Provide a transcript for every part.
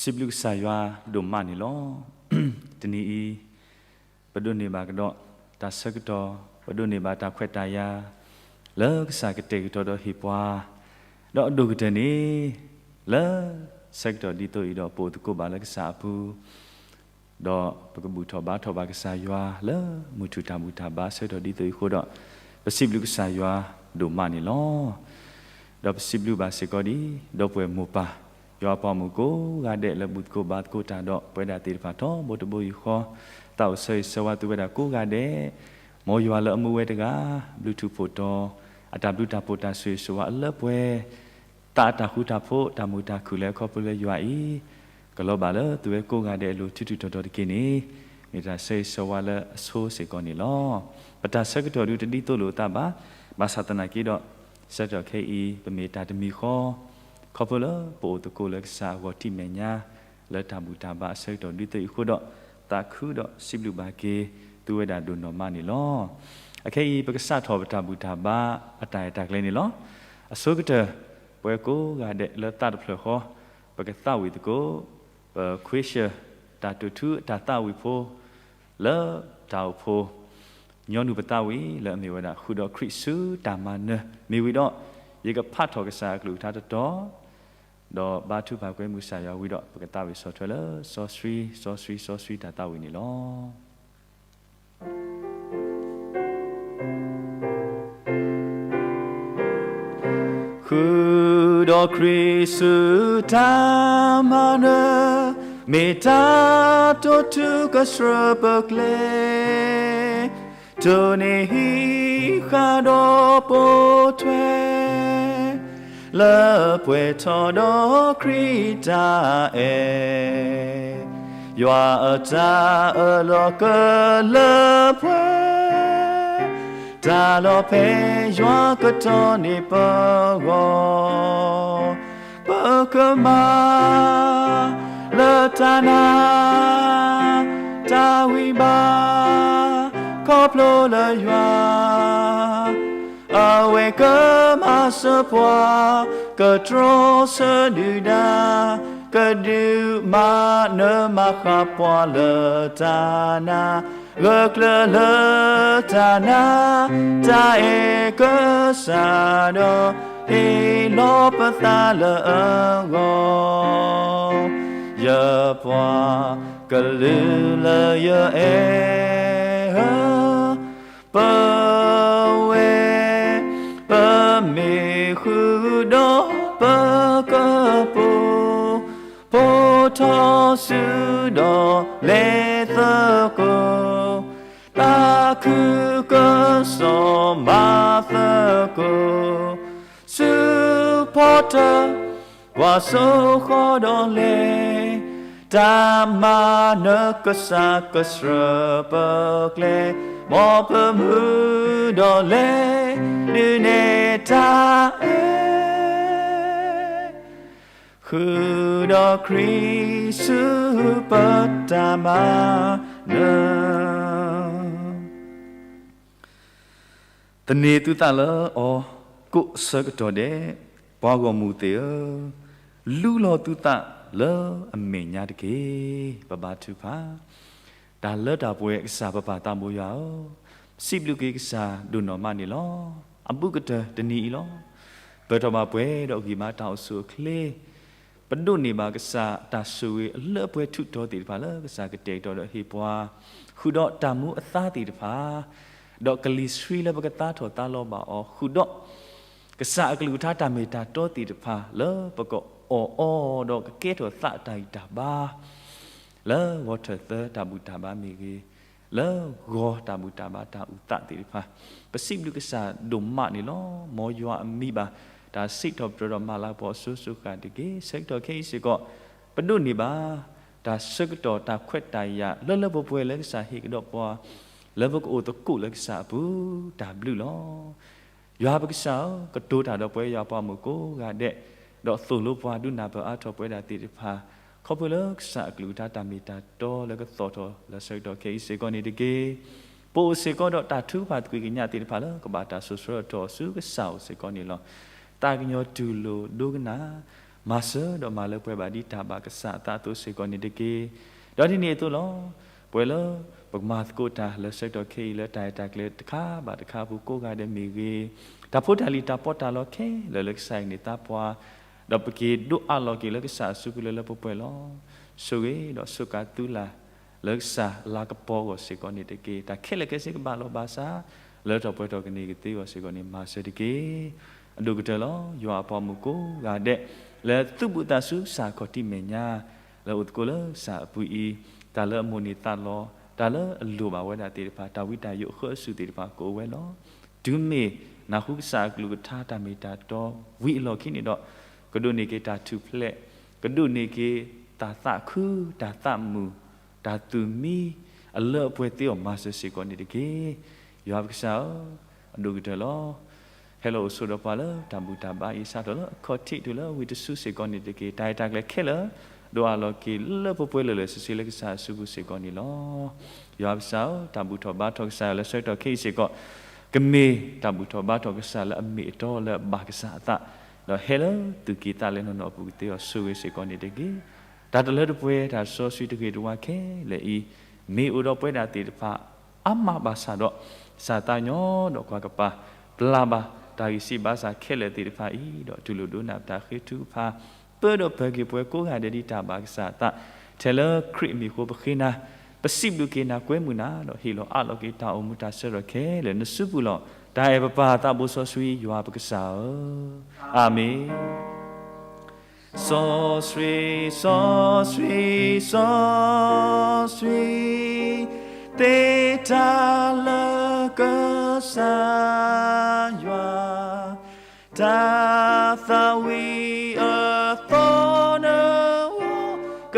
စံးဘျုးကစၢ်ယွၤဒိၣ်မးန့ၣ်လီၤ. တနံၤအံၤ ပဒိးန့ၢ်ဘၣ်ကဒီးတၢ်ဆၢကတီၢ်, ပဒိးန့ၢ်ဘၣ်တၢ်ခွဲးတၢ်ယာ် လၢကစၢ်ကတဲာ်ကတီၤဒီးဟ့ၣ်ပှၤ, ဒီးအဒိၣ်ကတၢၢ်န့ၣ် လၢဆၢကတီၢ်ဒ်သိးအံၤဒီး ပအိၣ်သကိးဘၣ်လၢကစၢ်အပူၤ ဒီးပကဘူၣ်ထီၣ်ဘါထီၣ်ဘၣ်ကစၢ်ယွၤလၢမုၢ်ထူၣ်တၢ်ဘူၣ်တၢ်ဘါဆၢကတီၢ်ဒ်သိးအံၤအဃိဒီး ပစံးဘျုးကစၢ်ယွၤဒိၣ်မးန့ၣ်လီၤ. ဒီးပစံးဘျုးဘၣ်စ့ၢ်ကီးဒ် ဒီပုၢ်ဝဲၢ်မိၢ်ပၢ် ယွၤအပှၤမုၣ်ကိးဂၤဒဲးလၢဘူၣ်သကိးဘါသကိးတၢ်ဒီး ပဝဲဒၣ်သ့ၣ်တဖၣ်ထီဘိတဘိယူၢ်ဃီ သးအိၣ်ဆၢဂ့ၤဆၢဝါသုဝဲဒၣ်ကိးဂၤဒဲး, မ်ယွၤလၢအမူဝဲတဂၤ ဘျုးထူၣ်ဖှိၣ်တီၤ အတၢ်ဘျုးတၢ်ဖှိၣ်တၢ်ဆိၣ်ဂ့ၤဆိၣ်ဝါအလၢပှဲၤ သးအတၢ်ဃူတၢ်ဖိး တၢ်မုာ်တၢ်ခုၣ်လၢခီဖျိလၢယွၤအံၤ ကလီၤဘၣ်လၢသုဝဲကိးဂၤဒဲးအလိၤ ထူးထူးတီၤတီၤတက့ၢ်န့ၣ် မ့ၢ်တၢ်ဆၢဂ့ၤဆၢဝါလၢအဆိစ့ၢ်ကီးန့ၣ်လီၤ. ပတၢ်ဆၢကတီၢ်ဒုးတဒ်သိးလိာ်အသးဘၣ်, ဘၣ်ဆၣ်သနာ်က့ဒီး ဆၢကတီၢ်ခဲအံၤ ပမ့ၢ်တၢ်တမံၤဃီ ခီဖျိလၢပအိၣ်သကိးလၢကစၢ်အဂီၢ်ထံးမဲာ်ညါ လၢတၢ်ဘူၣ်တၢ်ဘါအဆၢကတီၢ်ဒ်သိးအံၤအဃိဒီး သးခုဒီးစံးဘျုးဘၣ်က့ၤသုဝဲဒၣ်ဒိၣ်နီၢ်မးန့ၣ်လီၤ. အခဲအံၤ ပကစးထီၣ်ပတၢ်ဘူၣ်တၢ်ဘါ အတၢ်အဲၣ်တၢ်ကျဲန့ၣ်လီၤ. အဆိကတၢၢ် ပဝဲကိးဂၤဒဲးလၢသးတဖျၢၣ်ဃီ ပကသးဝံၣ်သကိး ပခွ့ၡၢၣ် တၢ်တိာ်ထူအတၢ်သးဝံၣ်ဖိ လၢတၢ်အိၣ်ဖှိၣ် ညီနုၢ်ပသးဝံၣ်လၢအမ့ၢ်ဝဲဒၣ် ဃုာ်ဒီးခရံာ်ဆူတၢ်မၤနၢၤ မ့ၢ်ဝံၤဒီး ယကဖးထီၣ်ကစၢ်အကလုၢ်ကထါတတီၤ ဒီးဘါထုကဖၣ်ကွဲမုာ်ကစၢ်ယွၤဝံၤဒီး ပကသးဝံၣ်ဆီၣ်ထွဲလၢစီဆှံ စီဆှံ စီဆှံတၢ်သးဝံၣ်န့ၣ်လီၤ. ဃုာ်ဒီးခရံာ်ဆူတၢ်မၤနၢၤ မ့ၢ်တၢ်တိာ်ထူကဆှၢပကျဲ တိၢ်န့ၢ်ဟံးဃာ်ဒီးပိာ်ထွဲ လၢပှဲၤထီၣ်ဒီးခရံာ်တၢ်အဲၣ် ယွၤအတၢ်အၢၣ်လီၤကလၢပှဲၤ တၢ်လီၤဖဲယွၤကတီၢ်န့ၢ်ပဂီၢ် ပကမၤလၢတၢ်နာ် တၢ်ဝံဘါ ခီဖျိလၢယွၤ အဝဲကမၤစၢၤပှၤ ကတြီဆၢဒုၣ်ဒါ ကဒုးမၤနၢၤမၤဃၣ်ပှၤလၢတၢ်နာ် ဂၢၢ်ကျၢၤလၢတၢ်နာ် တၢ်အဲၣ်ကစၢ်ဒီး ဟ့ၣ်လီၤပသးလၢအဂီၢ် ယပှၤကလုာ်လၢယအဲၣ်ဧၢ ပဝဲ ပမ့ၢ်ဃုာ်ဒီးပကပူၤ ဖိထီၣ်စုဒီးလဲၤသကိး သးခုကစီၣ်မၤသကိး ဆူဖီတၢၣ် ပှၤစိဃီဒီးလဲၤ တၢ်မၤနၢၤကစၢ်ကဆှၢပကျဲ မ်ပမုၢ်ဒီးလဲၤ ဒုးနဲၣ်တၢ်အဲၣ် ဃုာ်ဒီးခရံာ်ဆူပတၢ်မၤနၢၤ သန့ၤသုသးလၢအီၤကိးဆၢကတီၢ်ဒဲး, ပှၤဂီၢ်မုၢ်သ့ၣ်ဧၢ, လူလီၤသုသးလၢအမဲာ်ညါတက့ၢ်. ပဘါထုကဖၣ်. တၢ်လၢတၢ်ပှဲၤကစၢ်ပပၢ်သးဘိယွၤဧၢ, စံးဘျုးက့ၤကစၢ်ဒိၣ်နီၢ်မးန့ၣ်လီၤ. အဘူးကတၢၢ်တနံၤအံၤလီၤ. ပၢၢ်ထီၣ်ဘၣ်ပှဲၤဒီးဂံၢ်ဘါတၢ်အိၣ်ဆူၣ်အိၣ်ချ့ ပဒိးန့ၢ်ဘၣ်ကစၢ်တၢ်ဆိၣ်ဂ့ၤအလၢပှဲၤထူးတီၤသ့ၣ်တဖၣ်လၢကစၢ်ကတဲာ်ကတီၤဒီးဟ့ၣ်ပှၤ, ဃုာ်ဒီးတၢ်မူအသါသ့ၣ်တဖၣ်, ဒီးကလံၤဆှံလၢပကသါထီၣ်သါလီၤဘၣ်အီၤ, ဃုာ်ဒီး ကစၢ်အကလုၢ်ကထါတၢ်မ့ၢ်တၢ်တီသ့ၣ်တဖၣ်လၢပကအီၣ်အီဒီးကကဲထီၣ်သးအတၢ်ဂံၢ်တၢ်ဘါ လၢဂီၤထၢၣ်သၢတၢ်ဘူၣ်တၢ်ဘါမ့ၢ်ဂ့ၤ, လၢဂီၤတၢ်ဘူၣ်တၢ်ဘါတၢ်အုၣ်သးသ့ၣ်တဖၣ်, ပစံးဘျုးကစၢ်ဒိၣ်မးန့ၣ်လီၤ. မ်ယွၤအမံၤဘၣ် တၢ်စံးထီၣ်ပတြၢၤဒီးမၤလၤကပီၤအစိၤစိၤဃာ်တက့ၢ်. ဆၢကတီၢ်ခဲအံၤစ့ၢ်ကီး ပဒိးန့ၢ်ဘၣ် တၢ်ဆၢကတီၢ်တၢ်ခွဲးတၢ်ယာ်လၢလၢပှဲၤပှဲၤလၢကစၢ်ဟ့ၣ်ကဒီးပှၤ, လၢပကအိၣ်သကိးလၢကစၢ်အပူၤ တၢ်ဘျုးလီၤ. ယွၤပကစၢ်ဧၢ, ကတိၤတၢ်ဒီးပဝဲယွၤပှၤမုၣ်ကိးဂၤဒဲး, ဒီးသိၣ်လိပှၤဒုးနၢ်ပၢၢ်အါထီၣ်ပဝဲဒၣ်သ့ၣ်တဖၣ်, ခီဖျိလၢကစၢ်အကလုၢ်ကထါတၢ်မ့ၢ်တၢ်တီလၢကသီၣ်ထီၣ်လၢဆၢကတီၢ်ခဲအံၤစ့ၢ်ကီးန့ၣ်တက့ၢ်. ပအိၣ်စ့ၢ်ကီးဒီးတၢ်ထုကဖၣ်သကွံၢ်ကညးသ့ၣ်တဖၣ်လၢကဘၣ်တၢ်စိၤဆှၢအထီၣ်ဆူကစၢ်အိၣ်စ့ၢ်ကီးန့ၣ်လီၤ. သးကညီၤတူၢ်လိာ်ဒိကနၣ် မၤစၢၤဒီးမၤလၢပှဲၤဘၣ်ဒ်တၢ်ဘၣ်ကစၢ်အသးအသိးစ့ၢ်ကီးန့ၣ်တက့ၢ်. ဒီးဒ်န့ၣ်အသိးလီၤ. ပှဲၤလၢပကမၤသကိးတၢ်လၢဆၢကတီၢ်ခဲအံၤ လၢတၢ်ရဲၣ်တၢ်ကျဲၤတခါဘၣ်တခါအပူၤကိးဂၤဒဲးမ့ၢ်ဂ့ၤ, တၢ်ဖိတၢ်လံၤတၢ်ပီးတၢ်လီခဲလၢာ်လၢကစၢ်အံၤန့ၣ်သးပှၢ်, ဒီးပက့ၤဒိးအးလီၤက့ၤလၢကစၢ်အစုပူၤလၢလၢပှဲၤပှဲၤလီၤ. ဆိၣ်ဂ့ၤဒီးဆိၣ်ကးသုလၢ် လၢကစၢ်လၤကပီၤအဂီၢ်စ့ၢ်ကီးန့ၣ်တက့ၢ်. တၢ်ခဲလၢာ်ခဲဆ့ကဘၣ်လီၤဘၣ်စး လၢထီၣ်ပှဲၤထီၣ်ကန့ၢ်ကသ့အဂီၢ်စ့ၢ်ကီးန့ၣ် မၤစၢၤတက့ၢ်. အဒိၣ်ကတၢၢ်လီၤ. ယွၤအပှၤမုၣ်ကိးဂၤဒဲး လၢသူၣ်ဘီၣ်သးစူၤကစၢ်ခီၣ်ထံးမဲာ်ညါ လၢအိၣ်သကိးလၢကစၢ်အပူၤအံၤ, တၢ်လၢအမိၣ်န့ၢ်သးလီ, တၢ်လၢအလိၣ်ဘၣ်ဝဲဒၣ်သ့ၣ်တဖၣ်, တၢ်ဝံတၢ်ယိးအဃၢအစူၢ်သ့ၣ်တဖၣ်ကအိၣ်ဝဲလီၤ. တုၤမ့ၢ်နၢ်ဟူကစၢ်အကလုၢ်ကထါတၢ်မ့ၢ်တၢ်တီဝံၤအလီၢ်ခံန့ၣ်ဒီး, ကဒိးန့ၢ်က့ၤတၢ်ထူၣ်ဖျဲး, ကဒိးန့ၢ်က့ၤတၢ်သးခု, တၢ်သးမုာ်, တၢ်သူၣ်မံ, အလၢအပှဲၤသ့အီၤမၤစၢၤစ့ၢ်ကီးန့ၣ်တက့ၢ်. ယွၤပကစၢ်ဧၢ, အဒိၣ်ကတၢၢ်လီၤ. ဟဲလီၤအိၣ်ဆိးဒီးပှၤလၢတၢ်ဘူၣ်တၢ်ဘါအံၤ စးထီၣ်လၢအခီၣ်ထံးတုၤလၢဝံၤတစုစ့ၢ်ကီးန့ၣ်တက့ၢ်. တၢ်ရဲၣ်တၢ်ကျဲၤခဲလၢာ် ဒိးအးလီၤက့ၤလၢပှဲၤပှဲၤလၢာ်လၢာ်ဆ့ဆ့လၢကစၢ်အစုပူၤစ့ၢ်ကီးန့ၣ်လီၤ. ယွၤပကစၢ်ဧၢ, တၢ်ဘူၣ်ထီၣ်ဘါထီၣ်ကစၢ်ယွၤလၢဆၢကတီၢ်ခဲအံၤစ့ၢ်ကီး, ကမ့ၢ်တၢ်ဘူၣ်ထီၣ်ဘါထီၣ်ကစၢ်လၢအမ့ၢ်အတီလၢအဘၣ်ကစၢ်အသး, ဒီးဟဲလၢသူၣ်ကံၢ်သးလဲနီၢ်နီၢ်အပူၤကသ့အီၤဆိၣ်ဂ့ၤစ့ၢ်ကီးန့ၣ်တက့ၢ်. တၢ်တလၢတပှဲၤ တၢ်စီဆှံတဂ့ၤတဝါခဲလၢာ်အံၤ, မ့ၢ်အိၣ်ဒီးပဝဲဒၣ်သ့ၣ်တဖၣ် အါမးဘၣ်ဆၣ်ဒီး, ကစၢ်သးညီဒီးကွၢ်ကပၤ, ပျၢ်ဘၣ်တၢ်ဂံၢ်စၢ်ဘါစၢ်ခဲလၢာ်သ့ၣ်တဖၣ်အံၤ, ဒီးတူၢ်လိာ်ဒိကနၣ်ပတၢ်ဃ့ထုကဖၣ်, ပၢဒီးပၢၤက့ၤပှၤကိးဂၤဒဲးဒ်တၢ်ဘၣ်ကစၢ်အသး, ထဲလၢခရံာ်အမံၤအဃိပဃ့နၤ, ပစံးဘျုးက့ၤနၤကွဲမုာ်နၤ, ဒီးဟ့ၣ်လီၤအးလီၤက့ၤတၢ်အိၣ်မူတၢ်ဆၢထၢၣ်ခဲလၢာ်နစုပူၤလီၤ. တၢ်အဲၣ်ပပၢ်သးဘိစီဆှံယွၤပကစၢ်ဧၢ, အၤမ့ၣ်. စီဆှံ, စီဆှံ, စီဆှံ, သ့တၢ်လၢကစၢ်ယွၤ, တၢ်သးဝံၣ်အသီနအိၣ်, က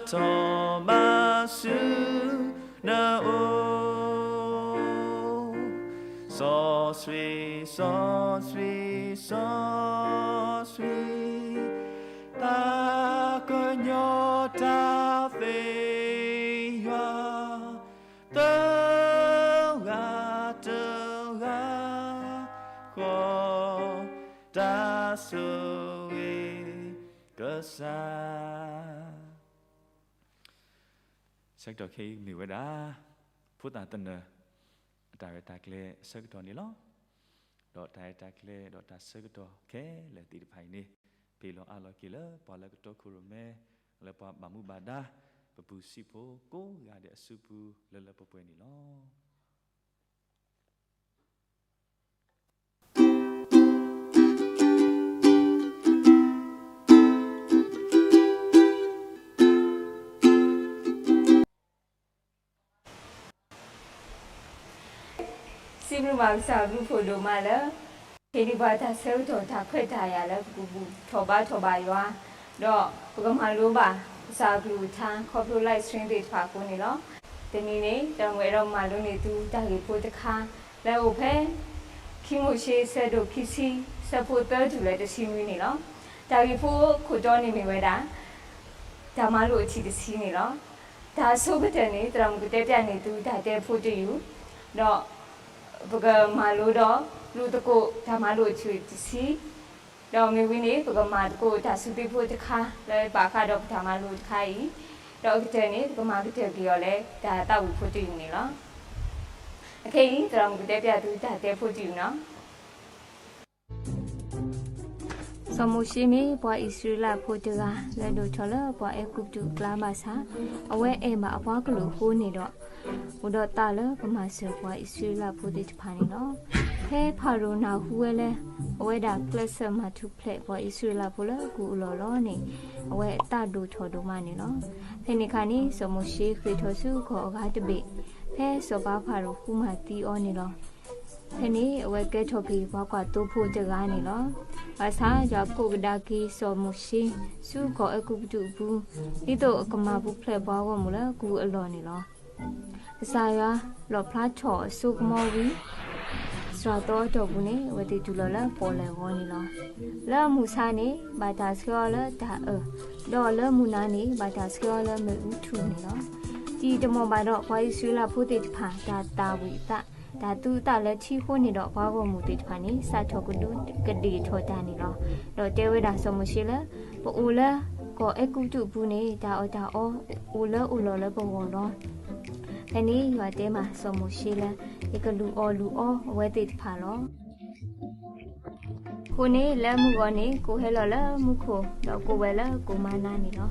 ထီၣ်ဘးဆူနအိၣ်. စီဆှံ, စီဆှံ, စီဆှံ, သးကညီၤတၢ်သ့ၣ်ယွၤ, သၢဂၤတဂၤဃီ, တၢ်ဆိၣ်ဂ့ၤကစၢ်. ဆၢကတီၢ်ခဲအံၤမ့ၢ်ဝဲဒၣ် ဖိသၣ်သနၢၣ် အတၢ်ရဲၣ်တၢ်ကျဲၤအဆၢကတီၢ်န့ၣ်လီၤ. ဒီးတၢ်ရဲၣ်တၢ်ကျဲၤဒီးတၢ်ဆၢကတီၢ်ခဲလၢာ်သ့ၣ်တဖၣ်အံၤန့ၣ်, ဟ့ၣ်လီၤအးလီၤက့ၤလၢပှၤလၢကတီခိၣ်ရိၣ်မဲ, လၢပှၤဘၣ်မူဘၣ်ဒါ, ပပူၤစံးဖိကိးဂၤဒဲးအစုပူၤလၢလၢပှဲၤပှဲၤန့ၣ်လီၤ. စံးဘျုးဘၣ်ကစၢ်အဘျုးဖးဒိၣ်မးလၢ ဟ့ၣ်ဒံးပှၤတၢ်ဆၢကတီၢ်တၢ်ခွဲးတၢ်ယာ်လၢပကဘူၣ်ထီၣ်ဘါထီၣ်ဘၣ်ယွၤ, ဒီးပကမၤလိဘၣ်ကစၢ်အကလုၢ်ကထါခီဖျိ live stream သ့ၣ်တဖၣ်အဃိန့ၣ်လီၤ. တနံၤန့ၣ် တၢ်မုၢ်အဲၣ်ဒိးမၤလိန့ၢ်သုတၢ်ဂ့ၢ်ဖိတခါ လၢအအိၣ်ဖဲ ခံမိၤၡ့ဆၢဒိၣ်ခံဆံ ဆၢဖိသၢတုၤလၢတဆံနွံန့ၣ်လီၤ. တၢ်ဂ့ၢ်ဖိခိၣ်တီန့ၣ်မ့ၢ်ဝဲဒၣ် တၢ်မၤလိာ်အထံၣ်တဆံန့ၣ်လီၤ. တၢ်အဆိကတၢၢ်န့ၣ် သရၣ်မုၣ်ကတဲပျးန့ၢ်သုတၢ်တဲဖိတယုၢ်, ဒီးပကမၤလိဒီးလူၤသကိးတၢ်မၤလိာ်အထံၣ်တဆံ, ဒီးမ့ၢ်ဝံၤန့ၣ် ပကမၤသကိးတၢ်စုသ့ဖိတခါ လၢဘၣ်ဃးဒီးပတၢ်မၤလိာ်တခါအံၤ, ဒီးအကတၢၢ်န့ၣ် ပကမၤကတၢၢ်က့ၤအီၤလၢတၢ်သးဝံၣ်ဖိတယုၢ်န့ၣ်လီၤ. အခဲအံၤ သရၣ်မုၣ်ကတဲပျးသုတၢ်တဲဖိတယုၢ်န့ၣ်လီၤ. စီၤမိၤၡ့မ့ၢ်ပှၤအံၣ်စရ့လးဖိတဂၤ လၢဒိၣ်ထီၣ်လၢပှၤအဲၤကူပတူးအကျါဘၣ်ဆၣ်, အဝဲအဲၣ်ဘၣ်အပှၤကလုာ်အဃိန့ၣ်ဒီး, အိၣ်ဒီးသးလၢကမၤစၢၤပှၤအံၣ်စရ့လးဖိသ့ၣ်တဖၣ်န့ၣ်လီၤ. ဖဲဖၤရိၤနၢ်ဟူဝဲလၢ အဝဲဒၣ်ကျဲးစၢးမၤထူၣ်ဖျဲးပှၤအံၣ်စရ့လးဖိလၢကူၣ်အလီၢ်လီၤန့ၣ်, အဝဲအသးဒိၣ်ထီၣ်ဒိၣ်မးန့ၣ်လီၤ. ဖဲန့ၣ်အခါန့ၣ် စီၤမိၤၡ့ဃ့ၢ်ထီၣ်ဆူခီၣ်အဂၤတဘ့ၣ်, ဖဲစီၤပၤဖၤရိၤဃုမၤသံအီၤန့ၣ်လီၤ. ဖဲန့ၣ် အဝဲကဲထီၣ်က့ၤပှၤကွၢ်သိဖိတဂၤန့ၣ်လီၤ. ဘၣ်ဆၣ်ယွၤကိးကဒါက့ၤစီၤမိၤၡ့ ဆူကီၢ်အဲၤကူပတူးအပူၤ, ဒ်သိးအကမၤပူၤဖျဲးပှၤဂီၢ်မုၢ်လၢကူၣ်အလီၢ်န့ၣ်လီၤ. ကစၢ်ယွၤလီၣ်ဖျါထီၣ်အစိကမီၤဝံၤ စှၤသီအတီၢ်ပူၤန့ၣ် အဝဲသ့ၣ်တုၤလီၤလၢပီၣ်လဲၣ်ဂီၤန့ၣ်လီၤ. လၢမုၢ်ဆါန့ၣ် ဘၣ်တၢ်ဆှၢအီၤလၢတၢ်အၢၣ်, ဒီးလၢမုၢ်နၤန့ၣ် ဘၣ်တၢ်ဆှၢအီၤလၢမ့ၣ်အူထူၣ်န့ၣ်လီၤ. တံၤတမီၢ်ဘၣ်ဒီးပှၤအံၣ်စရ့လးဖိသ့ၣ်တဖၣ် တၢ်သၣ်ဝံၤအသး တၢ်သူအသးလၢထံအဃိန့ၣ်ဒီး ပှၤဂီၢ်မုၢ်သ့ၣ်တဖၣ်န့ၣ် စးထီၣ်ကဒူးကဒ့ၣ်ထီၣ်တၢ်န့ၣ်လီၤ. ဒီးတဲဝဲဒၣ်စီၤမိၤၡ့လၢ ပအိၣ်လၢကီၢ်အဲၤကူပတူးအပူၤန့ၣ် တၢ်အီၣ်တၢ်အီ အိၣ်လၢအိၣ်လီၤလၢပဂီၢ်လီၤ. ဖဲန့ၣ်ယွၤတဲမးစီၤမိၤၡ့လၢ ယကလူၤအီၣ်လူၤအီအဝဲသ့ၣ်တဖၣ်လီၤ. အဃိန့ၣ် လၢမုၢ်ဂီၤန့ၣ် ကိးဟဲလီၤလၢမူခိၣ် ဒီးကိးဝဲလၢကိၣ်မၤနၤန့ၣ်လီၤ.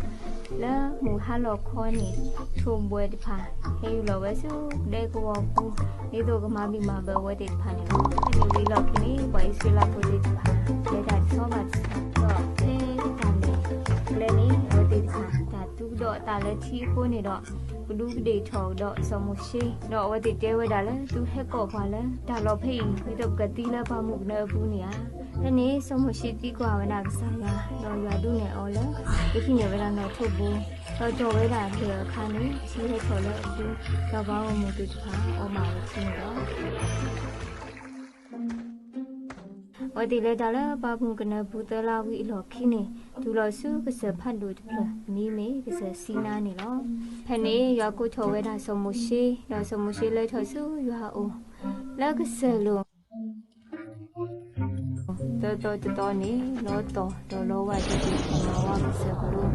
လၢမုၢ်ဟါလီၤခီန့ၣ် ထိၣ်ဘှဲၣ်တဖၣ် ဟဲယူၢ်လီၤဝဲဆူကဒဲကဝီၤပူၤ ဒ်သိးကမၤဘံၣ်မၤဘၢအဝဲသ့ၣ်တဖၣ်န့ၣ်လီၤ. ဖဲန့ၣ်ဝံၤအလီၢ်ခံန့ၣ် ပှၤအံၣ်စရ့လးဖိသ့ၣ်တဖၣ် လဲၤတၢ်တဆီဘၣ်တဆီ ဒီးဖဲတၢ်လဲၤကျဲန့ၣ် အဝဲသ့ၣ်တဖၣ် တၢ်သူကဒီးအသးလၢထံအဃိန့ၣ်ဒီး ကဒူးကဒ့ၣ်ထီၣ်ဒီးစီၤမိၤၡ့, ဒီးအဝဲသ့ၣ်တဲဝဲဒၣ်လၢ သုဟဲကိးပှၤလၢတၢ်လီၢ်ဖဲအံၤ ဒ်သိးပကသံလၢပှၤမုၣ်ကနၢအပူၤန့ၣ်ဧါ. ဖဲန့ၣ်စီၤမိၤၡ့သံကွၢ်ဝဲဒၣ်ကစၢ်ယွၤ, ဒီးယွၤဒုးနဲၣ်အီၤလၢ ကဟံးန့ၢ်ဝဲဒၣ်နီၣ်ထိးဘိ, ဒီးတီၢ်ဝဲဒၣ်လၢၢ်အခါန့ၣ် ထံဟဲထီၣ်လၢအပူၤ, ဒီးပှၤဂီၢ်မုၢ်သ့ၣ်တဖၣ်အီၣ်မးဝဲထံန့ၣ်လီၤ. အဝဲသ့ၣ်လဲၤတၢ်လၢပှၤမုၣ်ကနၢပူၤသၢလါဝံၤအလီၢ်ခံန့ၣ် တုၤလီၤဆူကစၢၢ်ဖးဒိၣ်တဖျၢၣ် အမံၤမ့ၢ်ကစၢၢ်စံနါန့ၣ်လီၤ. ဖဲန့ၣ်ယွၤကိးထီၣ်ဝဲဒၣ်စီၤမိၤၡ့, ဒီးစီၤမိၤၡ့လဲၤထီၣ်ဆူယွၤအအိၣ် လၢကစၢၢ်လိၤ သၢသီတသီန့ၣ် လီသီၣ်ဒီးလီဝၢ်တက့ၢ် ထီၣ်မၤဝါကစၢၢ်ကလိ,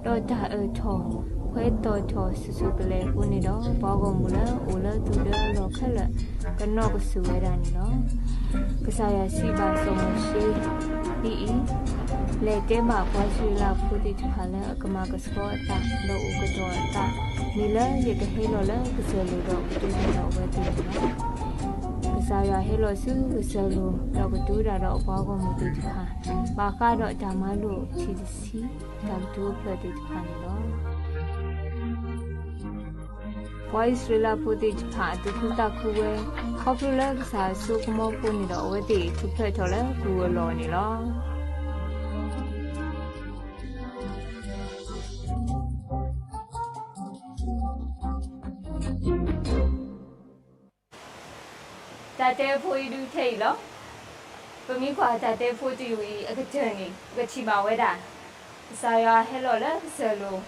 ဒီးတၢ်အၢၣ်ထီၣ် ခွဲးသီၣ်ထီၣ်ဆူၣ်ဆူၣ်ကလဲာ်အဃိန့ၣ်ဒီး ပှၤဂီၢ်မုၢ်လၢအအိၣ်လၢသူၣ်ဒၢအလီၢ်ခဲလၢာ် ကနီၣ်ကစူၢ်ဝဲဒၣ်န့ၣ်လီၤ. ကစၢ်ယွၤစံးဘၣ်စီၤမိၤၡ့ဒ်အံၤ, လဲၤတဲဘၣ်ပှၤအံၣ်စရ့လးဖိသ့ၣ်တဖၣ်လၢ အကမၤကဆှီအသး ဒီးအိၣ်ကတီၤအသး မ့ၢ်လၢယကဟဲလီၤလၢကစၢၢ်လိၤ ဒီးကတိၤတၢ်ဒီးအဝဲသ့ၣ်န့ၣ်လီၤ. ကစၢ်ယွၤဟဲလီၤဆူကစၢၢ်လိၤ ဒီးကတိၤတၢ်ဒီးအပှၤဂီၢ်မုၢ်သ့ၣ်တဖၣ် ဘၣ်ဃးဒီးတၢ်မၤလိာ်ထံၣ်တဆံ တၢ်ကတိၤအဖျၢၣ်သ့ၣ်တဖၣ်န့ၣ်လီၤ. ပှၤအံၣ်စရ့လးဖိသ့ၣ်တဖၣ်အသူၣ်ခုသးခုဝဲ ခီဖျိလၢကစၢ်အစိကမီၤအဃိန့ၣ်ဒီး အဝဲသ့ၣ်ထူၣ်ဖျဲးထီၣ်လၢကုၢ်အလီၢ်န့ၣ်လီၤ. တၢ်တဲဖိအံၤဒုးထဲအံၤလီၤ. ပမ့ၢ်ကွၢ်တၢ်တဲဖိတယုၢ်အံၤအကတၢၢ်န့ၣ် ပကထံၣ်ဘၣ်ဝဲဒၣ် ကစၢ်ယွၤဟဲလီၤလၢကစၢၢ်လိၤ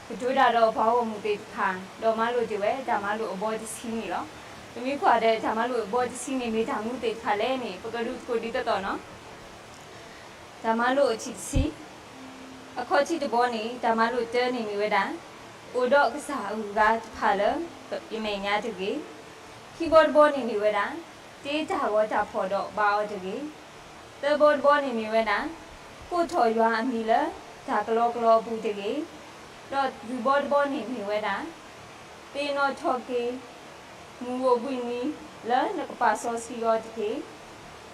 ကတိၤတၢ်ဒီးပှၤဂီၢ်မုၢ်သ့ၣ်တဖၣ် ဒီးမၤလိာ်တ့ၢ်ဝဲတၢ်မၤလိာ်အဘီတဆံန့ၣ်လီၤ. ပမ့ၢ်ကွၢ်ဒီးတၢ်မၤလိာ်အဘီတဆံန့ၣ် မ့ၢ်တၢ်မနုၤသ့ၣ်တဖၣ်လဲၣ်န့ၣ် ပကဒုးသကိးဒ်သိးသိးန့ၣ် တၢ်မၤလိာ်အထံၣ်တဆံ, အခီၣ်ထံးတဘီန့ၣ် တၢ်မၤလိာ်တၢန့ၣ်မ့ၢ်ဝဲဒၣ် အိၣ်ဒီးကစၢ်အဂုၤအဂၤတဖၣ်လၢယမဲာ်ညါတဂ့ၤ. ခံဘီတဘီန့ၣ်မ့ၢ်ဝဲဒၣ် တ့တၢ်ဂီၤတၢ်ဖီၣ်ဒီးဘါအီၤတဂ့ၤ. သၢဘီတဘီန့ၣ်မ့ၢ်ဝဲဒၣ် ကိးထီၣ်ယွၤအမံၤလၢတၢ်ကလီကလီအပူၤတဂ့ၤ. ဒီးလွံၢ်ဘီတဘီန့ၣ်မ့ၢ်ဝဲဒၣ် သ့ၣ်နီၣ်ထီၣ်က့ၤ မုၢ်အိၣ်ဘှံးနံၤလၢနကပာ်စီဆှံအီၤတက့ၢ်.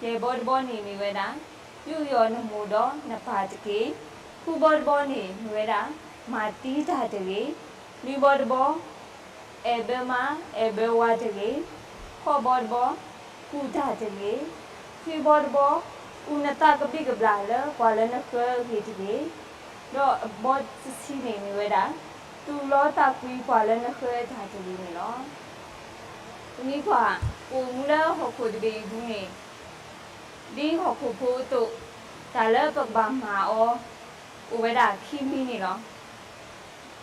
ယဲၢ်ဘီတဘီန့ၣ်မ့ၢ်ဝဲဒၣ် ယူးယီၣ်နမိၢ်ဒီးနပၢ်တက့ၢ်. ဃုဘီတဘီန့ၣ်မ့ၢ်ဝဲဒၣ် မၤသံတၢ်တဂ့ၤ. နွံဘီတဘီ အဲၣ်ဘၢမါ အဲၣ်ဘၢဝၤတဂ့ၤ. ဃိးဘီတဘီ ကူၣ်တၢ်တဂ့ၤ. ခွံဘီတဘီ အူနသးကဘံၣ်ကဘျၣ်လၢပှၤလၢနဃၢအဂ့ၢ်တဂ့ၤ. ဒီးအဘီတဆံန့ၣ်မ့ၢ်ဝဲဒၣ် သူၣ်လီသးကွံပှၤလၢနဃၢအတၢ်တဂ့ၤန့ၣ်လီၤ. ပမ့ၢ်ကွၢ် ပအိၣ်မူလၢဟီၣ်ခိၣ်တဘ့ၣ်အပူၤန့ၣ် ဒ်ဟီၣ်ခိၣ်ဖိအသိး တၢ်လၢပကဘၣ်မၤအီၤ အိၣ်ဝဲဒၣ်ခံမံၤန့ၣ်လီၤ.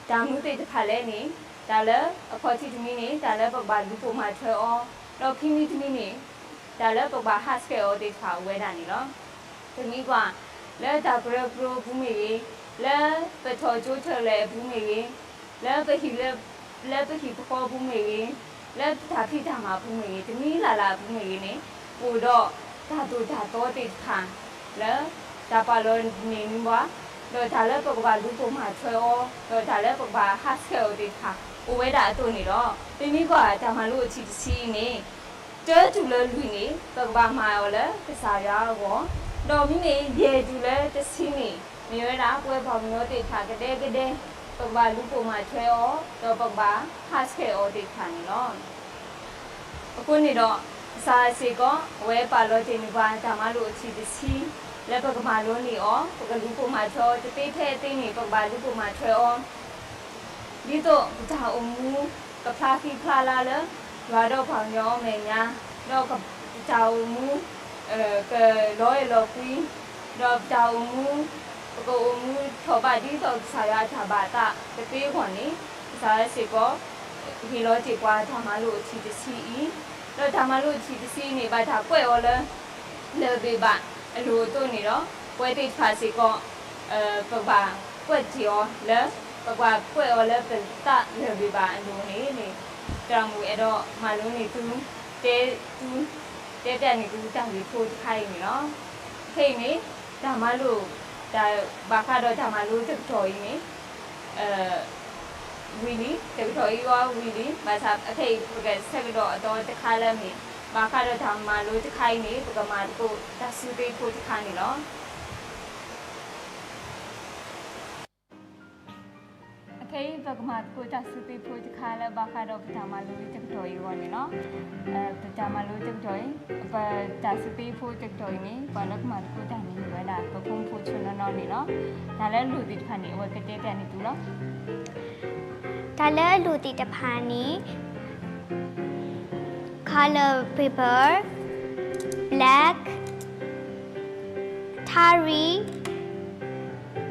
တၢ်မနုၤသ့ၣ်တဖၣ်လဲၣ်န့ၣ် တၢ်လၢအခီၣ်ထံးတမံၤန့ၣ် တၢ်လၢပကဘၣ်လူၤပိာ်မၤထွဲအီၤ, ဒီးခံမံၤတမံၤန့ၣ် တၢ်လၢပကဘၣ်ဟးဆှဲးအီၤသ့ၣ်တဖၣ်အိၣ်ဝဲဒၣ်န့ၣ်လီၤ. ပမ့ၢ်ကွၢ် လၢတၢ်ကရၢကရိအပူၤမ့ၢ်ဂ့ၤ, လၢပထီၣ်ကၠိထၢၣ်လဲၢ်အပူၤမ့ၢ်ဂ့ၤ, လၢပဟံၣ်လၢ လၢပဟံၣ်ပဃီအပူၤမ့ၢ်ဂ့ၤ, လၢတၢ်ဖံးတၢ်မၤအပူၤမ့ၢ်ဂ့ၤ, တမံၤလၢ်လၢ်အပူၤမ့ၢ်ဂ့ၤန့ၣ် အိၣ်ဒီးတၢ်သိၣ်တၢ်သီသ့ၣ်တဖၣ် လၢတၢ်ပာ်လီၤန့ၢ်နွံဘၣ်, ဒီးတၢ်လၢပကဘၣ်လူၤပိာ်မၤထွဲအီၤ, ဒီးတၢ်လၢပကဘၣ်ဟးဆှဲးအီၤသ့ၣ်တဖၣ် အိၣ်ဝဲဒၣ်အသိးန့ၣ်လီၤ. ပမ့ၢ်ကွၢ်တၢ်မၤလိာ်အထံၣ်တဆံအံၤန့ၣ် တၢတုၤလၢလွံၢ်န့ၣ် ပကဘၣ်မၤအီၤလၢကစၢ်ယွၤအဂီၢ်, ဒီးမ့မ့ၢ်ယဲၢ်တုၤလၢတဆံန့ၣ် မ့ၢ်ဝဲဒၣ်ပဝဲပှၤကညီသ့ၣ်တဖၣ်ကဒဲကဒဲ ပကဘၣ်လူၤပိာ်မၤထွဲအီၤ ဒီးပကဘၣ်ဟးဆှဲးအီၤသ့ၣ်တဖၣ်န့ၣ်လီၤ. အဃိန့ၣ်ဒီး ကစၢ်စ့ၢ်ကီး အဝဲပာ်လီၤတ့ၢ်န့ၢ်ပှၤတၢ်မၤလိာ်အထံၣ်တဆံ လၢပကမၤလိန့ၢ်အီၤ, ပကလူၤပိာ်မၤထွဲအီၤ တသ့ထဲအသ့န့ၣ် ပကဘၣ်လူၤပိာ်မၤထွဲအီၤ ဒ်သိးပတၢ်အိၣ်မူ ကဖျါဃံဖျါလၤလၢ ယွၤဒီးပှၤကညီအမဲာ်ညါ, ဒီးပတၢ်အိၣ်မူ ကလီၤအဲၣ်လီၤကွံ, ဒီးပတၢ်အိၣ်မူ ပကအိၣ်မူထီၣ်ဘးဒ်သိးကစၢ်ယွၤအတၢ်ဘၣ်သးကသ့အဂီၢ်န့ၣ် ကစၢ်ယွၤစ့ၢ်ကီး ဟ့ၣ်လီၤတ့ၢ်ပှၤတၢ်မၤလိာ်အထံၣ်တဆံအံၤ ဒီးတၢ်မၤလိအထံၣ်တဆံန့ၣ် ဘၣ်တၢ်ကွဲးအီၤလၢ လၢၢ်ဘ့ၣ်ဘၣ်အလိၤအသိးန့ၣ်ဒီး ပဝဲသ့ၣ်တဖၣ်စ့ၢ်ကီး ပကဘၣ်ကွဲးတ့ၢ်အီၤလၢ ပကဘၣ်ကွဲးအီၤလၢပသးလၢၢ်ဘ့ၣ်ဘၣ်အလိၤန့ၣ်န့ၣ် သရၣ်မုၣ်အဲၣ်ဒိးမၤလိန့ၢ်သု တဲသု တဲပျးန့ၢ်သုတၢ်ဂ့ၢ်ဖိတခါအံၤန့ၣ်လီၤ. ခဲအံၤန့ၣ် တၢ်မၤလိ တၢ်ဘၣ်ဃးဒီးတၢ်မၤလိတကတီၢ်အံၤန့ၣ် ဝံၤလံ, တကတီၢ်အံၤအီၤဝံၤလံ, ဘၣ်ဆၣ်အခဲအံၤ ပကဆဲးကဒီးအသီတခါလၢအမ့ၢ် ဘၣ်ဃးဒီးတၢ်မၤလိတခါအံၤန့ၣ် ပကမၤသကိးတၢ်စူးသ့ဖိတခါန့ၣ်လီၤ. အခဲအံၤ ပကမၤသကိးတၢ်စူးသ့ဖိတခါလၢဘၣ်ဃးဒီးပတၢ်မၤလိတကတီၢ်အံၤအဂီၢ်န့ၣ်လီၤ. ပတၢ်မၤလိတကတီၢ်အံၤ, ပတၢ်စူးသ့ဖိတကတီၢ်အံၤန့ၣ် ပှၤလၢကမၤသကိးတၢ်န့ၣ်မ့ၢ်ဝဲဒၣ် ပဖိမုၣ်ဖိဆၢနီၢ်နီၢ်န့ၣ်လီၤ. တၢ်လၢအလိၣ်သ့ၣ်တဖၣ်န့ၣ် အဝဲကတဲပျးန့ၢ်သုလီၤ. တၢ်လၢအလိၣ်သ့ၣ်တဖၣ်န့ၣ် color paper, black, ထါရံၣ်,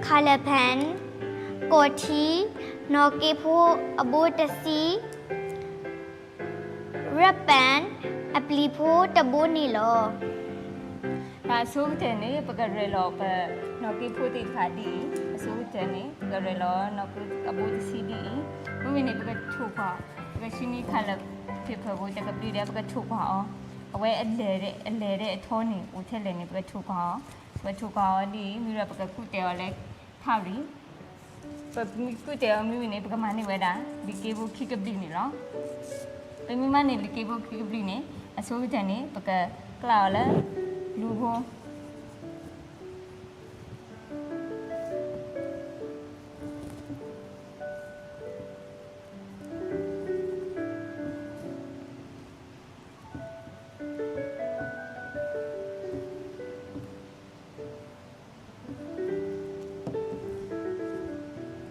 color pen, ကီၢ်ထံ, နီၣ်က့ဖိအဘိတဆံ, ribbon အပျံၤဖိတဘိန့ၣ်လီၤ. တၢ်အဆိကတၢၢ်န့ၣ် ပကရဲၣ်လီၤပနီၣ်က့ဖိသ့ၣ်တဖၣ်ဒ်အံၤ, အဆိကတၢၢ်န့ၣ် ပကရဲၣ်လီၤနီၣ်က့အဘိတဆံဒ်အံၤ, မ့မ့ၢ်န့ၣ် ပကထိၣ်ကွၢ်, ပကဆှံန့ၢ် color paper ဖိတကဘျုးဒီး ပကထိၣ်ကွၢ်အီၤ, အဝဲအလဲၢ်, အလဲၢ်ဒီးအထီန့ၣ် အိၣ်ထဲလဲၣ်န့ၣ် ပကထိၣ်ကွၢ်အီၤ, ပကထိၣ်ကွၢ်အီၤဒ်အံၤ မ့ၢ်ဒီးပကကူးတဲာ်အီၤလၢ ထါရံၣ် ပမ့ၢ်ကူးတဲာ်အီၤမ့ၢ်ဝံၤန့ၣ် ပကမၤန့ၢ်ဝဲဒၣ် လံာ်က့ဖိခံကဘျုးန့ၣ်လီၤ. ပမ့ၢ်မၤန့ၢ်လံာ်က့ဖိခံကဘျုးန့ၣ် အဆိကတၢၢ်န့ၣ် ပကကျးအီၤလၢ လူဖိ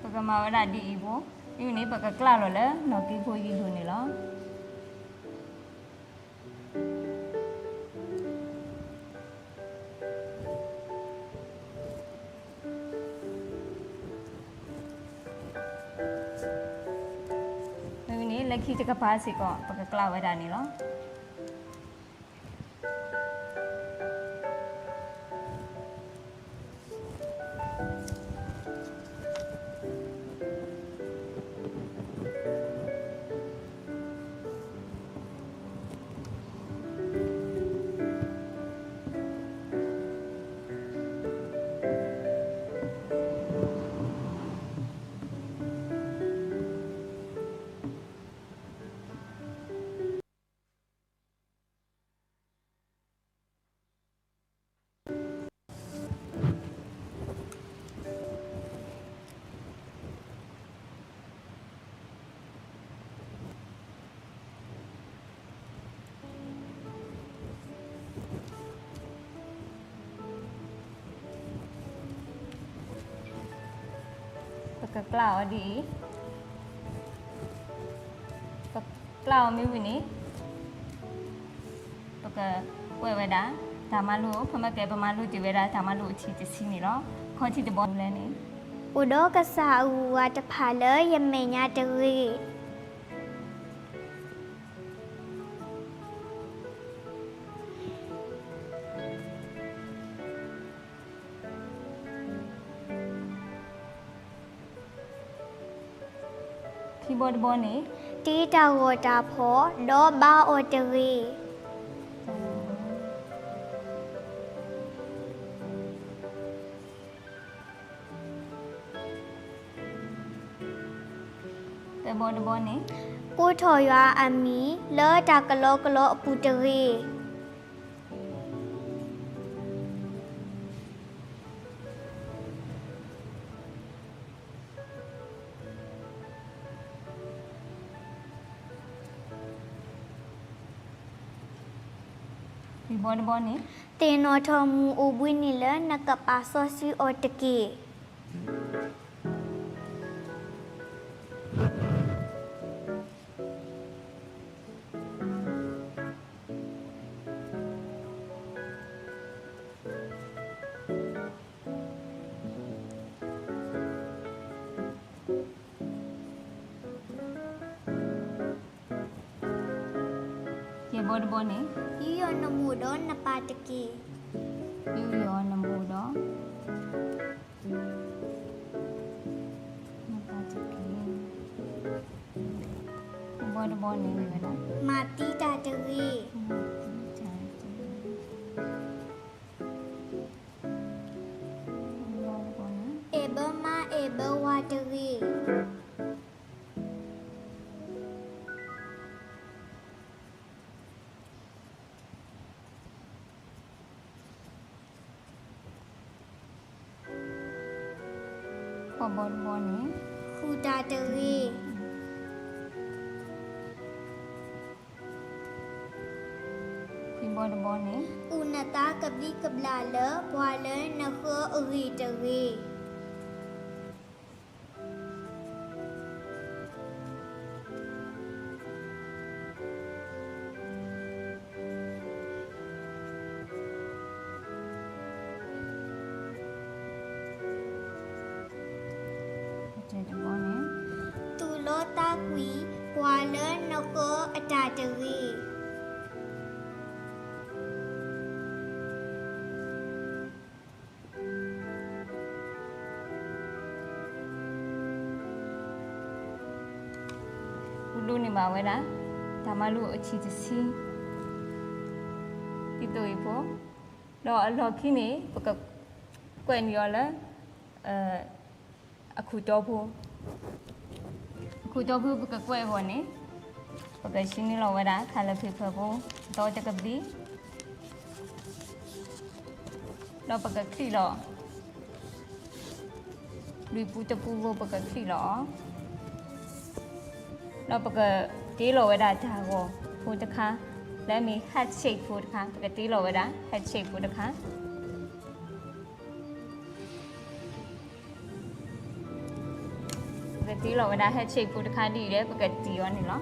ပကမၤဝဲဒၣ်ဒ်အံၤဖိ, မ့ၢ်ဝံၤန့ၣ် ပကကျးလီၤလၢနီၣ်က့ဖိယံၤလိၤန့ၣ်လီၤ. မ့ၢ်ဝံၤန့ၣ် လၢခံတကပၤစ့ၢ်ကီး ပကကျးဝဲဒၣ်န့ၣ်လီၤ. ပကကျးအီၤဒ်အံၤ, ပကျးအီၤမ့ၢ်ဝံၤန့ၣ် ပကကွဲးဝဲဒၣ် တၢ်မၤလိ ဖဲမ့ၢ်ကဲ ပမၤလိတ့ၢ်ဝဲဒၣ် တၢ်မၤလိအထံၣ်တဆံန့ၣ်လီၤ. ခီၣ်ထံးတဘီလဲၣ်န့ၣ်, အိၣ်ဒီးကစၢ်အဂုၤအဂၤတဖၣ်လၢယမဲာ်ညါတဂ့ၤ. ခံဘီတဘီန့ၣ်, တ့တၢ်ဂီၤတၢ်ဖီၣ် ဒီးဘါအီၤတဂ့ၤ. သၢဘီတဘီန့ၣ်, ကိးထီၣ်ယွၤအမံၤ လၢတၢ်ကလီကလီအပူၤတဂ့ၤ. လွံၢ်ဘီတဘီန့ၣ်, သ့ၣ်နီၣ်ထီၣ်မူးအိၣ်ဘှံးနံၤလၢနကပာ်စီဆှံအီၤတက့ၢ်. ယဲၢ်ဘီတဘီန့ၣ်, ဘီတဘီန့ၣ်, ယူးယီၤနမိၢ်ဒီးနပၢ်တက့ၢ်. ယူးယီၤနမိၢ်ဒီး နပၢ်တက့ၢ်. ဘီတဘီန့ၣ်ဝဲဒၣ်, မၤသံတၢ်တဂ့ၤ. အဲၣ်ဘၢမါအဲၣ်ဘၢဝၤတဂ့ၤ. ဘီတဘီန့ၣ်, ဃုတၢ်တဂ့ၤ. ဘီတဘီန့ၣ်, အုၣ်နသးကဘျံးကဘျၣ်လၢ ပှၤလၢနဃၢအဂ့ၢ်တဂ့ၤ. သူၣ်လီသးကွံ ပှၤလၢနဃၢအတၢ်တဂ့ၤ. ဒိးန့ၢ်ဘၣ်ဝဲဒၣ် တၢ်မၤလိအထံၣ်တဆံ ဒ်သိးအံၤဖိ, ဒီးအလီၢ်ခံန့ၣ် ပကကွဲးန့ၢ်အီၤလၢ အခိၣ်တီဖိ, အခိၣ်တီဖိပကကွဲးအဂီၢ်န့ၣ်, ပကဆှၢန့ၢ်လီၤဝဲဒၣ် color paper ဖိ အသီတကဘျံး, ဒီးပကချံၣ်လီၤ လွံၢ်ပူတပူဖိ ပကချံၣ်လီၤအီၤ, ဒီးပကတ့လီၤဝဲဒၣ်တၢ်ဂီၤဖိတခါ, လၢအမ့ၢ် heart shape ဖိတခါ, ပကတ့လီၤဝဲဒၣ် heart shape ဖိတခါ. ပကတ့လီၤဝဲဒၣ် heart shape ဖိတခါဒ်အံၤဒီး ပကတံၢ်အီၤန့ၣ်လီၤ.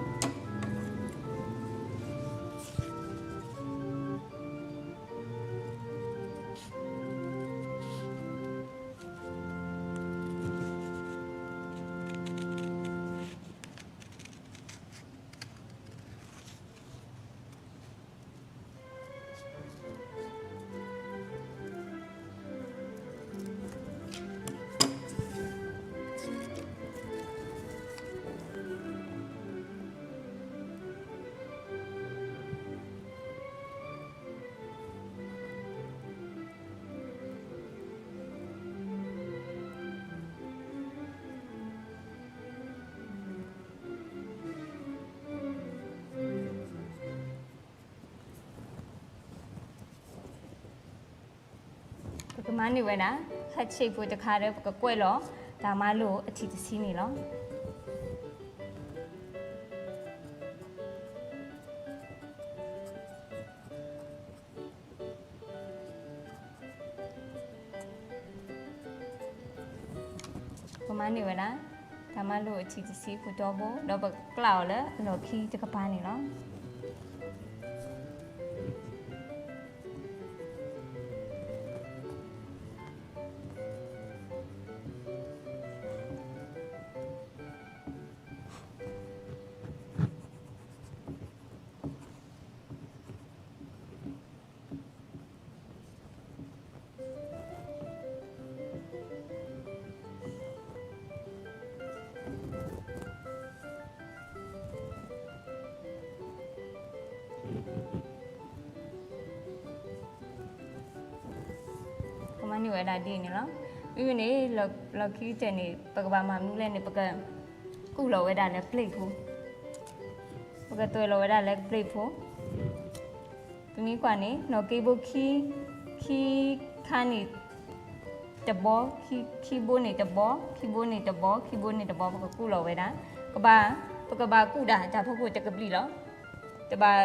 ပကမၤန့ၢ်ဝဲဒၣ် heart shape ဖိတခါဒီး ပကကွဲးလီၤ တၢ်မၤလိအထံၣ်တဆံန့ၣ်လီၤ. ပမၤန့ၢ်ဝဲဒၣ် တၢ်မၤလိအထံၣ်တဆံခိၣ်တီဖိ ဒီးပကျးအီၤလၢအလီၢ်ခံတကပၤန့ၣ်လီၤ. ပမၤန့ၢ်ဝဲဒၣ်ဒ်န့ၣ်လီၤ. မ့မ့ၢ်န့ၣ် လီၢ်ခံကတၢၢ်န့ၣ် ပကဘၣ်မၤမနုၤလဲၣ်န့ၣ် ပကကူၣ်လီၤဝဲဒၣ်လၢ plate ဖိ, ပကသွဲၣ်လီၤဝဲဒၣ်လၢ plate ဖိ. ပမ့ၢ်ကွၢ်န့ၣ် နီၣ်က့ဘိခံ, ခံခါန့ၣ် တဘီ, ခံဘိန့ၣ်တဘီ, ခံဘိန့ၣ်တဘီ, ခံဘိန့ၣ်တဘီ ပကကူၣ်လီၤဝဲဒၣ်. ကဘၣ်, ပကဘၣ်ကူၣ်ဒၣ်တၢ်ဖီခိၣ်တကဘျံးလီၤ. တဘၣ်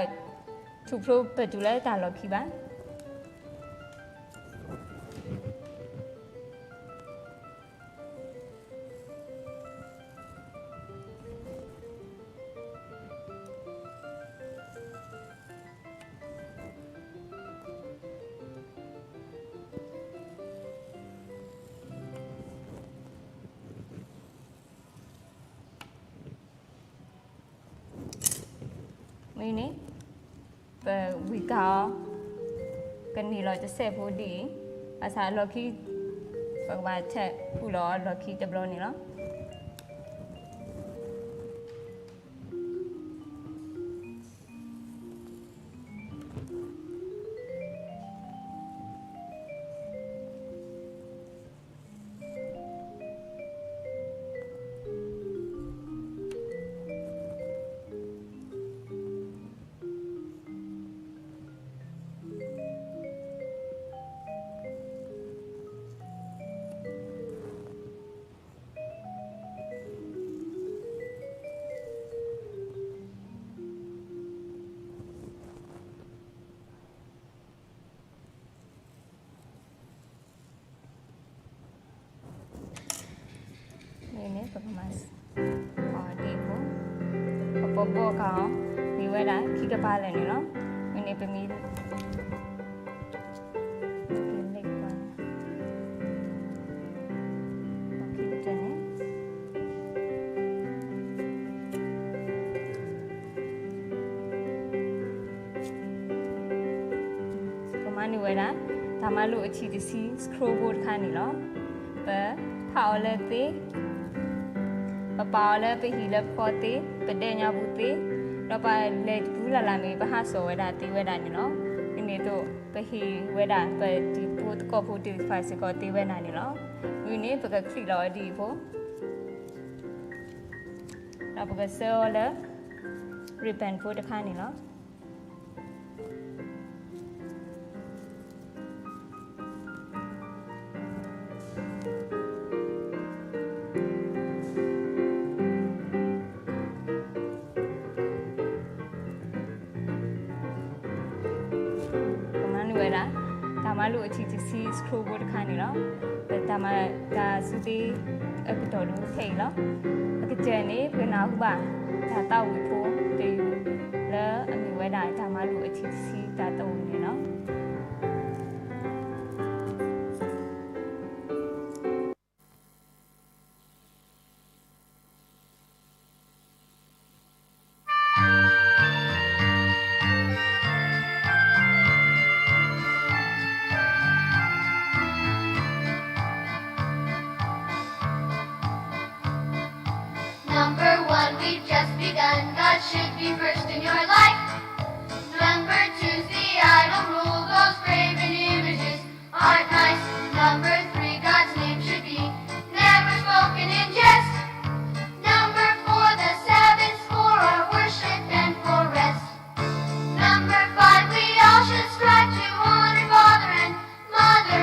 ထူၣ်ဖျိပတုၤလၢတၢ်လီၢ်ခံဘၣ်. မ့ၢ်န့ၣ် ဝံၤကၢ်အီၤ ကန့ၢ်လီၤတစဲးဖိဒ်အံၤ, ဘၣ်ဆၣ်အလီၢ်ခံ ပကဘၣ်ဆဲးကူၣ်လီၤအီၤလီၢ်ခံတဘျီန့ၣ်လီၤ. မ့ၢ်န့ၣ် ပကမၤအီၤဒ်အံၤဖိ, ပဘီၣ်ကၢ်အီၤ, မ့ၢ်ဝဲဒၣ်ခံကပၤလၢာ်န့ၣ်လီၤ. မ့ၢ်န့ၣ်ပမ့ၢ် လ့ၣ်ကွၢ်န့ၣ် ပမၤန့ၢ်ဝဲဒၣ် တၢ်မၤလိာ်အထံၣ်တဆံ scroll board တခါန့ၣ်လီၤ. ပဖးအီၤလၢသ့, ပပာ်အီၤလၢပဟံၣ်လၢပဃီသ့, ပဒဲညါပူၤသ့, ဒီးပလဲၤတပူၤလၢ်လၢ်မ့ၢ် ပဟးစိာ်ဝဲဒၣ်သ့ဝဲဒၣ်န့ၣ်လီၤ. ဒ်န့ၣ်အသိး ပဟ့ၣ်ဝဲဒၣ်ပတံၤဖိသကိးဖိသ့ၣ်တဖၣ်စ့ၢ်ကီးသ့ဝဲဒၣ်န့ၣ်လီၤ. ဝံၤန့ၣ် ပကချံးလီၤအီၤဒ်အံၤဖိ, ဒီးပကဆှၢအီၤလၢ ribbon ဖိတခါန့ၣ်လီၤ. ပမၤန့ၢ်ဝဲဒၣ် တၢ်မၤလိာ်အထံၣ်တဆံ scroll board တခါန့ၣ်လီၤ. ပတၢ်မၤတၢ်စူၢ်သ့အကတီၢ်ဒိၣ်ခဲအံၤလီၤ. အကတၢၢ်န့ၣ် ပကနၢ်ဟူဘၣ် တၢ်သးဝံၣ်ဖိတယုၢ် လၢအမ့ၢ်ဝဲဒၣ်တၢ်မၤလိာ်အထံၣ်တဆံတၢ်သဝီန့ၣ်လီၤ. Number one, we've just begun. God should be first in your life. Number two's the idle rule. Those graven images aren't nice. Number three, God's name should be never spoken in jest. Number four, the Sabbath's for our worship and for rest. Number five, we all should strive to honor father and mother.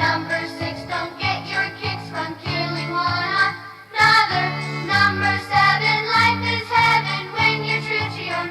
Number six, don't get your kicks from killing one another. Number seven, life is heaven when you're true to your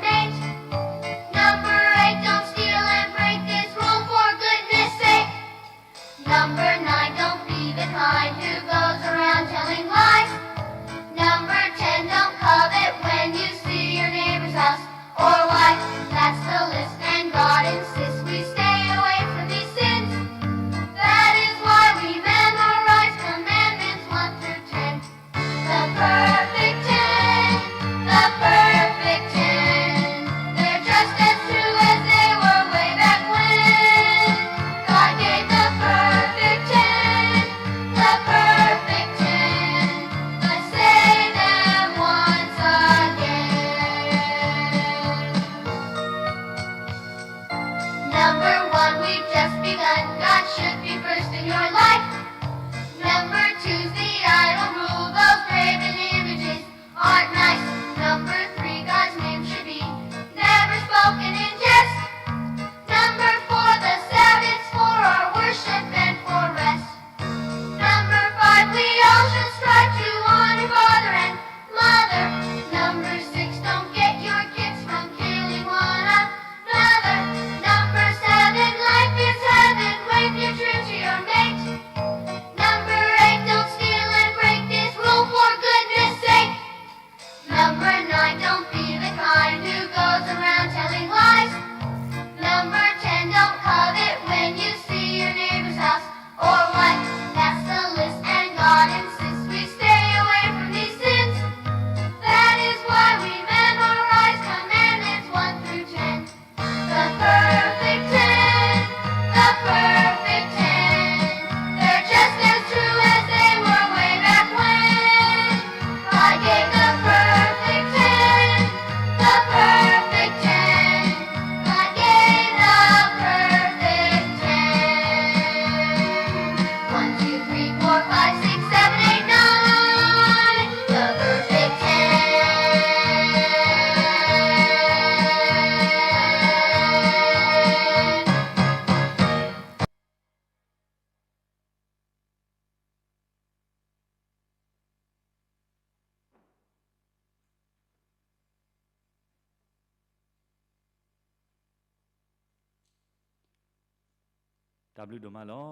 တၢ်ဘျုးဒိၣ်မးလီၤ.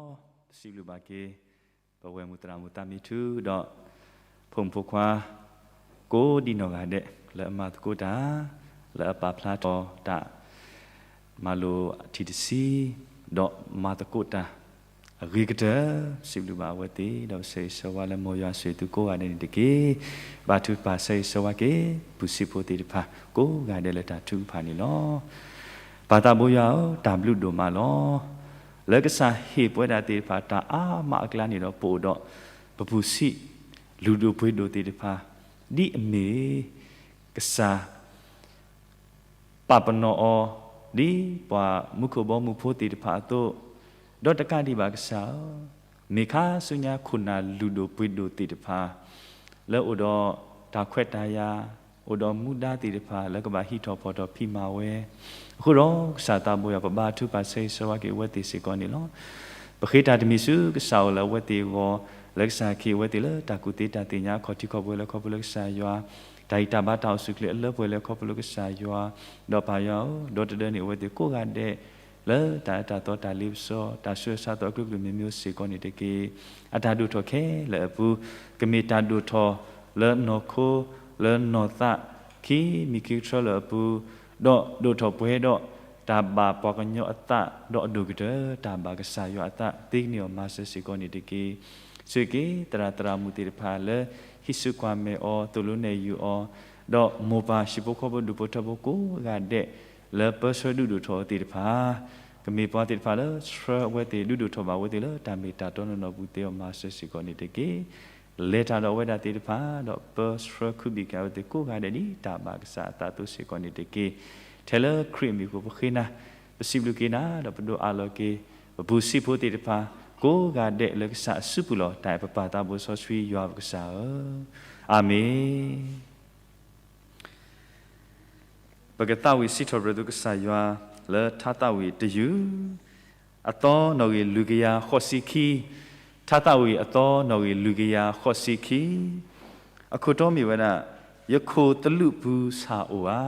ပစံးဘျုးဘၣ်က့ၤ ပဝဲၢ်မုၢ်သရၣ်မုၣ်သးမံထူဒီး ဖိမုၣ်ဖိခွါ ကိးဒံနီၢ်ဂၤဒဲး လၢအမၤသကိးတၢ် လၢအပာ်ဖျါထီၣ်တၢ် မၤလိာ်အထံၣ်တဆံ ဒီးမၤသကိးတၢ် အဂ့ၤကတၢၢ် စံးဘျုးဘၣ်အဝဲသ့ၣ် ဒီးပဆၢဂ့ၤဆၢဝါလၢ မ်ယွၤဆိၣ်ဂ့ၤသုကိးဂၤဒဲးန့ၣ်တက့ၢ်. ဘါထုကဖၣ်ဆၢဂ့ၤဆၢဝါက့ၤ ပူၤစံးဖိသ့ၣ်တဖၣ် ကိးဂၤဒဲးလၢတၢ်ထုကဖၣ်န့ၣ်လီၤ. ပၢ်သးဘိယွၤဧၢ, တၢ်ဘျုးဒိၣ်မးလီၤ. လၢကစၢ်ဟ့ၣ်ပဝဲဒၣ်သ့ၣ်တဖၣ် တၢ်အါမးအကျါန့ၣ်ဒီး ပအိၣ်ဒီး ပပူၤစံး လုၢ်ဒိၣ်ပှ့ၤဒိၣ်သ့ၣ်တဖၣ် ဒ်အမ့ၢ် ကစၢ် ပာ်ပနီၣ်အီၤ ဒ်ပှၤမူခိၣ်ဘီမုၢ်ဖိသ့ၣ်တဖၣ်အသိး, ဒီးတကးဒံးဘၣ်ကစၢ်ဧၢ, မ့ၢ်ခါဆူညါခိၣ်နၢ်လုၢ်ဒိၣ်ပှ့ၤဒိၣ်သ့ၣ်တဖၣ် လၢအိၣ်ဒီးတၢ်ခွဲးတၢ်ယာ်, အိၣ်ဒီးမူဒါသ့ၣ်တဖၣ် လၢကဘၣ်ဟံးထီၣ်ဖီၣ်ထီၣ်ဖံးမၤဝဲ, အဃိဒီးကစၢ်သးဘိယွၤ ပဘါထုကဖၣ်ဆၢဂ့ၤဆၢဝါက့ၤအဝဲသ့ၣ်စ့ၢ်ကီးန့ၣ်လီၤ. ပဃ့တၢ်တမံၤဆူကစၢ်အအိၣ်လၢအဝဲသ့ၣ်အဂီၢ်, လၢကစၢ်ဟ့ၣ်အဝဲသ့ၣ်လၢတၢ်ကူၣ်သ့တၢ်သ့ၣ်ညါအခီၣ်ထံးခီၣ်ဘှဲးလၢခီဖျိလၢကစၢ်ယွၤ, တၢ်ဟ့ၣ်တၢ်ဘါတၢ်အိၣ်ဆူၣ်အိၣ်ချ့အလၢပှဲၤလၢခီဖျိလၢကစၢ်ယွၤ, ဒီးပၢ်ယွၤဧၢ, ဒီတဒၢန့ၣ်အဝဲသ့ၣ်ကိးဂၤဒဲး လၢတၢ်အၢတၢ်သီတၢ်လ့ပစီ တၢ်ဆူးတၢ်ဆါသီအကလုာ်ကလုာ်မ့ၢ်မ့ၢ်စ့ၢ်ကီးန့ၣ်တက့ၢ်. အတၢ်ဒိၣ်ထီၣ်ခဲလၢာ်အပူၤ ကမ့ၢ်တၢ်ဒိၣ်ထီၣ်လၢနီၢ်ခိ လၢနီၢ်သး ခံမံၤခံကထြၢလၢအပူၤ, ဒီးဒိၣ်ထီၣ်ပှဲၤဒီးတၢ်ဘၣ်ပှၤကညီအသး ဒီးအဒိၣ်ကတၢၢ် တၢ်ဘၣ်ကစၢ်ယွၤအသး သ့ကန့ၢ်အီၤမၤစၢၤစ့ၢ်ကီးန့ၣ်တက့ၢ်. ဆိၣ်ဂ့ၤက့ၤသရၣ်သရၣ်မုၣ်သ့ၣ်တဖၣ်လၢ ဟံးစုကွၢ်မဲာ်အီၤ သိၣ်လိနဲၣ်ယုာ်အီၤ, ဒီးမိၢ်ပၢ်ဟံၣ်ဖိဃီဖိဒူၣ်ဖိထၢဖိကိးဂၤဒဲး လၢပၢဆှၢဒုးဒိၣ်ထီၣ်အီၤသ့ၣ်တဖၣ် ကမ့ၢ်ပှၤသ့ၣ်တဖၣ်လၢဆှၢအဝဲသ့ၣ် ဒုးဒိၣ်ထီၣ်ဘၣ်အဝဲသ့ၣ်လၢတၢ်မ့ၢ်တၢ်တီနီၢ်နီၢ်ပူၤ သ့အီၤမၤစၢၤစ့ၢ်ကီးန့ၣ်တက့ၢ်. လဲၤတၢ်ဒီးအဝဲဒၣ်သ့ၣ်တဖၣ် ဒီးပၢဆှၢခုဘံၣ်က့ၤအဝဲသ့ၣ်ကိးဂၤဒဲး ဒ်တၢ်ဘၣ်ကစၢ်အသးအသိးစ့ၢ်ကီးန့ၣ်တက့ၢ်. ထဲလၢခရံာ်အမံၤအဃိပဃ့နၤ, ပစံးဘျုးက့ၤနၤ ဒီးပဒိးအးလီၤက့ၤ ပပူၤစံးဖိသ့ၣ်တဖၣ် ကိးဂၤဒဲးလၢကစၢ်အစုပူၤလီၤ. တၢ်အဲၣ်ပပၢ်သးဘိစီဆှံယွၤပကစၢ်ဧၢ, အၤမ့ၣ်. ပကသးဝံၣ်စံးထီၣ်ပတြၢၤသုကစၢ်ယွၤ လၢထါသးဝံၣ်တယုၢ် အသီနီၣ်ဂံၢ်လွံၢ်ကယၤဃိးဆံခံ, ထါသးဝံၣ်အသီနီၣ်ဂံၢ်လွံၢ်ကယၤဃိးဆံခံ, အခိၣ်တီမ့ၢ်ဝဲဒၣ် ယခိၣ်သလုးပူၤဆၣ်အိၣ်ဧါ,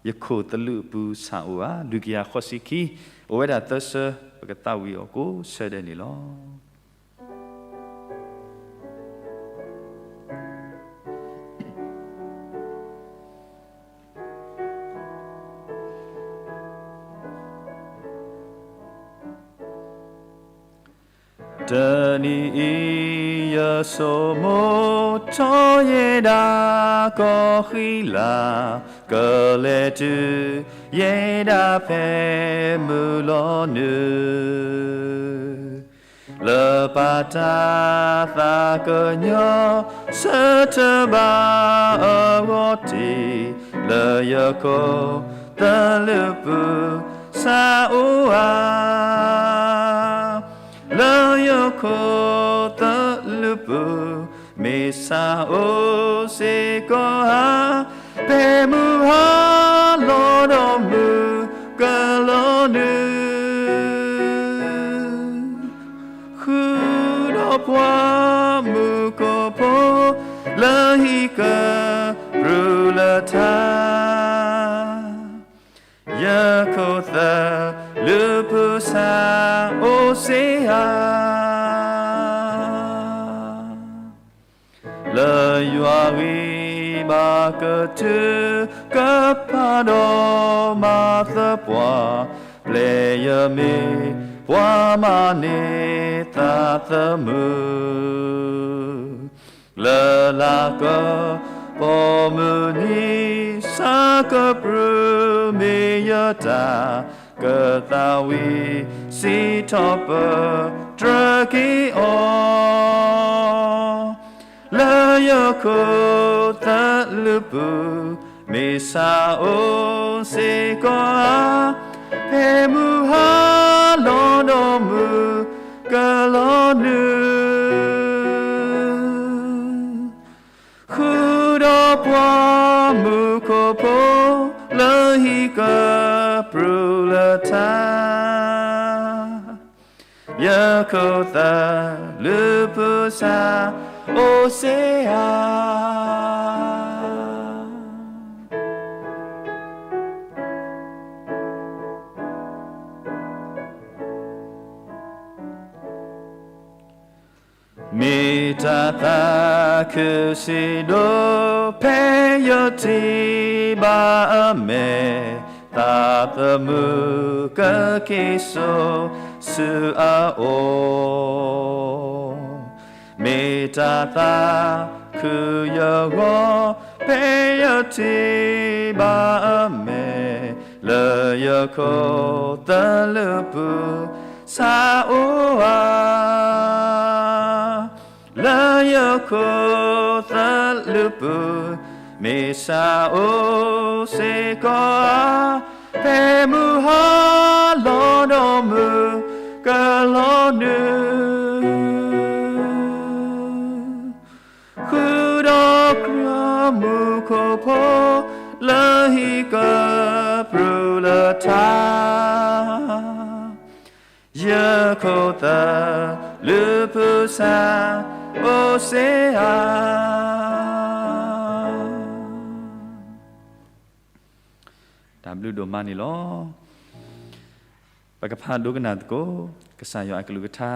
ယခိၣ်သလုးပူၤဆၣ်အိၣ်ဧါ, လွံၢ်ကယၤဃိးဆံခံ, အိၣ်ဝဲဒၣ်သၢဆၢ, ပကသးဝံၣ်အီၤကိးဆၢဒဲးန့ၣ်လီၤ. တနံၤအံၤ ယဆိမိၣ်ထီၣ်ယဲဒၣ်ကီၢ်ဃံလၤ, ကလဲၤတုၤယဲဒၣ်ဖဲမုၢ်လီၤနုၤ လၢပၢ်တၢ်သးကညီၤ ဆၢထၢၣ်ဘၣ်အဂီၢ်တ့ၢ်, လၢယခိၣ်သလုးပူၤ ဆၣ်အိၣ်ဧါ, လၢယခိၣ်သလုးပူၤ မ့ၢ်ဆၣ်အိၣ်စ့ၢ်ကီးဧါ, ဖဲမုၢ်ဟါလီၤဒီးမုၢ်ကလီၤနုၤ ဃုာ်ဒီးပှၤမုၣ်ခိၣ်ဖိ လၢဟံၣ်ကပျုၤလၢထါ, ယခိၣ်သလုးပူၤဆၣ်အိၣ်စ့ၢ်ဧါ. လၢယွၤဂံၢ်ဘါကတုၤကပၤဒီးမၤသပှၢ်, ပျဲယမ့ၢ်ပှၤမၤန့ၢ်သးသမူ လၢလၢကပီၤမုၢ်နံၤ ဆၣ်ကပျုၤမ့ၢ်ယတၢ်, ကသးဝံၣ်စံးထီၣ်ပတြၢၤက့ၤအီၤ, လၢယခိၣ်သလုးပူၤ မ့ၢ်ဆၣ်အိၣ်စ့ၢ်ကီးဧါ, ဖဲမုၢ်ဟါလီၤဒီးမုၢ်ကလီၤနုၤ ဃုာ်ဒီးပှၤမုၣ်ခိၣ်ဖိ လၢဟံၣ်ကပျုၤလၢထါ, ယခိၣ်သလုးပူၤဆၣ်အိၣ်စ့ၢ်ဧါ. မ့ၢ်တၢ်သးခုစံးဒိၣ် ဖဲယထံၣ်ဘၣ်အမဲာ်, သးသမူကက့ၤစိာ်ဆူအအိၣ်, မ့ၢ်တၢ်သးခုယဂီၢ် ဖဲယထံၣ်ဘၣ်အမဲာ်, လၢယခိၣ်သလုးပူၤ ဆၣ်အိၣ်ဧါ. လၢယခိၣ်သလုးပူၤ မ့ၢ်ဆၣ်အိၣ်စ့ၢ်ကီးဧါ, ဖဲမုၢ်ဟါလီၤဒီးမုၢ်ကလီၤနုာ်, ဃုာ်ဒီးကြၢးမူခိၣ်ဖိ လၢဟံၣ်ကပြုၢ်လၢထါ ယခိၣ်သလုးပူၤဆၣ်အိၣ်စ့ဧါ. တၢ်ဘျုးဒိၣ်မးန့ၣ်လီၤ. ပကဖးဒိကနၣ်သကိး ကစၢ်ယွၤအကလုၢ်ကထါ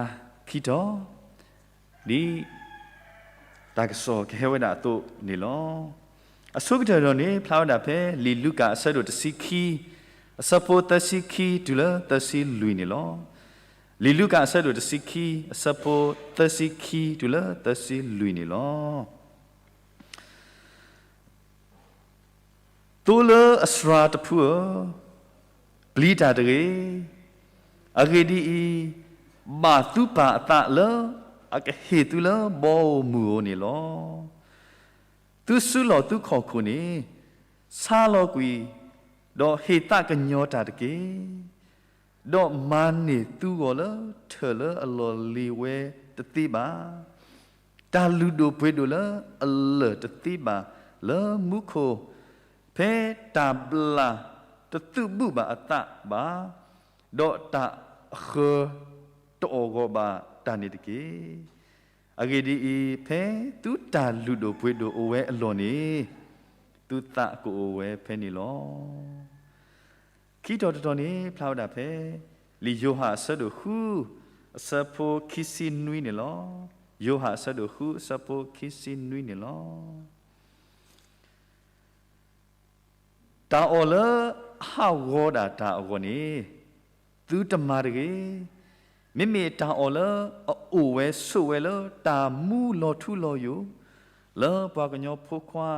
ခံတီၤ, ဒ်တၢ်ကစီၣ်ကဟဲဝဲဒၣ်အသိးန့ၣ်လီၤ. အဆိကတၢၢ်ဒီးန့ၣ် ဖျါဝဲဒၣ်ဖဲ လံာ်လူၤကၣ်အဆၢဒိၣ်တဆံခံ, အဆၢဖိသၢဆံခံတုၤလၢသၢဆံလွံၢ်န့ၣ်လီၤ. လံာ်လူၤကၣ်အဆၢဒိၣ်တဆံခံ, အဆၢဖိသၢဆံခံတုၤလၢသၢဆံလွံၢ်န့ၣ်လီၤ. သိလၢအစှၤတဖုဧၢ, ပျံၤတၢ်တဂ့ၤ. အဂ့ၢ်ဒ်အံၤ, ဘၣ်သုပၢ်အသးလၢအကဟ့ၣ်သုလၢဘီဧိၤမုၢ်ဧိၤန့ၣ်လီၤ. သုစုလီၢ်သုခီၣ်ခိၣ်န့ၣ် ဆါလီၤကွံာ်, ဒီးဟ့ၣ်သးကညီၤတၢ်တက့ၢ်. ဒီးမၤန့ၢ်သုဂီၤလၢ ထၢၣ်လၢအလီၢ်လံၤဝဲတသ့ဘၣ်, တၢ်လုၢ်ဒိၣ်ပှ့ၤဒိၣ်လၢအလၢၢ်တသ့ဘၣ်လၢမူခိၣ်, ဖဲတၢ်ဘျၣ်တသုးဘူးဘၣ်အသးဘၣ်, ဒီးတၢ်အဃၢၤတအီၣ်ဂီၢ်ဘၣ်တၢ်န့ၣ်တက့ၢ်. အဂ့ၢ်ဒ်အံၤ, ဖဲသုတၢ်လုၢ်ဒိၣ်ပှ့ၤဒိၣ်အိၣ်ဝဲအလီၢ်န့ၣ်, သုသးကအိၣ်ဝဲဖဲန့ၣ်လီၤ. ခံတီၤတတီၤန့ၣ် ဖျါဝဲဒၣ်ဖဲ လံာ်ယိၤဟၣ်အဆၢဒိၣ်ဃု အဆၢဖိခံဆံနွံန့ၣ်လီၤ. ယိၤဟၣ်အဆၢဒိၣ်ဃု အဆၢဖိခံဆံနွံန့ၣ်လီၤ. တၢ်အီၣ်လၢအဟးဂီၤဒၣ်တၢ်အဂီၢ်န့ၣ် သုတမၤတဂ့ၤ. မ့မ့ၢ်တၢ်အီၣ်လၢအအိၣ်ဝဲဆိးဝဲလၢတၢ်မူလီၤထူလီၤယိာ် လၢပှၤကညီဖိခွါ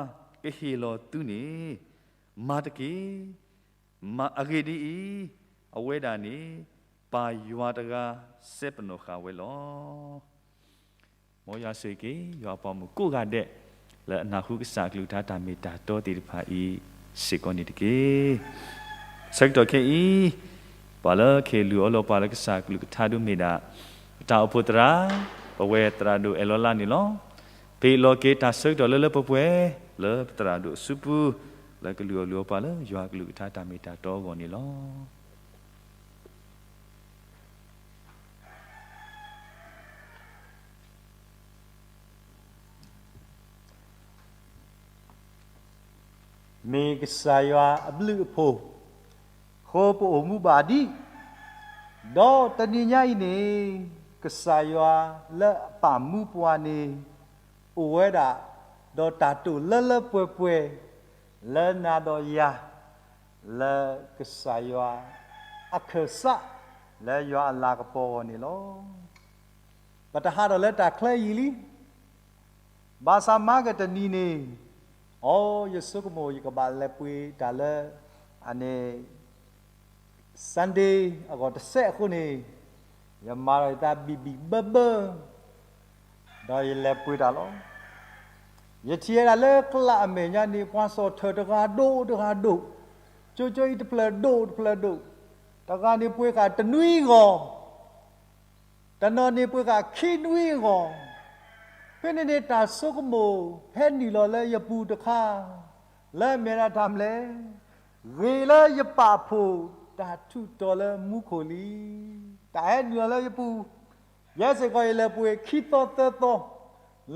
ကဟ့ၣ်လီၤသုန့ၣ် မၤတက့ၢ်. မၤအဂ့ၢ်ဒ်အံၤ, အဝဲဒၣ်န့ၣ် ပၢ်ယွၤတဂၤစဲပနီၣ်ဃာ်ဝဲလီၤ. မ်ယွၤဆိၣ်ဂ့ၤက့ၤ ယွၤအပှၤမုၣ်ကိးဂၤဒဲး လၢအနၢ်ဟူကစၢ်အကလုၢ်ကထါတၢ်မ့ၢ်တၢ်တီသ့ၣ်တဖၣ်အံၤစ့ၢ်ကီးန့ၣ်တက့ၢ်. ဆၢကတီၢ်ခဲအံၤ, ပှၤလၢကဟ့ၣ်လုၢ်အီလီၤပှၤလၢကစၢ်အကလုၢ်ကထါဒုးမ့ၢ်ဒၣ် ပတၢ်အိၣ်ဖှိၣ်သရၣ်, ပဝဲသရၣ်ဒိၣ်အဲၣ်လီၤလါန့ၣ်လီၤ. ပဟ့ၣ်လီၤက့ၤတၢ်ဆၢကတီၢ်လၢလၢပှဲၤပှဲၤ လၢပသရၣ်ဒိၣ်အစုပူၤ လၢကလုၢ်အီၣ်လုၢ်အီပှၤလၢယွၤအကလုၢ်ကထါတၢ်မ့ၢ်တၢ်တီအဂီၢ်န့ၣ်လီၤ. မ့ၢ်ကစၢ်ယွၤအဘျုးအဖှိၣ်, ဃိပအိၣ်မူဘၣ်ဒံး, ဒီးတနံၤညါအံၤန့ၣ် ကစၢ်ယွၤလၢအပာ်မူပှၤန့ၣ် အိၣ်ဝဲဒၣ် ဒီးတၢ်တိာ်လၢလၢပှဲၤပှဲၤ လၢနၤဒီးယၤ လၢကစၢ်ယွၤအခၢၣ်စး လၢယွၤအလၤကပီၤအဂီၢ်န့ၣ်လီၤ. ပတဟးထီၣ်လၢတၢ်ချၢယံာ်လံ, ဘၣ်ဆၣ်မၤကတနံၤန့ၣ်, အိ ယဆိကမိၣ်ယကဘၣ်လဲၤပှ့ၤတၢ်လၢ အန့ၣ် Sunday အဂီၢ်တစဲးအဃိန့ၣ်, ယမၤဒီးယသးဘံၣ်ဘံၣ်ဘၢဘၢ ဒီးယလဲၤပှ့ၤတၢ်လီၤ. ယထံၣ်ဝဲဒၣ်လၢကျးအမဲာ်ညါန့ၣ် ပှၤစိာ်ထၢၣ်တဂၤဒိၣ်တဂၤဒိၣ်, ကၠိကၠိအံၤတဖျၢၣ်ဒိၣ်တဖျၢၣ်ဒိၣ်, တဂၤန့ၣ်ပှ့ၤဃာ်တနွံဂီၤ, တနီၤန့ၣ်ပှ့ၤဃာ်ခံနွံဂီၤ, ဖဲန့ၣ်န့ၣ်တၢ်ဆိကမိၣ် ဟဲနုာ်လီၤလၢယပူၤတခါ, လၢအမ့ၢ်ဒၣ်တၢ်မနုၤလဲၣ်, ဂ့ၤလၢယပာ်ဖှိၣ်တၢ်ထူးတီၤလၢမူခိၣ်လံ. တၢ်ဟဲနုာ်လီၤလၢယပူၤ, ယဲစ့ၢ်ကီးယလဲၤပှ့ၤခံသီသၢသီ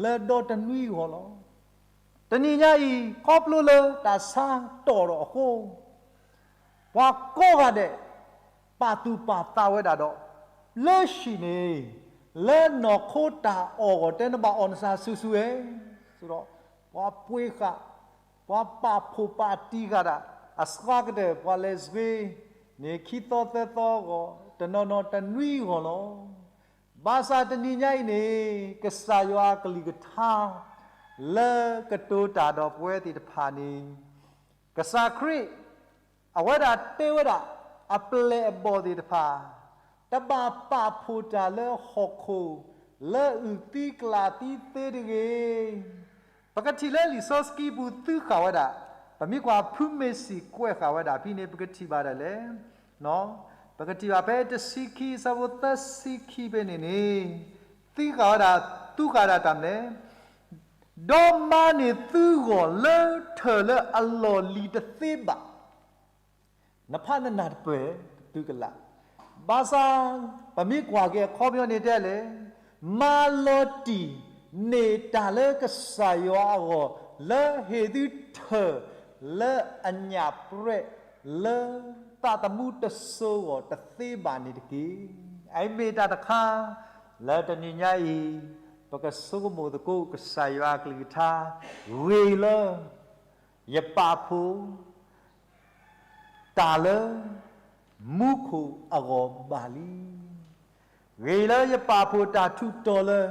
လၢဒီတနွံဂီၤလီၤ. တနံၤညါအံၤ ခီဖျိလၢတၢ်ဆါတီၢ်ထီၣ်အဃိ, ပှၤကိးဂၤဒဲး ပာ်သူၣ်ပာ်သးဝဲဒၣ်ဒီး လၢဟံၣ်န့ၣ် လၢနီၢ်ခိတၢ်အီၣ်အဂီၢ် တဲနဘၣ်အီၣ်နသးဆူၣ်ဆူၣ်ဝဲ, ဒီးပှၤပှ့ၤဃာ်, ပှၤပာ်ဖှိၣ်ပာ်တံၢ်ဃာ်တၢ်, အစှၤကတၢၢ် ပှၤလဲၤဆှ့, န့ၣ်ခံသီသၢသီအဂီၢ်, တနီၤနီၤတနွံအဂီၢ်လီၤ. ဘၣ်ဆၣ်တနံၤညါအံၤန့ၣ် ကစၢ်ယွၤအကလုၢ်ကထါ လၢကတိၤတၢ်ဒီးပဝဲသ့ၣ်တဖၣ်န့ၣ် ကစၢ်ခရံာ် အဝဲဒၣ်တဲဝဲဒၣ် အပျဲၢ်အဘီၣ်သ့ၣ်တဖၣ် တဘၣ်ပာ်ဖှိၣ်တၢ်လၢဟီၣ်ခိၣ် လၢအုၣ်သံကလၢ်သံသ့တဂ့ၤ. ပကထံၣ်လၢလံာ်စီဆှံပူၤသုဃာ်ဝဲဒၣ်, ပမ့ၢ်ကွၢ်ဖုမ့ၢ်စံၣ်ကွဲးဃာ်ဝဲဒၣ်ဖဲန့ၣ် ပကထံၣ်ဘၣ်ဒၣ်လဲၣ်. ပကထံၣ်ဘၣ်ဖဲတဆံခံ အဆၢဖိသၢဆံခံဖဲန့ၣ်န့ၣ် သုဃာ်ဝဲဒၣ်, သုဃာ်ဒၣ်တၢ်မနုၤလဲၣ်. ဒီးမၤန့ၢ်သုဂီၢ်လၢထၢၣ်လၢအလီၢ်လံၤတသ့ဘၣ် နဖးနနၢ်တပၢၢ် သုကလး. ဘၣ်ဆၣ် ပမ့ၢ်ကွၢ်က့ၤအခီပညီန့ၣ်တဲလဲၣ်, မၤလီၤတံၢ်န့ၢ်တၢ်လၢကစၢ်ယွၤအဂီၢ် လၢဟ့ၣ်သုထၢၣ်လၢအညၣ်ပြဲး လၢသးသမူတစိၤအဂီၢ်တသ့ဘၣ်န့ၣ်တက့ၢ်. အအံၤမ့ၢ်တၢ်တခါ လၢတနံၤညါအံၤ ပကဆိကမိၣ်သကိးကစၢ်ယွၤအကလုၢ်ကထါ ဂ့ၤလၢ ယပာ်ဖှိၣ် တၢ်လၢ မူခိၣ်အဂီၢ်ဘၣ်လံ. ဂ့ၤလၢယပာ်ဖှိၣ်တၢ်ထူးတီၤလၢ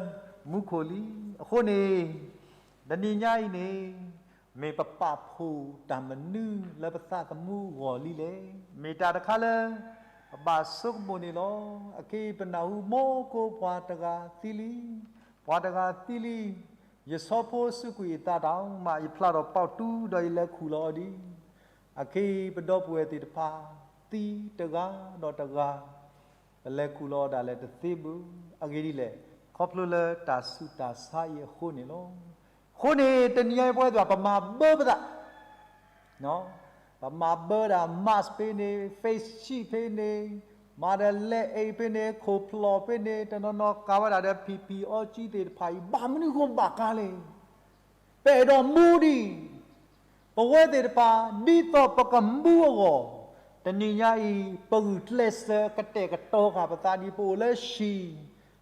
မူခိၣ်လံ. အဃိန့ၣ် တနံၤညါအံၤန့ၣ် မ့ၢ်ပပာ်ဖှိၣ်တၢ်မနုၤလၢပသးသမူအဂီၢ်လံလဲၣ်. မ့ၢ်တၢ်တခါလၢ ပဘၣ်ဆိကမိၣ်န့ၣ်လီၤ. အခဲအံၤပနၢ်ဟူမီၢ်ကိပှၤတဂၤသံလံ, ပှၤတဂၤသံလံ, ယဆီဖိစူးကွံာ်အသးတၢ်မး ယဖျါထီၣ်ပာ်တူဒီးယလဲၤခူၣ်လီၤအီၤဒံး. အခဲအံၤပဒီပုၢ်ဝဲၢ်သ့ၣ်တဖၣ် သံတဂၤဒီးတဂၤ ပလဲၤခူၣ်လီၤအီၤဒၣ်လဲာ်တသ့ဘၣ်. အဂ့ၢ်ဒ်လဲၣ်, ခီဖျိလၢတၢ်ဆူးတၢ်ဆါအံၤအဃိန့ၣ်လီၤ. အဃိန့ၣ် တနံၤညါအံၤပဝဲသ့ၣ်တဖၣ် ပမၤဘၢပသး ပမၤဘၢဒၣ် mask ဖဲန့ၣ်, face shield ဖဲန့ၣ်, မၤဒီး leg aid ဖဲန့ၣ်, ခိၣ်ဖျီၣ်ဖဲန့ၣ်, တနီၤနီၤကၤဝဲဒၣ်ဒီး PPE သ့ၣ်တဖၣ်အံၤ ဘၣ်မနုၤဃိဘၣ်ကၤလဲၣ်. ပအဲၣ်ဒိးမူဒံး ပဝဲသ့ၣ်တဖၣ် ဒ်သိးပကမူအဂီၢ်, တနံၤညါအံၤ ပဂုာ်ကျဲးစၢးကတဲာ်ကတီၤဃာ်ပသးဒ်ပအိၣ်လၢဟံၣ်,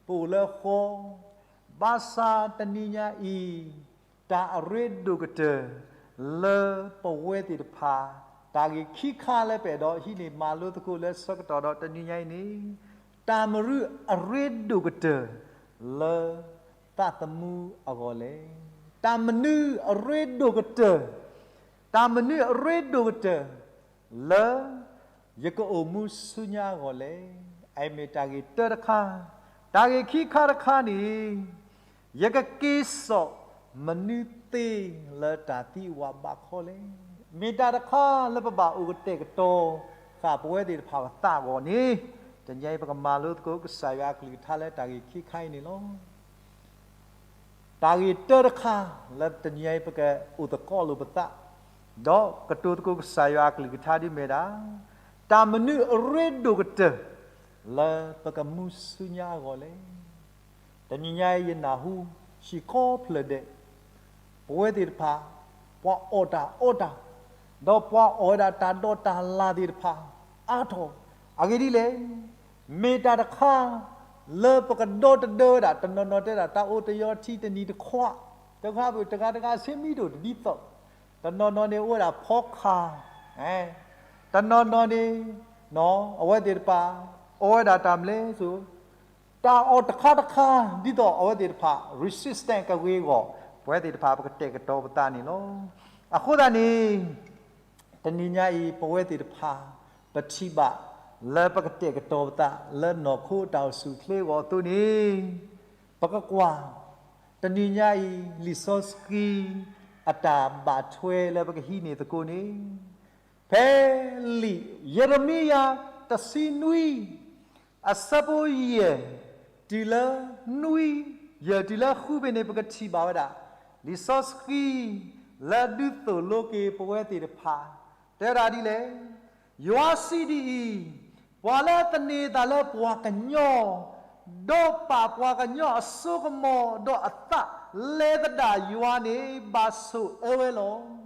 ပအိၣ်လၢဃီ, ဘၣ်ဆၣ်တနံၤညါအံၤ တၢ်အရ့ဒိၣ်ကတၢၢ်လၢပဝဲသ့ၣ်တဖၣ်, တၢ်ဂ့ၢ်ခံခါလၢပအဲၣ်ဒိးဟံးန့ၢ်မၤလိသကိးလၢဆၢကတီၢ်ဒီးတနံၤညါအံၤန့ၣ်, တၢ်မနုၤအရ့ဒိၣ်ကတၢၢ်လၢသးသမူအဂီၢ်လဲၣ်. တၢ်မနုၤအရ့ဒိၣ်ကတၢၢ်, တၢ်မနုၤအရ့ဒိၣ်ကတၢၢ် လၢယကအိၣ်မူဆူညါအဂီၢ်လဲၣ်. အအံၤမ့ၢ်တၢ်ဂ့ၢ်တၢတခါ, တၢ်ဂ့ၢ်ခံခါတခါန့ၣ်, ယကက့ၤစိာ်မနုၤသ့လၢတၢ်သံဝးဘးခီလဲၣ်. မ့ၢ်တၢ်တခါလၢပဘၣ်အိၣ်ကတဲာ်ကတီၤဃာ်ပဝဲသ့ၣ်တဖၣ်ပသးအဂီၢ်န့ၣ်, တနံၤအံၤပကမၤလိသကိးကစၢ်ယွၤအကလုၢ်ကထါလၢတၢ်ဂ့ၢ်ခံခါအံၤန့ၣ်လီၤ. တၢ်ဂ့ၢ်တၢတခါ လၢတနံၤအံၤပကအိၣ်သကိးလိာ်ပသး, ဒီးကတိၤသကိးကစၢ်ယွၤအကလုၢ်ကထါဒ်မ့ၢ်ဒၣ်, တၢ်မနုၤအရ့ဒိၣ်ကတၢၢ် လၢပကမူဆူညါအဂီၢ်လဲၣ်. တနံၤညါအံၤယနၢ်ဟူ ဟံၣ်ကိးဖျၢၣ်ဒဲး ပဝဲသ့ၣ်တဖၣ် ပှၤအီၣ်တၢ်အီတၢ်, ဒီးပှၤအီၣ်ဝဲဒၣ်တၢ်ဒိးတၢ်လၣ်သ့ၣ်တဖၣ် အါထီၣ်, အဂ့ၢ်ဒ်လဲၣ်, မ့ၢ်တၢ်တခါ လၢပကဒီတဒၢဝဲဒၣ်, တနီၤနီၤတဲဒၣ် တၢ်အိၣ်တယီၤထံတနံၤတခွး, တဂၤဘၣ်တဂၤ တဂၤဆ့မံၤဒိၣ်တဒ်သိး, တနီၤနီၤန့ၣ်အိၣ်ဝဲဒၣ်ဖီခါ, တနီၤနီၤန့ၣ် အဝဲသ့ၣ်တဖၣ် အီဝဲဒၣ်တၢ်မလဲၣ်စိ တၢ်အီၣ်တခါတခါ ဒ်သိးအဝဲသ့ၣ်တဖၣ် resistant ကဂ့ၤအဂီၢ်, ပဝဲသ့ၣ်တဖၣ်ပကတဲာ်ကတီၤပသးန့ၣ်လီၤ. အဃိသတးန့ၣ် တနံၤညါအံၤ ပဝဲသ့ၣ်တဖၣ် ပထံၣ်ဘၣ်လၢပကတဲာ်ကတီၤပသး လၢနီၢ်ခိတၢ်အိၣ်ဆူၣ်အိၣ်ချ့အဂီၢ်အသိးန့ၣ်, ပကကွၢ် တနံၤညါအံၤ လံာ်စီဆှံ အတၢ်ဘၣ်ထွဲလၢပကဟံးန့ၢ်သကိးန့ၣ်, ဖဲလံာ်ယံးရမံယၤ တဆံနွံ အဆၢဖိယဲၢ် တုၤလၢနွံ, ယဲၢ်တုၤလၢဃုဖဲန့ၣ် ပကထံၣ်ဘၣ်ဝဲဒၣ် လံာ်စီဆှံ လၢဒုးသိၣ်လိက့ၤပဝဲသ့ၣ်တဖၣ် တဲဝဲဒၣ်ဒ်လဲၣ်, ယွၤစံးဒ်အံၤ, ပှၤလၢသန့ၤသးလၢပှၤကညီ, ဒီးပာ်ပှၤကညီအစိကမီၤ, ဒီးအသးလဲၤသဒၣ်ယွၤန့ၣ် ဘၣ်ဆိၣ်အၢဝဲလီၤ.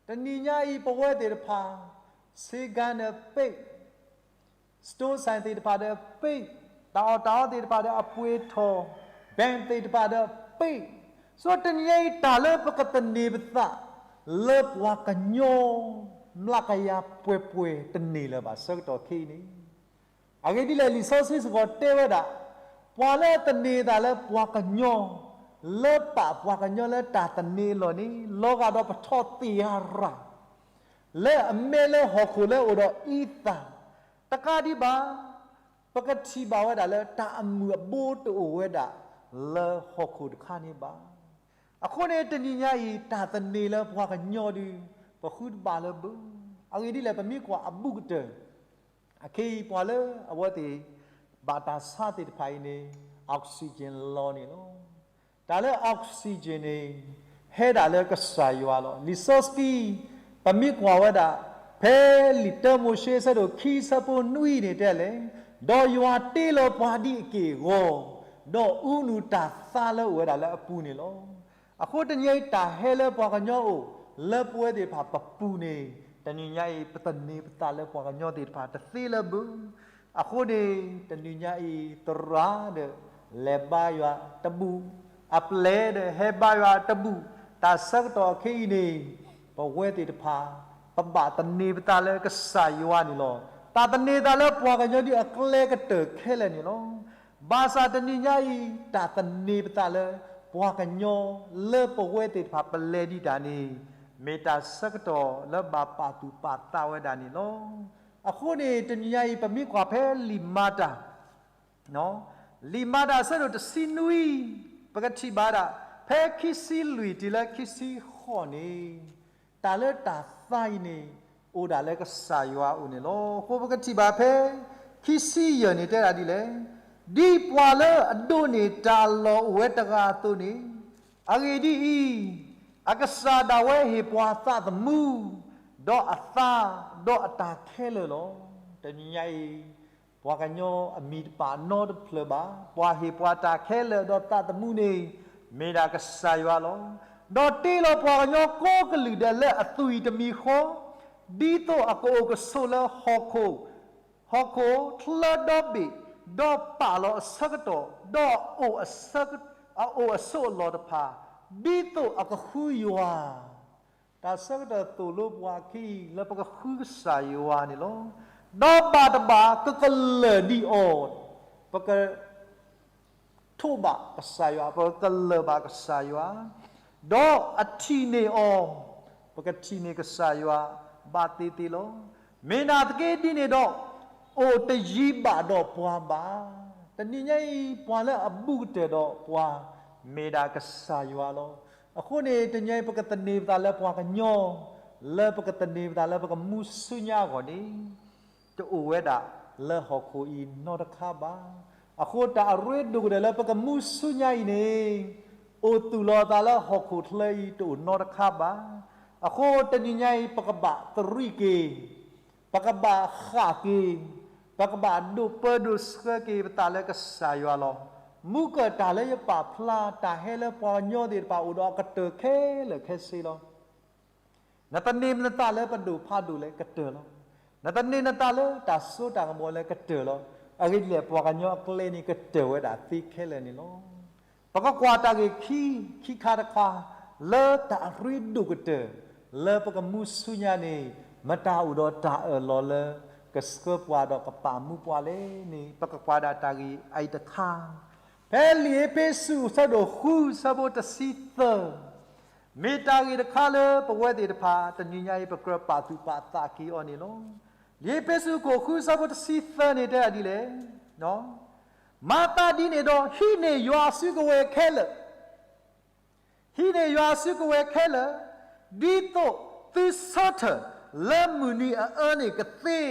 တနံၤညါအံၤ ပဝဲသ့ၣ်တဖၣ် ဆေးခန်းဒီးပိတ်, စတိုးဆိုင်သ့ၣ်တဖၣ်ဒီးပိတ်, တၢ်အီၣ်တၢ်အီသ့ၣ်တဖၣ်ဒီးအပှ့ၤထီၣ်, bank သ့ၣ်တဖၣ်ဒီးပ့ၢ်, ဆိတနံၤညါအံၤ တၢ်လၢပကသန့ၤပသးလၢပှၤကညီ မျးကယၤပှဲၤပှဲၤတန့ၢ်လၢၤဘၣ်ဆၢကတီၢ်ခဲအံၤန့ၣ်, အဂ့ၢ်ဒ်လဲၣ် လံာ်စီဆှံစ့ၢ်ကီးတဲဝဲဒၣ်, ပှၤလၢအသန့ၤသးလၢပှၤကညီ, လၢပာ်ပှၤကညီလၢတၢ်သန့ၤအလီၢ်န့ၣ် လီၤဂာ်ဒီးပထီၣ်သ့ၣ်အရၣ် လၢအမဲလၢဟီၣ်ခိၣ်လၢအိၣ်ဒီးအံသၣ်, တကးဒံးဘၣ် ပကထံၣ်ဘၣ်ဝဲဒၣ်လၢတၢ်အမုာ်အဘိတအိၣ်ဝဲဒၣ် လၢဟီၣ်ခိၣ်တခါန့ၣ်ဘၣ်. အဃိန့ၣ်တနံၤညါအံၤ တၢ်သန့ၤလၢပှၤကညီဒုး ပဃုတဘၣ်လၢၤဘၣ်. အဂ့ၢ်ဒ်လဲၣ် ပမ့ၢ်ကွၢ်အဘူးကတၢၢ် အခဲအံၤပှၤလၢအဝဲသ့ၣ် ဘၣ်တၢ်ဆါသ့ၣ်တဖၣ်အံၤန့ၣ် oxygen လီၤန့ၣ်လီၤ. တၢ်လၢ oxygen န့ၣ် ဟဲဒၣ်လၢကစၢ်ယွၤလီၤ. လံာ်စီဆှံ ပမ့ၢ်ကွၢ်ဝဲဒၣ် ဖဲလံာ်တၢမိၤၡ့အဆၢဒိၣ်ခံဆၢဖိနွံန့ၣ်တဲလဲၣ်, ဒီးယွၤတ့လီၤပှၤဒ်အက့ၢ်အဂီၤ, ဒီးအူနုၢ်တၢ်သါလၢအိၣ်ဝဲဒၣ်လၢအပူၤန့ၣ်လီၤ. အဃိတနံၤအံၤတၢ်ဟဲလၢပှၤကညီအိၣ် လၢပဝဲသ့ၣ်တဖၣ်ပပူၤန့ၣ် တနံၤညါအံၤ ပသန့ၤပသးလၢပှၤကညီသ့ၣ်တဖၣ်တသ့လၢၤဘၣ်. အဃိန့ၣ် တနံၤညါအံၤ သရၣ်ဒီး လဲၤဘါယွၤတဘူၣ်, အပျဲၢ်ဒီးဟဲဘါယွၤတဘူၣ်, တၢ်ဆၢကတီၢ်အခဲအံၤန့ၣ် ပဝဲသ့ၣ်တဖၣ် ပဘၣ်သန့ၤပသးလၢကစၢ်ယွၤန့ၣ်လီၤ. တၢ်သန့ၤသးလၢပှၤကညီဒ်အကျဲကတၢၢ်ခဲလၢာ်န့ၣ်လီၤ. ဘၣ်ဆၣ်တနံၤညါအံၤ တၢ်သန့ၤပသးလၢပှၤကညီ လၢပဝဲသ့ၣ်တဖၣ်ပလဲၤဒံးတၢ်န့ၣ် မ့ၢ်တၢ်ဆၢကတီၢ်လၢဘၣ်ပာ်သူၣ်ပာ်သးဝဲဒၣ်န့ၣ်လီၤ. အဃိန့ၣ် တနံၤညါအံၤ ပမ့ၢ်ကွၢ်ဖဲလံာ်မၤတၢ် လံာ်မၤတၢ်အဆၢဒိၣ်တဆံနွံ ပကထံၣ်ဘၣ်ဒၣ် ဖဲခံဆံလွံၢ်တုၤလၢခံဆံဃိးန့ၣ် တၢ်လၢတၢ်သါအံၤန့ၣ် အိၣ်ဒၣ်လၢကစၢ်ယွၤအအိၣ်န့ၣ်လီၤ. အဃိပကထံၣ်ဘၣ်ဖဲ ခံဆံယဲၢ်န့ၣ်တဲဒၣ်ဒ်လဲၣ်, ဒ်ပှၤလၢအဒိးန့ၢ်တၢ်လီၢ်အိၣ်ဝဲတဂၤအသိးန့ၣ်, အဂ့ၢ်ဒ်အံၤ, အကစၢ်ဒၣ်ဝဲဟ့ၣ်ပှၤသးသမူ, ဒီးအသါ, ဒီးအတၢ်ခဲလၢာ်လီၤ. တနံၤညါအံၤ ပှၤကညီအမံၤတပာ်နီတဖျၢၣ်ဘၣ်. ပှၤဟ့ၣ်ပှၤတၢ်ခဲလၢာ်ဒီးသးသမူန့ၣ် မ့ၢ်ဒၣ်ကစၢ်ယွၤလီၤ. ဒီးတ့လီၤပှၤကညီကိးကလုာ်ဒဲးလၢအသွံၣ်တမံၤဃီ, ဒ်သိးအကအိၣ်ကဆိးလၢဟီၣ်ခိၣ်, ဟီၣ်ခိၣ်ချၢဒီဘ့ၣ်, ဒီးပာ်လီၤအဆၢကတီၢ်, ဒီးအအိၣ်အဆိးအလီၢ်တဖၣ်, ဒ်သိးအကဃုယွၤ တၢ်ဆၢကတီၢ်သိၣ်လိပှၤအခံ လၢပကဃုကစၢ်ယွၤန့ၣ်လီၤ. ဒီးဘၣ်တဘၣ်ကကလၢၢ်ဒံးအီၤ, ပကထိးဘၣ်ကစၢ်ယွၤ, ပကကလၢၢ်ဘၣ်ကစၢ်ယွၤ, ဒီးအထံၣ်န့ၢ်အီၤ, ပကထံၣ်န့ၢ်ကစၢ်ယွၤဘၣ်သ့သ့လီၤ. မ့ၢ်နာ်သက့ဒ်န့ၣ်ဒီး, အိၣ်တယံၤဘၣ်ဒီးပှၤဘၣ်. တနံၤညါအံၤ ပှၤလၢအဘူးကတၢၢ်ဒီးပှၤ မ့ၢ်ဒၣ်ကစၢ်ယွၤလီၤ. အဃိန့ၣ် တနံၤအံၤ ပကသန့ၤပသးလၢပှၤကညီ, လၢပကသန့ၤပသးလၢပကမူဆူညါအဂီၢ်န့ၣ်, တအိၣ်ဝဲဒၣ်လၢဟီၣ်ခိၣ်အံၤနီတခါဘၣ်. အဃိတၢ်အရ့ဒိၣ်ကတၢၢ်လၢပကမူဆူညါအံၤန့ၣ်, အိၣ်သူၣ်လီၤအသးလၢဟီၣ်ခိၣ်ချၢအံၤတအိၣ်နီတခါဘၣ်. အဃိတနံၤညါအံၤ ပကဘၣ်သရံးက့ၤ ပကဘၣ်ဃၣ်က့ၤ, ပကဘၣ်ဒိးပၢဒိးဆှၢက့ၤပသးလၢကစၢ်ယွၤလီၤ. မူကၢၢ်တၢ်လၢယပာ်ဖျါ တၢ်ဟဲလၢပှၤကညီသ့ၣ်တဖၣ်အိၣ်ဒီးအကတၢၢ်ခဲလၢာ်ခဲဆ့လီၤ. နသန့ၤနသးလၢပဒိၣ်ဖးဒိၣ်လဲၣ်ကတၢၢ်လီၤ. နသန့ၤနသးလၢတၢ်စိတၢ်ကမီၤလဲၣ်ကတၢၢ်လီၤ. အဂ့ၢ်ဒ်လဲၣ် ပှၤကညီအကျဲန့ၣ်ကတၢၢ်ဝဲဒၣ်သ့ခဲလၢာ်န့ၣ်လီၤ. ပကကွၢ်တၢ်ဂ့ၢ်ခံ, ခံခါတခါ, လၢတၢ်အရ့ဒိၣ်ကတၢၢ် လၢပကမူဆူညါန့ၣ် မတၤအိၣ်ဒီးတၢ်အၢၣ်လီၤလၢ ကဆှၢပှၤဒီးကပာ်မူပှၤလဲၣ်န့ၣ် ပကကွၢ်ဒၣ်တၢ်ဂ့ၢ်အံၤတခါ, ဖဲလံာ်အ့းဖ့းစူးအဆၢဒိၣ်ဃုဆၢဖိတဆံသၢ မ့ၢ်တၢ်ဂ့ၢ်တခါလၢပဝဲသ့ၣ်တဖၣ် တနံၤညါအံၤ ပကြၢးပာ်သူၣ်ပာ်သးက့ၤအီၤန့ၣ်လီၤ. လံာ်အ့းဖ့းစူးခိၣ်ဃုဆၢဖိတဆံသၢန့ၣ်တဲဒၣ်ဒ်လဲၣ်, မၤသးဒ်န့ၣ်ဒီး ဟံးန့ၢ်ယွၤအစုကဝဲၤခဲလၢာ်, ဟံးန့ၢ်ယွၤအစုကဝဲၤခဲလၢာ်, ဒ်သိးသုဆၢထၢၣ်လၢမုၢ်နံၤအအၢန့ၣ်ကသ့,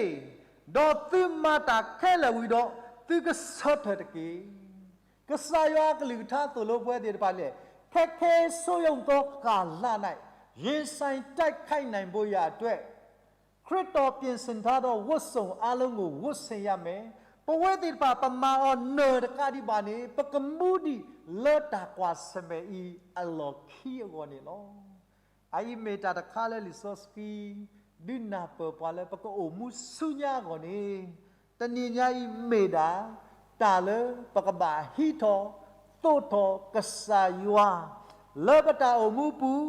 ဒီးသုမၤတၢ်ခဲလၢာ်ဝံၤဒီး သုကဆၢထၢၣ်တက့ၢ်. ကစၢ်ယွၤအကလုၢ်ကထါသိၣ်လိပဝဲသ့ၣ်တဖၣ်လဲၣ်, ခဲခဲဆိယုၢ်သောကာလ၌ ရင်ဆိုင်တိုက်ခိုက်နိုင်ဖို့ရာအတွက် ခရစ်တော်ပြင်ဆင်ထားသောဝတ်စုံအားလုံးကို ဝတ်ဆင်ရမယ်. ပဝဲသ့ၣ်တဖၣ် ပမၤအီၤနၢၤတကးဒံးဘၣ်န့ၣ် ပကမူဒံးလၢတၢ်ကွၢ်ဆၢၣ်မဲာ်အံၤအလီၢ်ခံအဂီၢ်န့ၣ်လီၤ. အအံၤမ့ၢ်တၢ်တခါလၢလံာ်စီဆှံ ဒုးနၢ်ပၢၢ်ပှၤလၢပကအိၣ်မူဆူညါအဂီၢ်န့ၣ်, တနံၤညါအံၤမ့ၢ်ဒၣ် တၢ်လၢပကဘၣ်ဟံးထီၣ်သိးထီၣ်ကစၢ်ယွၤ လၢပတၢ်အိၣ်မူပူၤ,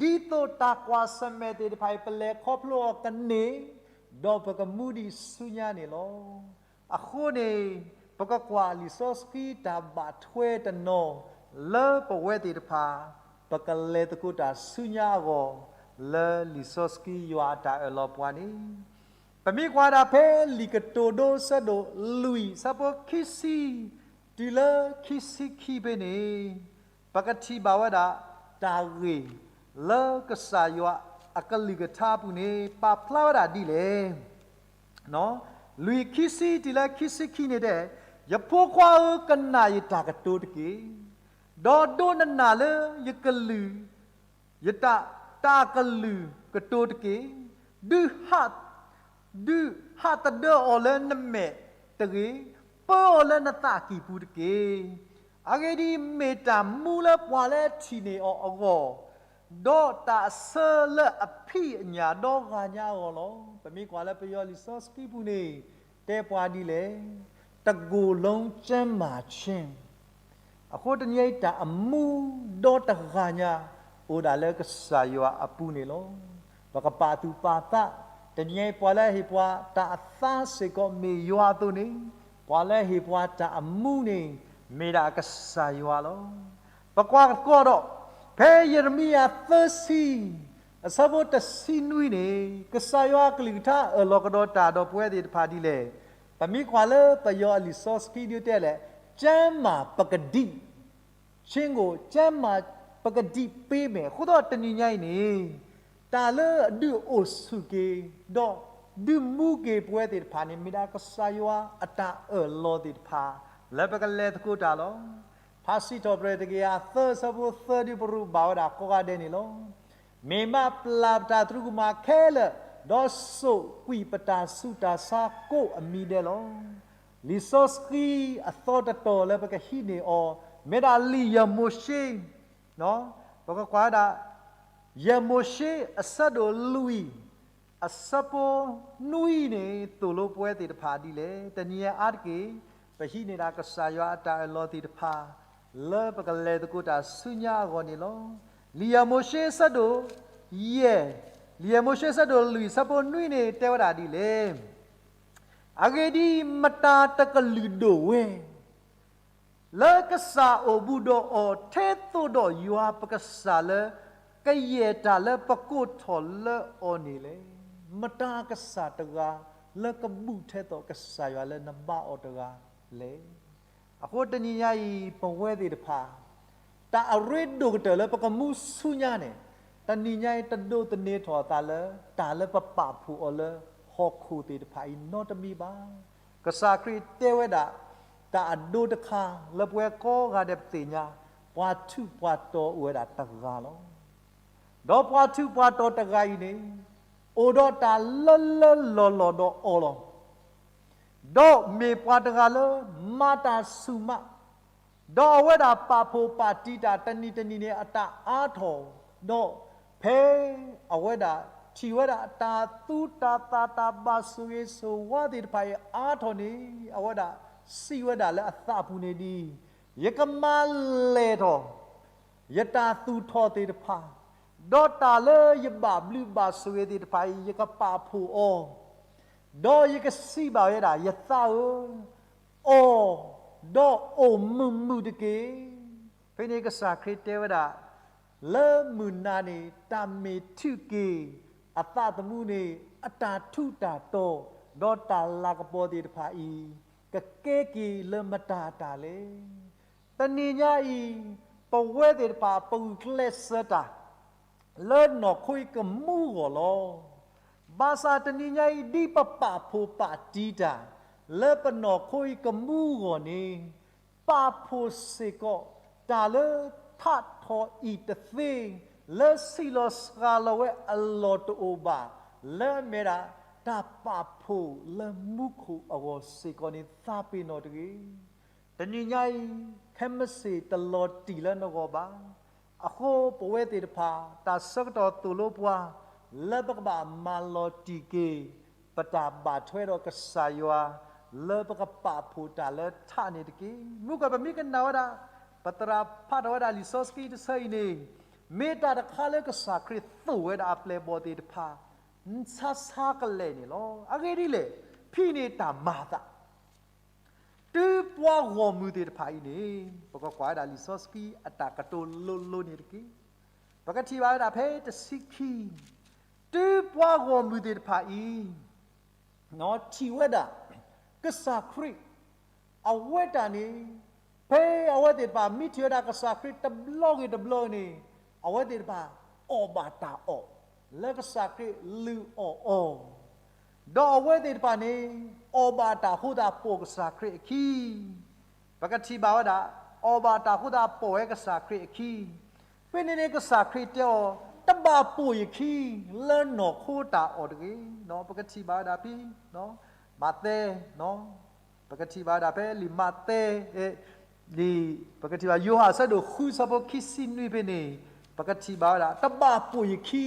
ဒ်သိးတၢ်ကွၢ်ဆၢၣ်မဲာ်သ့ၣ်တဖၣ်အံၤ ပလဲၤခီဖျိအီၤကန့ၢ်, ဒီးပကမူဒံးဆူညါန့ၣ်လီၤ. အဃိန့ၣ် ပကကွၢ်လံာ်စီဆှံတၢ်ဘၣ်ထွဲတနီၤ လၢပဝဲသ့ၣ်တဖၣ် ပကလဲၤသကိးတၢ်ဆူညါအဂီၢ် လၢလံာ်စီဆှံယွၤအတၢ်အၢၣ်လီၤပှၤန့ၣ် ပမ့ၢ်ကွၢ်ဒၣ်ဖဲလံာ်ကတိၤဒိ အဆၢဒိၣ်လွံၢ် အဆၢဖိခံဆံ တုၤလၢခံဆံခံဖဲန့ၣ် ပကထံၣ်ဘၣ်ဝဲဒၣ် တၢ်ဂ့ၢ်လၢကစၢ်ယွၤအကလုၢ်ကထါအပူၤန့ၣ် ပာ်ဖျါဝဲဒၣ်ဒ်လဲၣ်. လွံၢ်ခံဆံတုၤလၢခံဆံခံန့ၣ်တဲ, ယဖိခွါဧၢ, ကနၣ်ယတၢ်ကတိၤတက့ၢ်. ဒီးဒိးနနၢ်လၢယကလုၢ်, ယတၢ်, တၢ်ကလုၢ်ကတိၤတက့ၢ်. ဒုးဟး, ဒုးဟးသဒၢအီၤလၢနမဲာ်တဂ့ၤ, ပၢအီၤလၢနသးကံၢ်ပူၤတက့ၢ်. အဂ့ၢ်ဒ်အံၤ, မ့ၢ်တၢ်မူလၢပှၤလၢအထံၣ်န့ၢ်အီၤအဂီၢ်, ဒီးတၢ်အဆၢလၢအဖံးအညၣ်ဒီဂၤညါအဂီၢ်လီၤ. ပမ့ၢ်ကွၢ်လၢပယီၤလံာ်စီဆှံပူၤန့ၣ် တဲပှၤဒ်လဲၣ်, တကိုယ်လုံးကျန်းမာခြင်း. အဃိတနံၤအံၤ တၢ်အမူဒီတဂၤညါ အိၣ်ဒၣ်လၢကစၢ်ယွၤအပူၤန့ၣ်လီၤ. ပကပာ်သူၣ်ပာ်သး, တနံၤအံၤပှၤလၢအဟ့ၣ်ပှၤတၢ်အသါစ့ၢ်ကီးမ့ၢ်ယွၤအသိးန့ၣ်, ပှၤလၢအဟ့ၣ်ပှၤတၢ်အမူန့ၣ် မ့ၢ်ဒၣ်ကစၢ်ယွၤလီၤ. ပကွၢ်ကဒီး, ဖဲယံးရမံယၤသၢဆံ အဆၢဖိတဆံနွံန့ၣ် ကစၢ်ယွၤအကလုၢ်ကထါအၢၣ်လီၤကဒီးတၢ်ဒီးပဝဲသ့ၣ်တဖၣ်ဒ်လဲၣ်. ပမ့ၢ်ကွၢ်လၢပယီၤအလံာ်စီဆှံဒုးတဲလဲၣ်, ကျန်းမာပကဒံး ဆ့ကိး ကျန်းမာ ပကဒံးပ့မဲာ်. အဃိသတးတနံၤညါအံၤန့ၣ် တၢ်လၢအဒုးအိၣ်ဆူၣ်က့ၤ ဒီးဒုးမူက့ၤပဝဲသ့ၣ်တဖၣ်န့ၣ် မ့ၢ်ဒၣ်ကစၢ်ယွၤအတၢ်အၢၣ်လီၤသ့ၣ်တဖၣ် လၢပကလဲၤသကိးတၢ်လီၤ. ထါစံးထီၣ်ပတြၢၤတကယၤသၢ အဆၢဖိသၢဒုး ပရူးဘၣ်ဝဲဒၣ်ကိးဂၤဒဲးန့ၣ်လီၤ. မ့ၢ်မးပျၢ်ပတၢ်သရူးကမၣ်ခဲလၢာ်, ဒီးစိာ်ကွံာ်ပတၢ်ဆူးတၢ်ဆါကိးအမံၤဒဲးလီၤ. လံာ်စီဆှံအသီတတီၤလၢပကဟံးန့ၢ်အီၤ မ့ၢ်ဒၣ်လံာ်ယဲၢ်မိၤၡ့, ပကကွၢ်ဝဲဒၣ် ယဲၢ်မိၤၡ့အဆၢဒိၣ်လွံၢ် အဆၢဖိနွံန့ၣ် သိၣ်လိပဝဲသ့ၣ်တဖၣ်ဒ်လဲၣ်. တနံၤညါအါတက့ၢ် ပဟံးန့ၢ်ဒၣ်ကစၢ်ယွၤအတၢ်အၢၣ်လီၤသ့ၣ်တဖၣ် လၢပကလဲၤသကိးတၢ်ဆူညါအဂီၢ်န့ၣ်လီၤ. လံာ်ယဲၢ်မိၤၡ့အဆၢဒိၣ်ယဲၢ်, လံာ်ယဲၢ်မိၤၡ့အဆၢဒိၣ်လွံၢ် အဆၢဖိနွံန့ၣ် တဲဝဲဒၣ်ဒ်လဲၣ်. အဂ့ၢ်ဒ်အံၤ, မတၤတကလုာ်ဒိၣ်ဝဲ လၢကစၢ်အိၣ်ဘူးဒီးအီၤ ထဲသိးဒီးယွၤပကစၢ်လၢ ကယဲၢ်တၢ်လၢပကိးထီၣ်လၢအီၤန့ၣ်လဲၣ်. မတၤကစၢ်တဂၤ လၢကဘူးထဲသိးကစၢ်ယွၤလၢနဘါအီၤတဂၤလဲၣ်. အဃိတနံၤညါအံၤ ပဝဲသ့ၣ်တဖၣ် တၢ်အရ့ဒိၣ်ကတၢၢ်လၢပကမူဆူညါန့ၣ်, တနံၤညါအံၤ တဒိးသန့ၤထီၣ်အသးလၢ တၢ်လၢပပာ်ဖှိၣ်အီၤလၢဟီၣ်ခိၣ်သ့ၣ်တဖၣ်အံၤနီတမံၤဘၣ်. ကစၢ်ခရံာ်တဲဝဲဒၣ် တၢ်အဒိတခါလၢပဝဲကိးဂၤဒဲးပသ့ၣ်ညါ, ပှၤထူးပှၤတီၤအိၣ်ဝဲဒၣ်တဂၤလီၤ. ဒီးပှၤထူးပှၤတီၤတဂၤအံၤန့ၣ် အိၣ်ဒီးတၢ်လၢလၢလီၢ်လီၢ်ဒီးအီၤလီၤ. ဒီးမ့ၢ်ပှၤတဂၤလၢမၤတၢ်ဆူၣ်မး, ဒီးအဝဲဒၣ်ပာ်ဖှိၣ်ပာ်တံၢ်တၢ်တနံၤတနံၤန့ၣ် အတၢ်အါထီၣ်, ဒီးဖဲအဝဲဒၣ်ထံၣ်ဝဲဒၣ်တၢ်သူတၢ်သၣ်တၢ်ဘၣ်ဆိၣ်ဂ့ၤဆိၣ်ဝါသ့ၣ်တဖၣ်အံၤအါထီၣ်န့ၣ် အဝဲဒၣ်စံးဝဲဒၣ်လၢအသးပူၤန့ၣ်ဒ်အံၤ, ယကမၤလဲၢ်ထီၣ် ယတၢ်သူၣ်ထီၣ်သ့ၣ်တဖၣ်, ဒီးတၢ်လၢယဘၣ်ဘျုးဘၣ်ဆိၣ်ဂ့ၤသ့ၣ်တဖၣ်အံၤ ယကပာ်ဖှိၣ်အီၤ, ဒီးယကစံးဘၣ်ဝဲဒၣ် ယသးဧၢ, အီၣ်, ဒီးအိၣ်မုာ်မုာ်တက့ၢ်. ဖဲန့ၣ်ကစၢ်ခရံာ်တဲဝဲဒၣ်, လၢမုၢ်နၤန့ၣ် တၢ်မ့ၢ်ထုးက့ၤအသးသမူန့ၣ် အတၢ်ထူးတၢ်တီၤ, ဒီးတၢ်လၤကပီၤသ့ၣ်တဖၣ်အံၤ ကကဲက့ၤလၢမတၤတၢ်လဲၣ်. တနံၤညါအံၤ ပဝဲသ့ၣ်တဖၣ် ပဂုာ်ကျဲးစၢးတၢ် လၢနီၢ်ခိအံၤကမူဂီၢ်လီၤ. ဘၣ်ဆၣ်တနံၤညါအံၤ ဒ်ပပာ်ဖှိၣ်ပာ်တံၢ်တၢ် လၢပနီၢ်ခိအံၤကမူဂီၢ်န့ၣ် ပာ်ဖှိၣ်စ့ၢ်ကီး တၢ်လၢထးထီၣ်အံၤတသ့ လၢဆံးလီၤစှၤလီၤဝဲအလီၢ်တအိၣ်ဘၣ် လၢအမ့ၢ်ဒၣ် တၢ်ပာ်ဖှိၣ်လၢမူခိၣ်အဂီၢ်စ့ၢ်ကီးန့ၣ် သးပ့ၤနီၣ်တဂ့ၤ. တနံၤညါအံၤ ခဲမုၢ်ဆ့ၣ်တလီၤတံၢ်လၢနဂီၢ်ဘၣ်. အဃိပဝဲသ့ၣ်တဖၣ် တၢ်ဆၢကတီၢ်သိၣ်လိပှၤ လၢပကဘၣ်မၤလီၤတံၢ်က့ၤ ပတၢ်ဘၣ်ထွဲဒီးကစၢ်ယွၤ လၢပကပာ်ဖှိၣ်တၢ်လၢထးန့ၣ်တက့ၢ်. မုၢ်ကီၢ်ပမ့ၢ်ကနၣ်ဝဲဒၣ် ပသရၣ်ဖးထီၣ်ဝဲဒၣ်လံာ်စီဆှံတဆၢအံၤန့ၣ် မ့ၢ်တၢ်တခါလၢကစၢ်ခရံာ်သိၣ်ဝဲဒၣ်အပျဲၢ်အဘီၣ်သ့ၣ်တဖၣ် ဆါဆါကလဲာ်န့ၣ်လီၤ. အဂ့ၢ်ဒ်လဲၣ်, ဖဲန့ၣ်တၢ်မၤအသး တုၤပှၤဂီၢ်မုၢ်သ့ၣ်တဖၣ်အံၤန့ၣ် ပကကွၢ်ဝဲဒၣ်လံာ်စီဆှံအတၢ်ကတိၤလိၤလိၤန့ၣ်တက့ၢ်. ပကထံၣ်ဘၣ်ဝဲဒၣ်ဖဲတဆံခံ, တုၤပှၤဂီၢ်မုၢ်သ့ၣ်တဖၣ်အံၤ ထံၣ်ဝဲဒၣ် ကစၢ်ခရံာ် အဝဲတၢ်န့ၣ် ဖဲအဝဲသ့ၣ်တဖၣ် မ့ၢ်ထံၣ်ဝဲဒၣ်ကစၢ်ခရံာ်တဘျီဂ့ၤတဘျီန့ၣ် အဝဲသ့ၣ်တဖၣ် အီၣ်ဘၣ်တၢ်အီၣ် လၢကစၢ်ခရံာ်လုၢ်အီၣ်အီၤ, ဒီးအဝဲသ့ၣ်တဖၣ်န့ၣ် အီၣ်ဘၣ်တၢ်ဃိသတးပိာ်ကစၢ်ခရံာ်အခံ ပကထံၣ်ဘၣ်ဝဲဒၣ် အီၣ်ဘၣ်တၢ်ဃိသတးပိာ်ဝဲကစၢ်ခရံာ်အခံ, ဖဲန့ၣ်န့ၣ်ကစၢ်ခရံာ်တဲအီၤ တဘၣ်ပိာ်ယခံ လၢနီၢ်ခိတၢ်အီၣ်တဂ့ၤ. ပကထံၣ်ဘၣ်ဝဲဒၣ်ဖဲ မးသဲ ပကထံၣ်ဘၣ်ဝဲဒၣ်ဖဲလံာ်မးသဲ လံာ် ပကထံၣ်ဘၣ်ယိၤဟၣ်အဆၢဒိၣ်ဃုဆၢဖိခံဆံနွံဖဲန့ၣ် ပကထံၣ်ဘၣ်ဝဲဒၣ် တဘၣ်ပိာ်ယခံ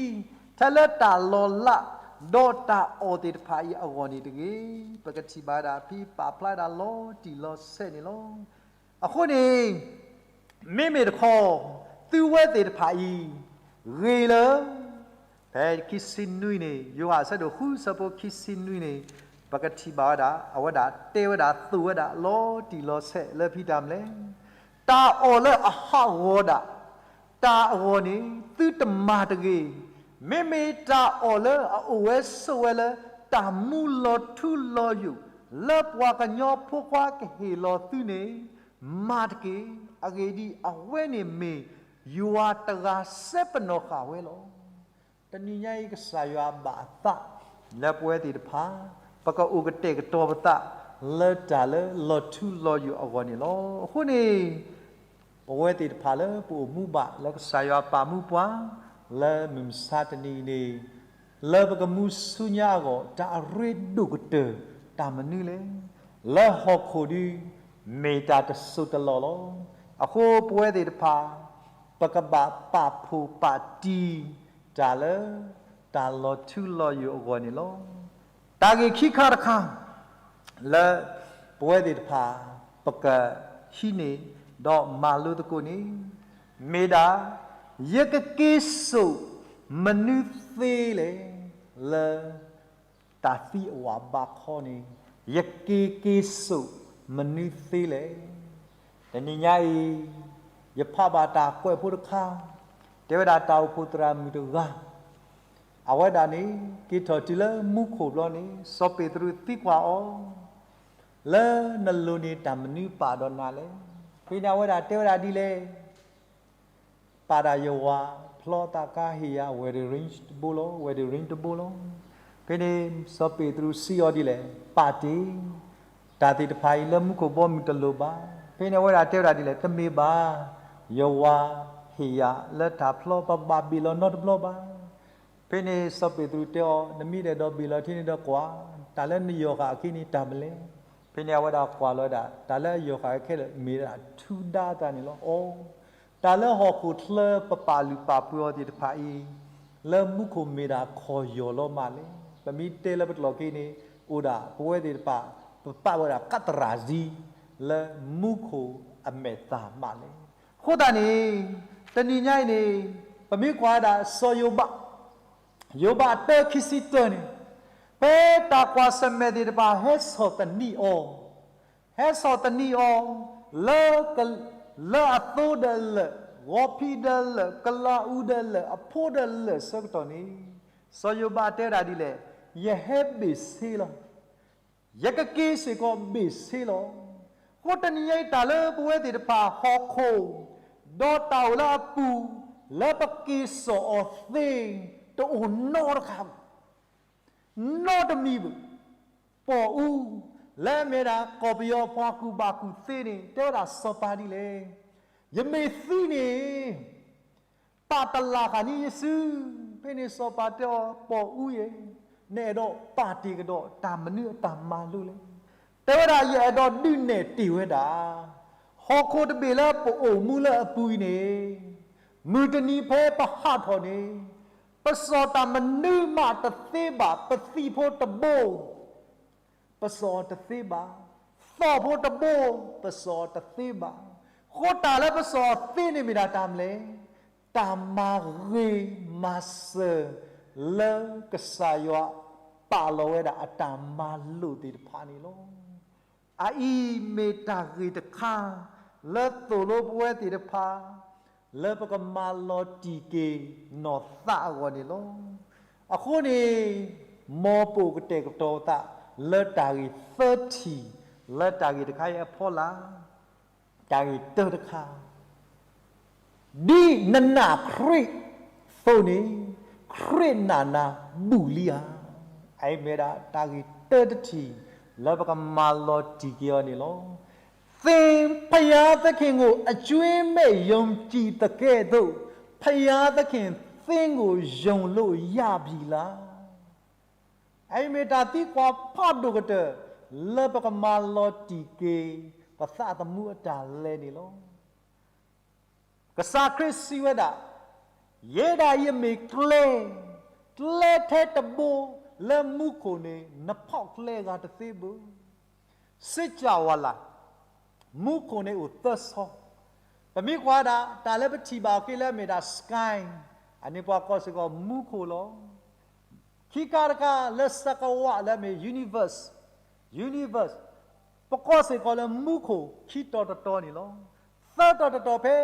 ထဲလၢတၢ်လီၤလး ဒီးတၢ်အီၣ်သ့ၣ်တဖၣ်အံၤအဂီၢ်န့ၣ်တဂ့ၤ. ပကထံၣ်ဘၣ်ဝဲဒၣ်ဖဲပာ်ဖျါဝဲဒၣ်လီၤတံၢ်လီၤဆဲးန့ၣ်လီၤ. အဃိန့ၣ် မ့မ့ၢ်တခီ သုဝဲသ့ၣ်တဖၣ်အံၤ ဂ့ၤလၢ ဖဲခံဆံနွံန့ၣ် ယိၤဟၣ်အဆၢဒိၣ်ဃုဆၢဖိခံဆံနွံန့ၣ် ပကထံၣ်ဘၣ်ဝဲဒၣ် အဝဲဒၣ်တဲဝဲဒၣ်သိၣ်ဝဲဒၣ်လီၤတံၢ်လီၤဆဲးလၢဖဲတၢ်မနုၤလဲၣ်, တၢ်အီၣ်လၢအဟးဂီၤဒၣ် တၢ်အဂီၢ်န့ၣ် သုတမၤတဂ့ၤ. မ့မ့ၢ်တၢ်အီၣ်လၢအအိၣ်ဝဲဆိးဝဲလၢ တၢ်မူလီၤထူလီၤယိာ် လၢပှၤကညီဖိခွါကဟ့ၣ်လီၤသုန့ၣ် မၤတက့ၢ်. အဂ့ၢ်ဒ်အံၤ, အဝဲန့ၣ်မ့ၢ်ယွၤတဂၤစဲပနီၣ်ဃာ်ဝဲလီၤ. တနံၤညါအံၤ ကစၢ်ယွၤဘၣ်အသးလၢပဝဲသ့ၣ်တဖၣ် ပကအိၣ်ကတဲာ်ကတီၤပသး လၢတၢ်လၢလီၤထူလီၤယိာ်အဂီၢ်န့ၣ်လီၤ. အဃိန့ၣ် ပဝဲသ့ၣ်တဖၣ်လၢပအိၣ်မူဘၣ်လၢကစၢ်ယွၤပာ်မူပှၤ လၢမုၢ်မဆါတနံၤအံၤန့ၣ် လၢပကမူဆူညါအဂီၢ် တၢ်အရ့ဒိၣ်ကတၢၢ်တၢ်မနုၤလဲၣ်. လၢဟီၣ်ခိၣ်ဒု မ့ၢ်တၢ်တစိၢ်တလီၢ်လီၤ. အဃိပဝဲသ့ၣ်တဖၣ် ပကဘၣ်ပာ်ဖှိၣ်ပာ်တံၢ်တၢ်လၢ တၢ်လီၤထူလီၤယိာ်အဂီၢ်န့ၣ်လီၤ. တၢ်ဂ့ၢ်ခံခါတခါ လၢပဝဲသ့ၣ်တဖၣ် ပကဟံးန့ၢ် ဒီးမၤလိသကိးန့ၣ် မ့ၢ်ဒၣ် ယကက့ၤစိာ်မနုၤသ့လဲၣ်, လၢတၢ်သံအဝၤဘးခီန့ၣ် ယက့ၤက့ၤစိာ်မနုၤသ့လဲၣ်. တနံၤညါအံၤ ယဖးဘၣ်တၢ်ကွဲးဖိတခါ တဲဝဲဒၣ်တၢ်အိၣ်ဖှိၣ်သရၣ်မုၣ်တဂၤ အဝဲဒၣ်န့ၣ် က့ၤထီၣ်တုၤလၢမူခိၣ်ဘျီန့ၣ် စီၤပ့းတရူးသံကွၢ်အီၤ လၢနလိၤန့ၣ်တၢ်မနုၤပာ်ဒီးနၤလဲၣ်. ဖဲန့ၣ်အဝဲဒၣ်တဲဝဲဒၣ်ဒ်လဲၣ်, ပာ်ဒၣ်ယဝၤဖျီသးကါဟ့ၣ်ယၤ wedding ring တဘိလီၤ, wedding ring တဘိလီၤ. ဖဲန့ၣ်စီၤပ့းတရူးစံးအီၤဒ်လဲၣ်, ပာ်တ့ၢ်, တၢ်သ့ၣ်တဖၣ်အံၤလၢမူခိၣ်ဘီမုၢ်တလိၣ်ဘၣ်. ဖဲန့ၣ်အဝဲဒၣ်တဲဝဲဒၣ်ဒ်လဲၣ်, တမ့ၢ်ဘၣ်, ယဝၤဟ့ၣ်ယၤလၢတၢ်ဖျီ ပဘၣ်ဘ့ၣ်လီၤနီတဘျီဘၣ်. ဖဲန့ၣ်စီၤပ့းတရူးတဲအီၤ, နမ့ၢ်အဲၣ်ဒိးဘ့ၣ်လီၤထဲန့ၣ်ဒီးကွၢ်, တၢ်လၢနယီၢ်ဃာ်အခံန့ၣ်တၢ်မနုၤလဲၣ်. ဖဲန့ၣ်အဝဲဒၣ်ကွၢ်လီၤဝဲဒၣ် တၢ်လၢအယီၢ်ဃာ်ခဲလၢာ်မ့ၢ်ဒၣ်ထူဒါအသးန့ၣ်လီၤ. အိ, တၢ်လၢဟီၣ်ခိၣ်ချၢပပာ်လုၢ်ပာ်ပှ့ၤအီၤသ့ၣ်တဖၣ်အံၤ လၢမူခိၣ်မ့ၢ်ဒၣ်ခီၣ်ယီၢ်လီၤမးလဲၣ်. ပမ့ၢ်တဲလၢပတလီၢ်ခံန့ၣ် အိၣ်ဒၣ်ပဝဲသ့ၣ်တဖၣ် ပပာ်ဝဲဒၣ်ကသရၣ်စံ လၢမူခိၣ်အမဲာ်သၣ်မးလဲၣ်. အဃိသတးန့ၣ် တနံၤညါအံၤန့ၣ် ပမ့ၢ်ကွၢ်ဝဲဒၣ်စီၤယိၤဘး ယိၤဘးတၢခံဆံတၢန့ၣ် ဖဲတၢ်ကွၢ်ဆၢၣ်မဲာ်သ့ၣ်တဖၣ်ဟဲဆီၣ်သနံးအီၤ, ဟဲဆီၣ်သနံးအီၤ လၢ လၢအသိဒီးလၢာ်, ဂီၤဖံးဒီးလၢာ်, ကလးအူဒီးလၢာ်, အဖိဒီးလၢာ်ဆၢကတီၢ်န့ၣ် စီၤယိၤဘးတဲဝဲဒၣ်ဒ်လဲၣ်, ယဟဲဘ့ၣ်ဆ့လီၤ. ယကက့ၤစ့ၢ်ကီးဘ့ၣ်ဆ့လီၤ. အဃိတနံၤညါအံၤတၢ်လၢပဝဲသ့ၣ်တဖၣ်ဟီၣ်ခိၣ် ဒီးတၢ်အိၣ်လၢအပူၤ လၢပက့ၤစိာ်အီၤသ့ တအိၣ်နီတခါဘၣ် နီတမံၤဘၣ်. ပီၣ်အူ လၢအမ့ၢ်ဒၣ်ကီၢ်ပယီၤပှၤကူၣ်ဘၣ်ကူၣ်သ့န့ၣ် တဲဝဲဒၣ်စီၤပၤဒ်လဲၣ်, ယမ့ၢ်သံန့ၣ် ပာ်တလၢ်ဃာ်န့ၢ်ယစု. ဖဲန့ၣ်စီၤပၤတဲအီၤ ပီၣ်အူအံၤ, နအဲၣ်ဒိးပာ်တ့ၢ်ကဒီးတၢ်မနုၤအတၢ်မၤလိလဲၣ်. တဲဝဲဒၣ် ယအဲၣ်ဒိးဒုးနဲၣ်တ့ၢ်ဝဲဒၣ် ဟီၣ်ခိၣ်တဘ့ၣ်လၢပအိၣ်မူလၢအပူၤအံၤန့ၣ် မုၢ်တနံၤဖဲပဟးထီၣ်န့ၣ် ပစိာ်တၢ်မနုၤမးတသ့ဘၣ် ပသံၣ်ဖိတဘိ ပစိာ်အီၤတသ့ဘၣ်. သီၣ်ဖိတဘိ ပစိာ်အီၤတသ့ဘၣ်. အဃိတၢ်လၢပစိာ်အီၤသ့န့ၣ်မ့ၢ်ဒၣ်တၢ်မနုၤလဲၣ်, တၢ်မၤဂ့ၤမၤစၢၤလၢကစၢ်ယွၤပာ်လီၤဝဲဒၣ်အတၢ်မၤလိာ်သ့ၣ်တဖၣ်န့ၣ်လီၤ. အအံၤမ့ၢ်တၢ်ဂ့ၢ်တခါ လၢသိၣ်လိပဝဲသ့ၣ်တဖၣ် လၢပကမၤလီၤတံၢ်က့ၤနီၢ်သးအဂီၢ်န့ၣ်လီၤ. အဃိန့ၣ် မ်ပကတဲာ်ကတီၤသးလၢတၢ်ဂ့ၢ်သၢထံၣ် လၢတၢ်ဂ့ၢ်တခါအံၤအဖီလာ်, တၢ်ဂ့ၢ်တၢတခါ ဒ်နနာ်ခရံာ်အသိးန့ၣ် ခရံာ်နာ်နၤဘူးလံဧါ. အအံၤမ့ၢ်ဒၣ်တၢ်ဂ့ၢ်တၢတထံၣ် လၢပကမၤလီၤတံၢ်က့ၤအီၤန့ၣ်လီၤ. သင်ဘုရားသခင်ကို အကြွင်းမဲ့ယုံကြည်သကဲ့သို့ ဘုရားသခင် သင်ကို ယုံလို့ရပြီလား. အအံၤမ့ၢ်တၢ်သံကွၢ်ဖးဒိၣ်ကတၢၢ် လၢပကမၤလီၤတံၢ်က့ၤ ပသးသမူအတၢ်လဲၤန့ၣ်လီၤ. ကစၢ်ခရံာ်စံးဝဲဒၣ်, ယဲဒၣ်အံၤမ့ၢ်ကျဲ, ကျဲထဲတဘိလၢမူခိၣ်န့ၣ် နဖီၣ်ကျဲဂၤတသ့ဘၣ်. စ့ၢ်ကီးဝဲလၢ မူခိၣ်န့ၣ်အိၣ်သၢဆီ, ပမ့ၢ်ကွၢ်ဒၣ် တၢ်လၢပထံၣ်ဘၣ်အီၤက့လၢအမ့ၢ်ဒၣ် sky, အန့ၣ်ပှၤကိးစ့ၢ်ကီးမူခိၣ်လီၤ. ခံခါတခါလၢ စကဝါ လၢအမ့ၢ် universe, universe, ပကိးစ့ၢ်ကီးလၢမူခိၣ်ခံတီၤတတီၤန့ၣ်လီၤ. သၢတီၤတတီၤဖဲ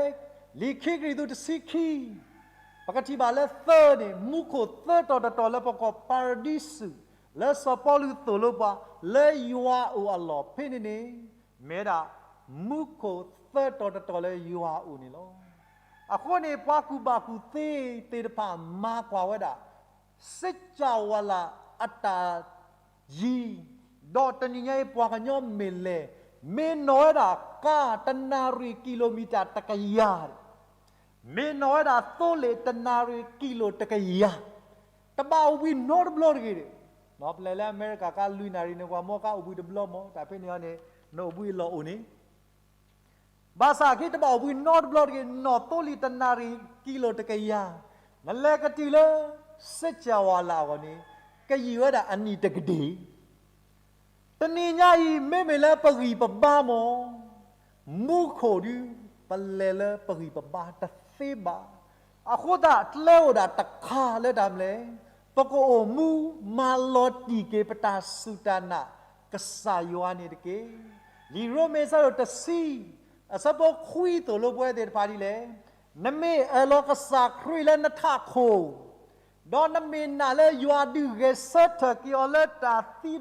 လံာ်ခံကရံၣ်သူးတဆံခံ, ပကထံၣ်ဘၣ်လၢသၢန့ၣ် မူခိၣ်သၢတီၤတတီၤလၢပကိးပၤရဒံစူး, လၢစီၤပီလူးသိၣ်လိပှၤ လၢယွၤအိၣ်အလီၢ်ဖဲန့ၣ်န့ၣ် မ့ၢ်ဝဲဒၣ် မူခိၣ်သၢတီၤတတီၤလၢယွၤအအိၣ်န့ၣ်လီၤ. အဃိန့ၣ် ပှၤကူၣ်ဘၣ်ကူၣ်သ့သ့ၣ်တဖၣ်မၤကွၢ်ဝဲဒၣ် စ့ၢ်ကီးဝဲလၢအတၢ်ယံၤ, ဒီးတနံၤညါအံၤပှၤကညီမ့ၢ်လဲၤ, မ့ၢ်နီၣ်ဝဲဒၣ်ကါတနၣ်ရံၣ်ကံၣ်လိမံၤတၢ်တကယၤ, မ့ၢ်နီၣ်ဝဲဒၣ်သိလ့ၣ်တနၣ်ရံၣ်ကံၣ်လိတကယၤ, တဘၣ်အိၣ်ဘှံးနီတဘျီတဂ့ၤဒီး, ပလဲၤလၢအမဲရကၤကါလွံၢ်နၣ်ရံၣ်န့ၣ် ပှၤမ့ၢ်ကါအိၣ်ဘှံးတဘျီမ့ၢ် တၢ်ဖဲန့ၣ်အီၤန့ၣ် နအိၣ်ဘှံးအလီၢ်အိၣ်န့ၣ် ဘၣ်ဆၣ်က့တဘၣ်အိၣ်ဘှံးနီတဘျီတဂ့ၤ နီၣ်သိလ့ၣ်တနၣ်ရံၣ်ကံၣ်လိတကယၤ, နလဲၤကတုၤလၢ စ့ၢ်ကီးဝဲလၢအဂီၢ်န့ၣ် ကယံာ်ဝဲဒၣ်အနံၣ်တကဒ့ၣ် တနံၤညါအံၤ မ့မ့ၢ်လၢပဂံၢ်ပဘါမ့ၢ် မူခိၣ်ဒုး ပလဲၤလၢပဂံၢ်ပဘါတသ့ဘၣ်. အဃိသတး ကျဲအိၣ်ဒၣ်တခါလၢတၢ်မနုၤလဲၣ်, ပကအိၣ်မူမၤလီၤတံၢ်က့ၤပတၢ်စူၢ်တၢ်နာ်ကစၢ်ယွၤန့ၣ်တက့ၢ်. လံာ်ရိမ့ၤအဆၢဒိၣ်တဆံ အဆၢဖိခွံသိၣ်လိပဝဲသ့ၣ်တဖၣ်ဒ်လဲၣ်, နမ့ၢ်အၢၣ်လီၤကစၢ်ခရံာ်လၢနထးခိၣ် ဒီးနမ့ၢ်နာ်လၢယွၤဒုးဂဲၤဆၢထၢၣ်က့ၤအီၤလၢတၢ်သံဒီး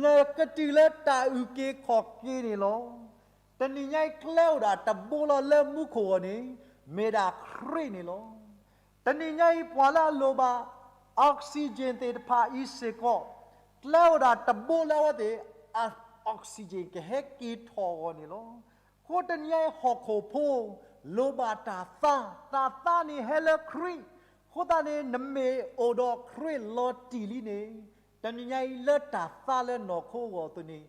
နကတုၤလၢတၢ်အုၣ်က့ၤခီၣ်က့ၤန့ၣ်လီၤ. တနံၤညါအံၤ ကျဲအိၣ်ဒၣ်တဘိလီၤလၢမူခိၣ်အဂီၢ်န့ၣ် မ့ၢ်ဒၣ်ခရံာ်န့ၣ်လီၤ. တနံၤညါအံၤ ပှၤလၢအလိၣ်ဘၣ် oxygen သ့ၣ်တဖၣ်အံၤစ့ၢ်ကီး ကျဲအိၣ်ဒၣ်တဘိလၢအဝဲသ့ၣ် oxygen ကဟဲက့ၤထီၣ်အဂီၢ်န့ၣ်လီၤ. အဃိတနံၤညါအံၤ ဟီၣ်ခိၣ်ဖိ လိၣ်ဘၣ်တၢ်သါ, တၢ်သါန့ၣ်ဟဲလၢခရံာ်, အဃိသတးန့ၣ် နမ့ၢ်အိၣ်ဒီးခရံာ်လီၤတံၢ်လံန့ၣ် တနံၤညါအံၤ လၢတၢ်သါလၢနီၢ်ခိအဂီၢ်အသိးန့ၣ်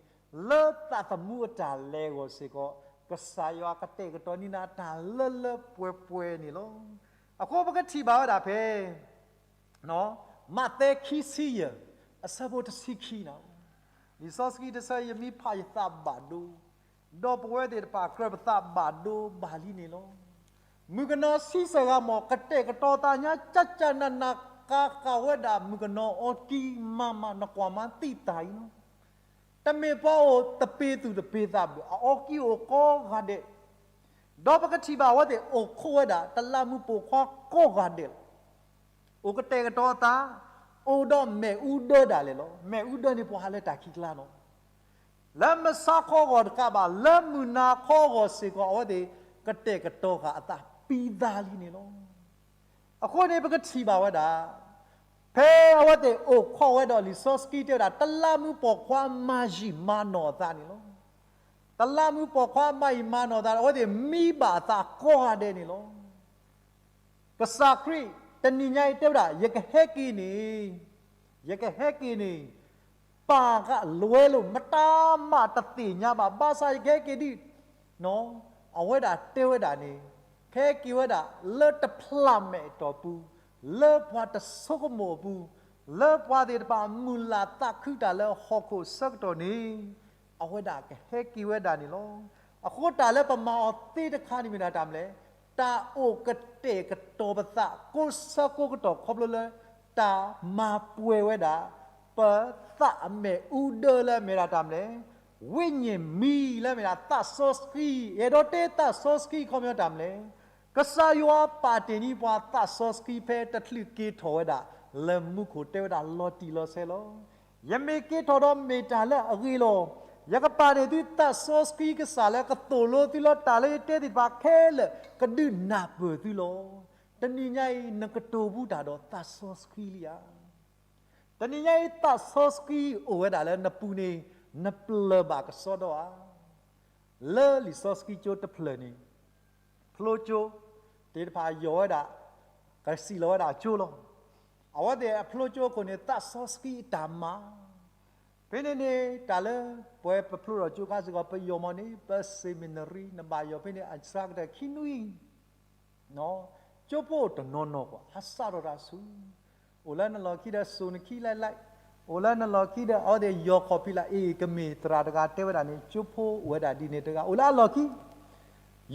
လၢသးသမူအတၢ်လဲၤအဂီၢ်စ့ၢ်ကီး ကစၢ်ယွၤကတဲာ်ကတီၤန့ၢ်နၤတၢ်လၢလၢပှဲၤပှဲၤန့ၣ်လီၤ. အဃိပကထံၣ်ဘၣ်ဝဲဒၣ်ဖဲ မးသဲခံဆံယဲၢ် အဆၢဖိတဆံခံန့ၣ်, လံာ်စီဆှံတဆၢ ယမ့ၢ်ဖးယသးဘၣ်ဒိ, ဒီးပဝဲသ့ၣ်တဖၣ်ကြၢးပသးဘၣ်ဒိဘၣ်လံန့ၣ်လီၤ. မုၣ်ကနီၤဆံဆဲၣ်ဂၤမ့ၢ် ကတဲာ်ကတီၤသးညါ ကၠၢ်ကၠၢ်နးနး ကၤကၤဝဲဒၣ်မုၣ်ကနီၤအီကံမၤမၤ နကွၢ်မၤသံတၢ်အံၤလီၤ. တမ့ၢ်ပှၤအိၣ်တပ့ၤသူၣ်တပ့ၤသးဘၣ်, အအီကံအိၣ်ကိးဂၤဒဲး, ဒီးပကထံၣ်ဘၣ်အဝဲသ့ၣ်အိၣ်ခိးဝဲဒၣ် တလးမူးပိာ်ခွါကိးဂၤဒဲးလီၤ. အိၣ်ကတဲာ်ကတီၤအသး, အိၣ်ဒီးမ့ၣ်အူဒၢဒၣ်လဲာ်လီၤ. မ့ၣ်အူဒၢန့ၣ် ပှၤဟးလၢတၢ်ခံးကျါလီၤ. လၢမုၢ်ဆါခီအဂီၢ်တကးဘၣ်, လၢမုၢ်နၤခီအဂီၢ်စ့ၢ်ကီး အဝဲသ့ၣ်ကတဲာ်ကတီၤဃာ်အသးပံသးလံန့ၣ်လီၤ. အဃိန့ၣ် ပကထံၣ်ဘၣ်ဝဲဒၣ် ဖဲအဝဲသ့ၣ်အိၣ်ခိးဝဲဒီး လံာ်စီဆှံတဲဝဲဒၣ် တလးမူးပိာ်ခွါမၤယံာ်မၤနီၢ်အသးန့ၣ်လီၤ. တလးမူးပိာ်ခွါမၤယံာ်မၤနီၢ်အသး အဝဲသ့ၣ်မံဘၣ်အသးကိးဂၤဒဲးန့ၣ်လီၤ. ကစၢ်ခရံာ် တနံၤညါအံၤတဲဝဲဒၣ် ယကဟဲက့ၤန့ၣ်, ယကဟဲက့ၤန့ၣ် ပၢ်ကလွဲလိာ် မတၤမးတသ့ၣ်ညါဘၣ်, ဘၣ်ဆၣ်ယကဟဲက့ၤဒ် အဝဲဒၣ်တဲဝဲဒၣ်န့ၣ်, ကဟဲက့ၤဝဲဒၣ်လၢတဖျးမဲာ်အတီၢ်ပူၤ, လၢပှၤတဆိကမိၣ်အပူၤ, လၢပှၤသ့ၣ်တဖၣ်မုၢ်လၢ်သးခုတၢ်လၢဟီၣ်ခိၣ်ဆၢကတီၢ်န့ၣ်, အဝဲဒၣ်ကဟဲက့ၤဝဲဒၣ်န့ၣ်လီၤ. အဃိတၢ်လၢပမၤအီၤသ့တခါန့ၣ်မ့ၢ်ဒၣ်တၢ်မနုၤလဲၣ်. တၢ်အိၣ်ကတဲာ်ကတီၤပသး ကိးဆၢကိးကတီၢ်ခီဖျိလၢ တၢ်မၤပှဲၤဝဲဒၣ် ပသးအမဲာ်အူဒၢလၢအမ့ၢ်ဒၣ်တၢ်မနုၤလဲၣ်. ဝိညာဉ်မီးလၢအမ့ၢ်ဒၣ်သးစီဆှံ, အဲၣ်ဒိးတဲသးစီဆှံခီပညီတၢ်မနုၤလဲၣ်. ကစၢ်ယွၤပာ်တ့ၢ်န့ၢ်ပှၤသးစီဆှံဖဲတချုးက့ၤထီၣ်ဝဲဒၣ် လၢမူခိၣ်တဲဝဲဒၣ်လီၤတံၢ်လီၤဆဲးလီၤ. ယမ့ၢ်က့ၤထီၣ်ဒီးမ့ၢ်တၢ်လၢအဂ့ၤလီၤ. ယကပာ်န့ၢ်သုသးစီဆှံကစၢ်လၢကသိၣ်လိသုလၢတၢ်လၢယတဲသ့ၣ်တဖၣ်ခဲလၢာ် ကဒုးနၢ်ပၢၢ်သုလီၤ. တနံၤညါအံၤ နကတိၤဘူးတၢ်ဒီးသးစီဆှံလံဧါ. တနံၤညါအံၤ သးစီဆှံအိၣ်ဝဲဒၣ်လၢနပူၤန့ၣ် နပျၢၢ်ဘၣ်ကစီဒီဧါ. လၢလံာ်စီဆှံကၠိတဖျၢၣ်န့ၣ် ဖျိကၠိသ့ၣ်တဖၣ်ယီၢ်ဝဲဒၣ် ကစံၣ်လီၤဝဲဒၣ်ကၠိလီၤ. အဝဲသ့ၣ်အဖျိကၠိအခိၣ်န့ၣ် သးစီဆှံအတၢ်မၤ ဖဲန့ၣ်န့ၣ် တၢ်လၢပဝဲပဖျိထီၣ်ကၠိခါစ့ၢ်ကီး ပယီၢ်မီၢ်န့ၣ် ပ seminary နဘၣ်ယီၢ်ဖဲန့ၣ် အစှၤကတၢၢ်ခံနွံ ကၠိဖိတနီၤနီၤကွၢ် ဟးစးထီၣ်တၢ်ဆူၣ်, အိၣ်လၢနလီၢ်ခံဒီးစိာ်နခံလဲၣ်လဲၣ်, အိၣ်လၢနလီၢ်ခံဒီး အဝဲသ့ၣ်ယီၢ်ခီၣ်ဖံးလၢ အ့ၣ် ကမ့ၢ်သရၣ်တဂၤတဲဝဲဒၣ်န့ၣ် ကၠိဖိအိၣ်ဝဲဒၣ်ဒ်န့ၣ်တဂၤ အိၣ်လၢအလီၢ်ခံ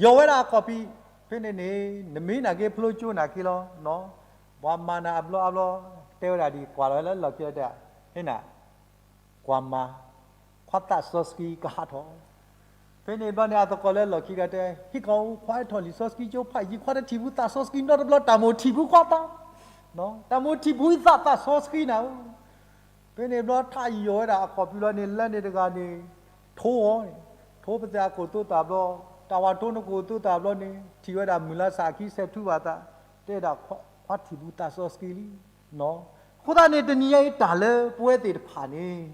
ယီၢ်ဝဲဒၣ်အခီၣ်ဖံး, ဖဲန့ၣ်န့ၣ် နမ့ၢ်နာ်က့ဖျိကၠိနာ်က့လီၤ. ပှၤမၤနၤအဘျီအဘျီ တဲဝဲဒၣ်ဒ်ကွၢ်လီၤလၢလီၢ်ခံဒီးတဲ, ဟ့ၣ်နၤ ကွၢ်မၤ, ခွါသးစီဆှံကဟးထီၣ်. ဖဲန့ၣ်ဘျီန့ၣ် အသကိးလၢလီၢ်ခံဒီးတဲ, ဟံၣ်ကီၢ် ခွါဟဲထီၣ်လံာ်စီဆှံကၠိဖးယံၤ ခွါတထံၣ်ဘူးသးစီဆှံနီတဘျီ တၢ်မိၣ်ထံၣ်ဘူးခွါသး, တၢ်မိၣ်ထံၣ်ဘူးသးသးစီဆှံနၤဧၢ. ဖဲန့ၣ်ဘျီထးယီၢ်ဝဲဒၣ်အခီၣ်ဖံးလီၤန့ၣ် လၢန့ၣ်တဂၤန့ၣ် ထိအီၤန့ၣ်, ထိပသးခိၣ်သိသးဘျီ, တၢ်ဝၤထိနခိၣ်သိသးဘျီန့ၣ် ထံၣ်ဝဲဒၣ်မုၢ်လါစးခံဆဲးထူဘၣ်သး, တဲဒၣ်ခွါထံၣ်ဘူးသးစီဆှံလံ. အဃိသတးန့ၣ် တနံၤညါအံၤတၢ်လၢပဝဲသ့ၣ်တဖၣ်န့ၣ်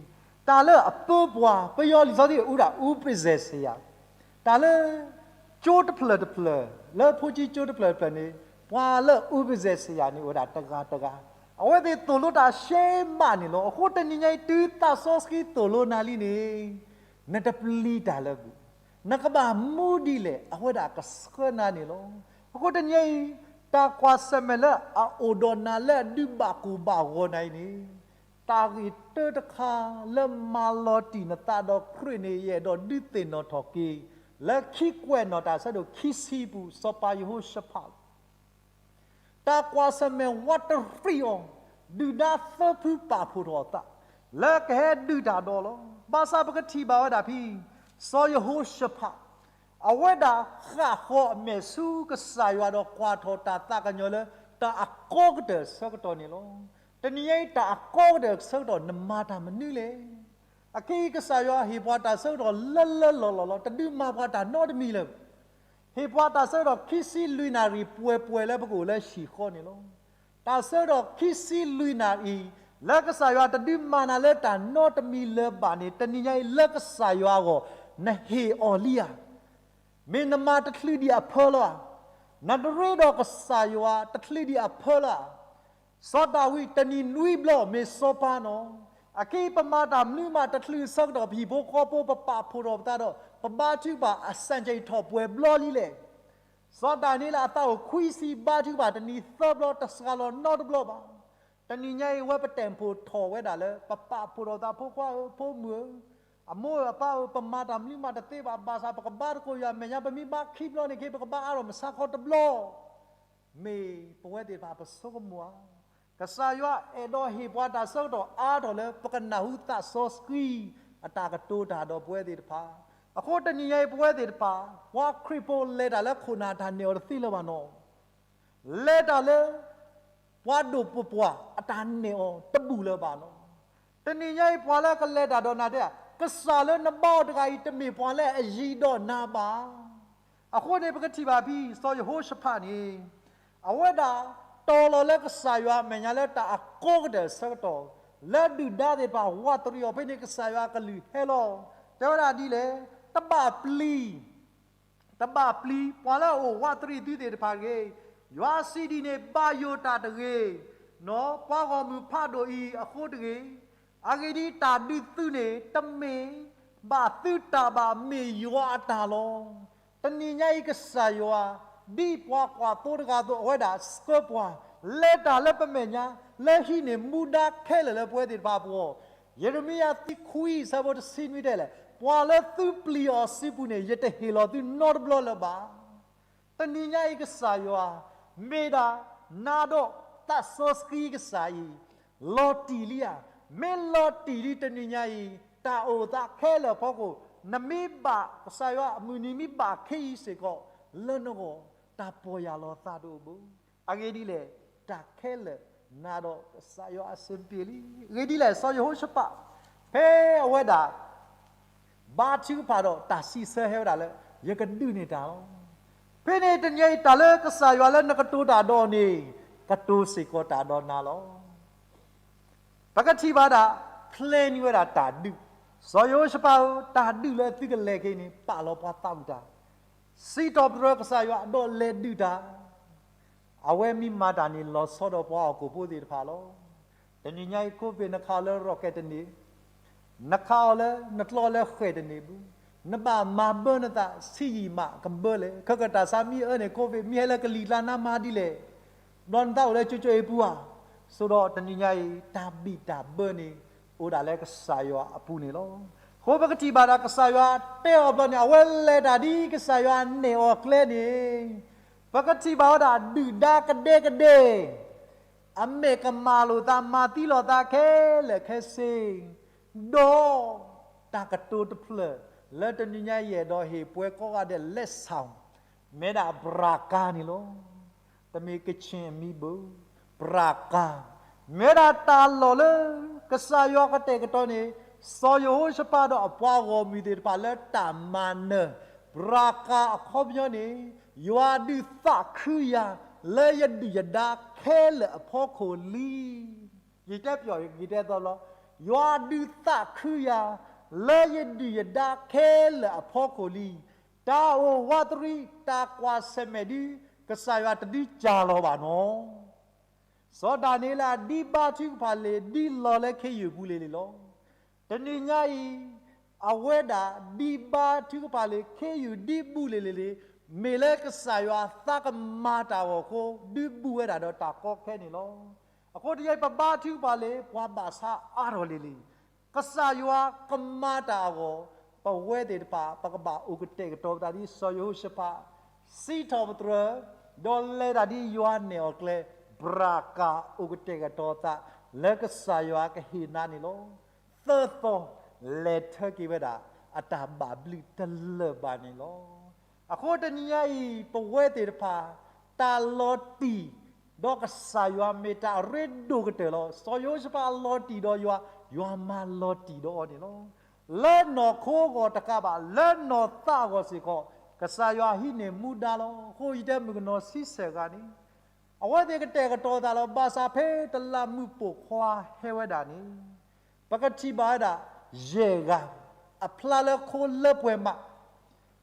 တၢ်လၢအပၢပှၤ ပယီၤလံာ်စီဆှံအူဒၣ် အူပစဲးစယၤ, တၢ်လၢ ကၠိတဖျၢၣ်တဖျၢၣ် လၢဖိဆံကၠိတဖျၢၣ်တဖျၢၣ်န့ၣ် ပှၤလၢအူပစဲးစယၤန့ၣ်အိၣ်ဝဲဒၣ်တဂၤတဂၤ, အဝဲသ့ၣ်သိၣ်လိတၢ်ရှဲမးန့ၣ်လီၤ. အဃိတနံၤညါအံၤ တုၤသးစီဆှံသိၣ်လိနၤလံန့ၣ် နတပျံၤတၢ်လၢၤဘၣ်, နကဘၣ်မူဒ်လဲၣ် အဝဲဒၣ်ကဆှၢနၤန့ၣ်လီၤ. အဃိတနံၤညါအံၤ တၢ်ကွၢ်ဆၢၣ်မဲာ်လၢအအိၣ်ဒီးနၤလၢအဒုးဘၣ်ကိၢ်ဘၣ်ဂီၤနၤအံၤန့ၣ် တၢ်ဂ့ၢ်တၢတခါလၢမၤလီၤတံၢ်နသးဒီးခရံာ်န့ၣ် ယအဲၣ်ဒိးဒုးသ့ၣ်နီၣ်ထီၣ်က့ၤ လၢခံကွဲးနီၣ်တၢ်ဆၢဒိၣ်ခံဆံပူၤ စီၤပၤယဟိၤၡဖးလီၤ. တၢ်ကွၢ်ဆၢၣ်မဲာ်ဝးတရံးအီၤ, ဒုၣ်ဒါသၢဖုပာ်ဖှိၣ်ထီၣ်အသး လၢကဟဲဒုးတၢ်ဒီးလီၤ. ဘၣ်ဆၣ်ပကထံၣ်ဘၣ်ဝဲဒၣ်ဖဲ စီၤယဟိၤၡဖး အဝဲဒၣ်ဃၣ်ဃီၤအမဲာ်ဆူကစၢ်ယွၤဒီးကွၢ်ထီၣ်တၢ်သးကညီၤလၢတၢ်အကီကတၢၢ်ဆၢကတီၢ်န့ၣ်လီၤ. တနံၤညါအံၤတၢ်အကီကတၢၢ်ဆၢကတီၢ်နမၤတၢ်မနုၤလဲၣ်. အခဲအံၤကစၢ်ယွၤဟ့ၣ်ပှၤတၢ်ဆၢကတီၢ်လၢလၢလီၢ်လီၢ်လီၤ. တဒုးမၤပှၤတၢ်နီတမံၤလၢၤ ဟ့ၣ်ပှၤတၢ်ဆၢကတီၢ်ခံဆံလွံၢ်နၣ်ရံၣ်ပှဲၤပှဲၤလၢပကအိၣ်လၢဟံၣ်ဃီန့ၣ်လီၤ. တၢ်ဆၢကတီၢ်ခံဆံလွံၢ်နၣ်ရံၣ် လၢကစၢ်ယွၤတဒုးမၤနၤလၢတၢ်နီတမံၤလၢၤဘၣ်န့ၣ် တနံၤညါအံၤလၢကစၢ်ယွၤအဂီၢ် နဟ့ၣ်အီၤလံဧါ. မ့ၢ်နမၤတချုးဒံးအဖၢလီၤဧါ. နတရ့ဒီးကစၢ်ယွၤတချုးဒံးအဖၢလီၤဧါ. စီၤဒၤဝံးတနံၤနွံဘျီမ့ၢ်စီၤပၤနီၤ. အခဲအံၤပမၤတၢ်မနုၤမးတချုးဆၢကတီၢ် ပဟံၣ်ဖိဃီဖိပပာ်ဖှိၣ်ထီၣ်ပသးဒီး ပဘါထုကဖၣ်အစၣ်ကံထီၣ်ပှဲၤဘျီလံလဲၣ်. စီၤဒၤနံးယ့လးအသးအိၣ်ခွံဆံ ဘါထုကဖၣ်တနံၤသၢဘျီ တစှၤလီၤနီတဘျီဘၣ်. တနံၤညါအံၤ အဝဲပတဲာ်ဖှိၣ်ထီၣ်ဝဲဒၣ်လၢ ပပာ်ဖှိၣ်ထီၣ်သးဖိခွါဧၢ, ဖိမုၣ်ဧၢ, အမိၢ်ဧၢအပၢ်ဧၢ, ပမၤတၢ်မနုၤမးတသ့ဘၣ်, ဘၣ်ဆၣ်ပကဘါသကိးယွၤအမဲာ်ညါ, ပမ့ၢ်ဘါခံဘျီန့ၣ် ခဲအံၤပကဘါအါထီၣ်မုၢ်ဆါခီတဘျီ. မ့ၢ်ပဝဲသ့ၣ်တဖၣ်ပဆိကမိၣ်ဧါ. ကစၢ်ယွၤအဲၣ်ဒိးဟ့ၣ်ပှၤတၢ်ဆၢကတီၢ်အါထီၣ်လၢ ပကနၢ်ဟူသးစီဆှံအတၢ်ကတိၤတၢ်ဒီးပဝဲသ့ၣ်တဖၣ်. အဃိတနံၤညါအံၤပဝဲသ့ၣ်တဖၣ် ပှၤခရံာ်ဖိလဲၤတၢ်လၢခိၣ်နၢ်တၢ်နဲၣ်အီၤတသ့လၢၤဘၣ်နီၤ. လဲၤတၢ်လၢ ပှၤဒိၣ်ပပှၢ်အတၢ်နဲၣ်အီၤတဘူၣ်လၢၤဘၣ်နီၤ. တနံၤညါအံၤပှၤလၢကလဲၤတၢ်ဒီးနၤတဲ, ကစၢ်လၢနဘါအီၤတဂၤအံၤ တမ့ၢ်ပှၤလၢအယံၤဒီးနၤဘၣ်. အဃိန့ၣ် ပကထံၣ်ဘၣ်ဖဲ စီၤယဟိၤၡဖးန့ၣ် အဝဲဒၣ်တီၤလီၤလၢကစၢ်ယွၤအမဲာ်ညါလၢတၢ်အကီကတၢၢ်ဆၢကတီၢ်, လၢဒုၣ်ဒါသ့ၣ်တဖၣ်ဝးတရံးအီၤဖဲန့ၣ် ကစၢ်ယွၤအကလုၢ်ဟဲလီၤ. တဲဝဲဒၣ်ဒ်လဲၣ်, တဘၣ်ပျံၤ တဘၣ်ပျံၤ, ပှၤလၢအအိၣ်ဝးတရံးသုသ့ၣ်တဖၣ်တဂ့ၤ, ယွၤစံးဒ်န့ၣ် ဘၣ်ယိၣ်တၢ်တဂ့ၤ, နီၢ်ပှၤဂီၢ်မုၢ်ဖးဒိၣ်အံၤအဃိတဂ့ၤ. အဂ့ၢ်ဒ်အံၤ, တၢ်ဒုးသုန့ၣ် တမ့ၢ်ဘၣ်သုတၢ်ဘၣ်, မ့ၢ်ယွၤအတၢ်လီၤ. တနံၤညါအံၤကစၢ်ယွၤ ဒ်ပှၤကွၢ်သိတဂၤအသိး အဝဲဒၣ်ဆှၢပှၤ လဲၤတၢ်လၢပမဲာ်ညါ, လၢဟံးန့ၢ်မူဒါခဲလၢာ်လၢပဝဲသ့ၣ်တဖၣ်အပူၤအီၤ, ယရမံယၤသံခွံဆၢဖိတဆံနွံတဲလဲၣ်, ပှၤလၢသုပျံၤအီၤစုပူၤန့ၣ် ယတဟ့ၣ်လီၤသုနီတဘျီလၢၤဘၣ်. တနံၤညါအံၤကစၢ်ယွၤ မ့ၢ်ဒၣ်နၤဒီးသးစီဆှံကစၢ်အံၤ လီၤတံၢ်လံဧါ. မ့ၢ်လီၤတံၢ်လံတနံၤညါအံၤ တၢ်အိၣ်သးခဲလၢာ်အဖီခိၣ် နမ့ၢ်ဘၣ်ကစၢ်ယွၤအမုၢ်နံၤမ့ၢ်ဘၣ်ခဲအံၤစ့ၢ်ကီး လၢနဂီၢ် တၢ်ပီၢ်ယၢ်လီၤသးတအိၣ်ဘၣ်. အဂ့ၢ်ဒ်လဲၣ်, တၢ်ခဲလၢာ်နၤဒီးကစၢ်ယွၤအဆင်ပြေလံ. အဂ့ၢ်ဒ်လဲၣ်, စီၤယဟိၤၡဖး ဖဲအဝဲဒၣ် ဘါထုကဖၣ်ဒီးတၢ်စံးဆၢဟဲဝဲဒၣ်လၢ ယကဒုးန့ၢ်တၢ်လီၤ. ဖဲန့ၣ်တနံၤအံၤ တၢ်လၢကစၢ်ယွၤလၢနကတိၤတၢ်ဒီးအီၤန့ၣ် ကတိၤစ့ၢ်ကီးတၢ်ဒီးနၤလီၤ. ပကထံၣ်ဘၣ်ဒၣ် planန့ၢ်ဝဲဒၣ်တၢ်ဒုး, စီၤယဟိၤၡဖးဧၢ, တၢ်ဒုးလၢသုကလဲၤက့ၤန့ၣ် ပာ်လီၤပှၤသးဝံၣ်တၢ်, စံးထီၣ်ပတြၢၤကစၢ်ယွၤဒီးလဲၤဒုးတၢ်. အဝဲမ့ၢ်မၤတၢ်န့ၣ် လီၤဆီဒီးပှၤဟီၣ်ခိၣ်ဖိသ့ၣ်တဖၣ်လီၤ. တနံၤညါအံၤ COVID နခးအီၤလၢ rocket တန့ၢ်, နခးအီၤလၢနကျီလၢဃဲၣ်တန့ၢ်ဘၣ်, နဘၣ်မၤဘၢနသး ဆံးယံာ်မးကဘၢလဲၣ်. ခဲကတၢ်ဆါမ့ၢ်အၢန့ၣ် COVID မ့ၢ်ဟဲလၢကလံၤကျါ နမၤဒ်လဲၣ်. ဘျီနသးအိၣ်လၢကၠိကၠိအံၤပူၤဧါ. ဆိဒီးတနံၤညါအံၤ တၢ်ဘံၣ်တၢ်ဘၢန့ၣ် အိၣ်ဒၣ်လၢကစၢ်ယွၤအပူၤန့ၣ်လီၤ. အဃိပကထံၣ်ဘၣ်ဒၣ်ကစၢ်ယွၤတဲအီၤဘျီန့ၣ် အဝဲလဲၤတၢ်ဒ်ကစၢ်ယွၤနဲၣ်အီၤကျဲန့ၣ် ပကထံၣ်ဘၣ်ဝဲဒၣ် ဒုၣ်ဒါကဒဲကဒဲ အမဲာ်ကမၣ်လိာ်သး မၤသံလိာ်သးခဲလၢာ်ခဲဆ့, ဒီးတၢ်ကတိၤတဖျၢၣ် လၢတနံၤညါယအဲၣ်ဒိးဟ့ၣ်ပှဲၤကိးဂၤဒဲး လက်ဆောင် မ့ၢ်ဒၣ် ဘြၤကါန့ၣ်လီၤ. တမ့ၢ်ကချ့ၣ်အမံၤဘၣ်, ဘြၤကါ, မ့ၢ်ဝဲဒၣ်တၢ်လီၢ်လၢ ကစၢ်ယွၤကတဲာ်ကတီၤန့ၣ် စီၤယဟိၤၡဖးဒီးအပှၤဂီၢ်မုၢ်သ့ၣ်တဖၣ်လၢတၢ်မၤနၢၤ ဘြၤကါအခီပညီန့ၣ် ယွၤဒုးသးခုယၤ လၢယဒုၣ်ယဒါခဲလၢာ်အဖီခိၣ်လံ. ယတဲပျီၢ် ယတဲသီလီၤ, ယွၤဒုးသးခုယၤ လၢယဒုၣ်ယဒါခဲလၢာ်အဖီခိၣ်လံ. တၢ်အိၣ်ဝးတရံး တၢ်ကွၢ်ဆၢၣ်မဲာ်ဒ် ကစၢ်ယွၤတဒုးကၢ်လီၤဘၣ်နီၤ. စီၤဒၤနံးယ့လး ဒ်ဘါထုကဖၣ်လံာ် ဒ်လီၤလၢခ့ယုၢ်ပူၤလံၤလံၤလီၤ. တနံၤညါအံၤ အဝဲဒၣ်ဒ်ဘါထုကဖၣ်လံာ် ခ့ယုၢ်ဒ်ဘူးလံၤလံၤလံၤ, မ့ၢ်လၢကစၢ်ယွၤသးကမၤတၢ်အဂီၢ်အဃိ ဒုးဘူးဝဲဒၣ်ဒီးတၢ်ကီခဲန့ၣ်လီၤ. အဃိတနံၤညါအံၤ ပဘါထုကဖၣ်လံာ် ပှၤဘၣ်ဆါအါထီၣ်လံၤလံၤ, ကစၢ်ယွၤကမၤတၢ်အဂီၢ် ပဝဲသ့ၣ်တဖၣ် ပကဘၣ်အိၣ်ကတဲာ်ကတီၤပသးဒ်စီၤယဟိၤၡဖး စံးထီၣ်ပတြၢၤ, ဒီးလဲၤတၢ်ဒ်ယွၤနဲၣ်အီၤကျဲ, ဘြၤကါအိၣ်ကတဲာ်ကတီၤသး လၢကစၢ်ယွၤကဟ့ၣ်နၤန့ၣ်လီၤ. သၢသီ လဲၤထၢက့ၤဝဲဒၣ် အတၢ်ဘၣ်ဘျုးတလၢာ်ဘၣ်န့ၣ်လီၤ. အဃိတနံၤညါအံၤ ပဝဲသ့ၣ်တဖၣ် တၢ်လီၤတံၢ် ဒီးကစၢ်ယွၤမ့ၢ်တၢ်အရ့ဒိၣ်ကတၢၢ်လီၤ. စီၤယဟိၤၡဖးလီၤတံၢ်ဒီးယွၤ, ယွၤမၤလီၤတံၢ်ဒီးအီၤန့ၣ်လီၤ. လၢနီၢ်ခိအဂီၢ်တကးဘၣ်, လၢနီၢ်သးအဂီၢ်စ့ၢ်ကီး, ကစၢ်ယွၤဟံးန့ၢ်မူဒါလီၤ. အဃိယတဲမုၣ်ကနီၤဆံဆဲၣ်ဂၤန့ၣ် အဝဲသ့ၣ်ကတဲာ်ကတီၤသးလီၤ. ဘၣ်ဆၣ်ဖဲတလးမူးပိာ်ခွါဟဲဝဲဒၣ်န့ၣ် ပကထံၣ်ဘၣ်ဝဲဒၣ် ယဲၢ်ဂၤ, အဖျါလၢခိလၢပှဲၤမး,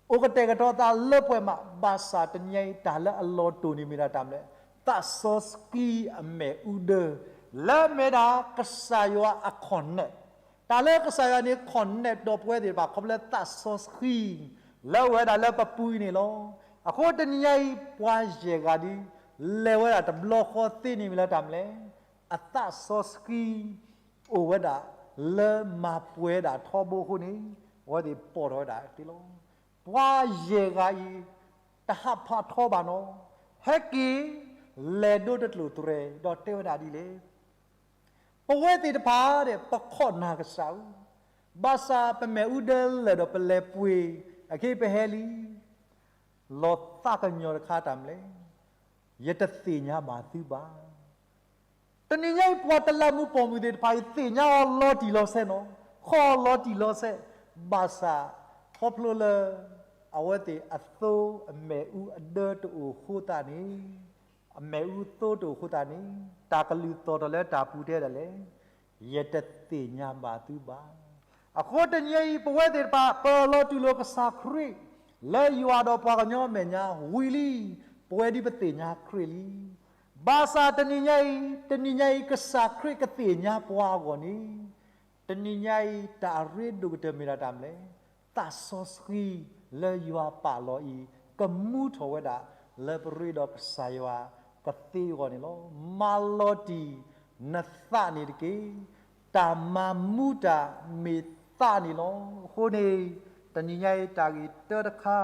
အိၣ်ကတဲာ်ကတီၤသးလၢပှဲၤမး, ဘၣ်ဆၣ်တနံၤညါအံၤ တၢ်လၢအလီၤတိၢ်န့ၣ်မ့ၢ်ဒၣ်တၢ်မနုၤလဲၣ်, သးစီဆှံအမ့ၣ်အူဒၢ, လၢအမ့ၢ်ဒၣ်ကစၢ်ယွၤအ connect, တၢ်လၢကစၢ်ယွၤန့ၣ် connect ဒီးပဝဲသ့ၣ်တဖၣ် ခီဖျိလၢသးစီဆှံ လၢအအိၣ်ဝဲဒၣ်လၢပပူၤအံၤန့ၣ်လီၤ. အဃိတနံၤညါအံၤ ပှၤယဲၢ်ဂၤဒ် လဲၤဝဲဒၣ်တဘျီဃီသ့န့ၣ်မ့ၢ်လၢတၢ်မနုၤလဲၣ်, အသးစီဆှံ အိၣ်ဝဲဒၣ်လၢမၤပှဲၤဒၣ်ထီဘိအဃိန့ၣ် အဝဲသ့ၣ်ပိာ်ထီၣ်ဝဲဒၣ်သ့လီၤ. ပှၤယဲၢ်ဂၤအံၤ တဟးဖးထီဘၣ်နီၤ, ဟဲက့ၤ လဲၤဒိတကျိာ်တြဲၤ ဒီးတဲဝဲဒၣ်ဒ်လဲၣ်, ပဝဲသ့ၣ်တဖၣ်ဒီး ပခိးနၢ်ကစၢ်ဧၢ, ဘၣ်ဆၣ်ပမ့ၣ်အူဒၢလၢာ်ဒီးပလဲၤပှ့ၤ အခဲအံၤပဟဲလံ လီၤသးကညီၤတခါတၢ်မနုၤလဲၣ်, ယတသ့ၣ်ညါဘၣ်သုဘၣ်. တနံၤညါအံၤ ပှၤတလးမူးပိာ်မုၣ်သ့ၣ်တဖၣ်အံၤ သ့ၣ်ညါအီၤလီၤတံၢ်လီၤဆဲးနီၤ, ခိးအီၤလီၤတံၢ်လီၤဆဲး, ဘၣ်ဆၣ် ခီဖျိလၢ အဝဲသ့ၣ်အသိအမ့ၣ်အူအဒၢတအိၣ်အဃိသတးန့ၣ်, အမ့ၣ်အူသိတအိၣ်အဃိသတးန့ၣ် တၢ်ကလုၢ်သီၣ်ထီၣ်လၢတၢ်ပူၤတဲဒၣ်လဲၣ်, ယတသ့ၣ်ညါဘၣ်သုဘၣ်. အဃိတနံၤညါအံၤ ပဝဲသ့ၣ်တဖၣ် ပလီၤတူၢ်လိာ်ကစၢ်ခရံာ် လၢယွၤဒီးပှၤကညီအမဲာ်ညါဝံၤလံ, ပဝဲဒ်ပသ့ၣ်ညါခရံာ်လံ. ဘၣ်ဆၣ်တနံၤညါအံၤ, တနံၤညါအံၤ ကစၢ်ခရံာ်ကသ့ၣ်ညါပှၤအဂီၢ်န့ၣ်, တနံၤညါအံၤ တၢ်အရ့ဒိၣ်ကတၢၢ်မ့ၢ်ဒၣ်တၢ်မနုၤလဲၣ်, သးစီဆှံလၢယွၤပာ်လီၤအံၤ ကမူထီၣ်ဝဲဒၣ် လၢပရ့ဒီးကစၢ်ယွၤ ကသ့အဂီၢ်န့ၣ်လီၤ. မၤလီၤတံၢ်နသးန့ၣ်တက့ၢ်. တၢ်မၤမူတၢ်မ့ၢ်သးန့ၣ်လီၤ. အဃိန့ၣ် တနံၤညါအံၤတၢ်ဂ့ၢ်တၢတခါ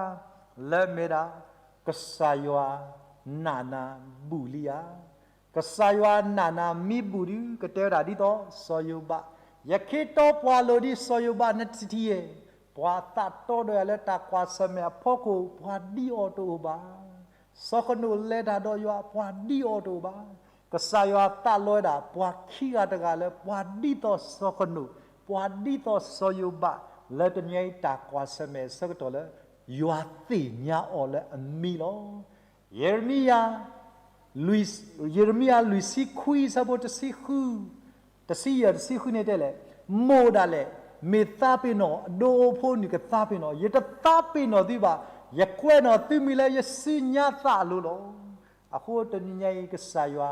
လၢမ့ၢ်ဒၣ် ကစၢ်ယွၤနာ်နၤဘူၣ်လံဧါ. ကစၢ်ယွၤနာ်နၤမ့ၢ်ဘူၣ်ဒုး ကတဲဝဲဒၣ်ဒ်သိး စီၤယိၤဘး, ယခ့တီပှၤလိၤဒ်စီၤယိၤဘးနတထံၣ်ဧါ. ပှၤသးတီဒီးယၤလၢတၢ်ကွၢ်ဆၢၣ်မဲာ်အဖီခိၣ် ပှၤဒ်အီၤတအိၣ်ဘၣ်. စီၤဃနိာ်လဲၤတၢ်ဒီးယွၤ ပှၤဒ်အီၤတအိၣ်ဘၣ်. ကစၢ်ယွၤသးလီဝဲဒၣ် ပှၤခံဂၤတဂၤလၢ ပှၤဒ်သိးစီၤဃနိာ်, ပှၤဒ်သိးစီၤယိၤဘး, လၢတနံၤညါအံၤ တၢ်ကွၢ်ဆၢၣ်မဲာ်အဆၢကတီၢ်လၢ ယွၤသ့ၣ်ညါအီၤလၢအမံၤလီၤ. ယံးရမံယၤ ယံးရမံယၤ လွံၢ်ဆံခွံ အဆၢဖိတဆံဃု, တဆံယဲၢ် တဆံဃုန့ၣ်တဲလဲၣ်, မိၢ်ဒၣ်လဲာ် မ့ၢ်သးပ့ၤနီၣ် အဒိဖိနုၢ်ကသးပ့ၤနီၣ်, ယတသးပ့ၤနီၣ်သုဘၣ်, ယကွဲးနီၣ်သုမံၤလၢယစုညါသးအလိၤလီၤ. အဃိတနံၤညါအံၤ ကစၢ်ယွၤ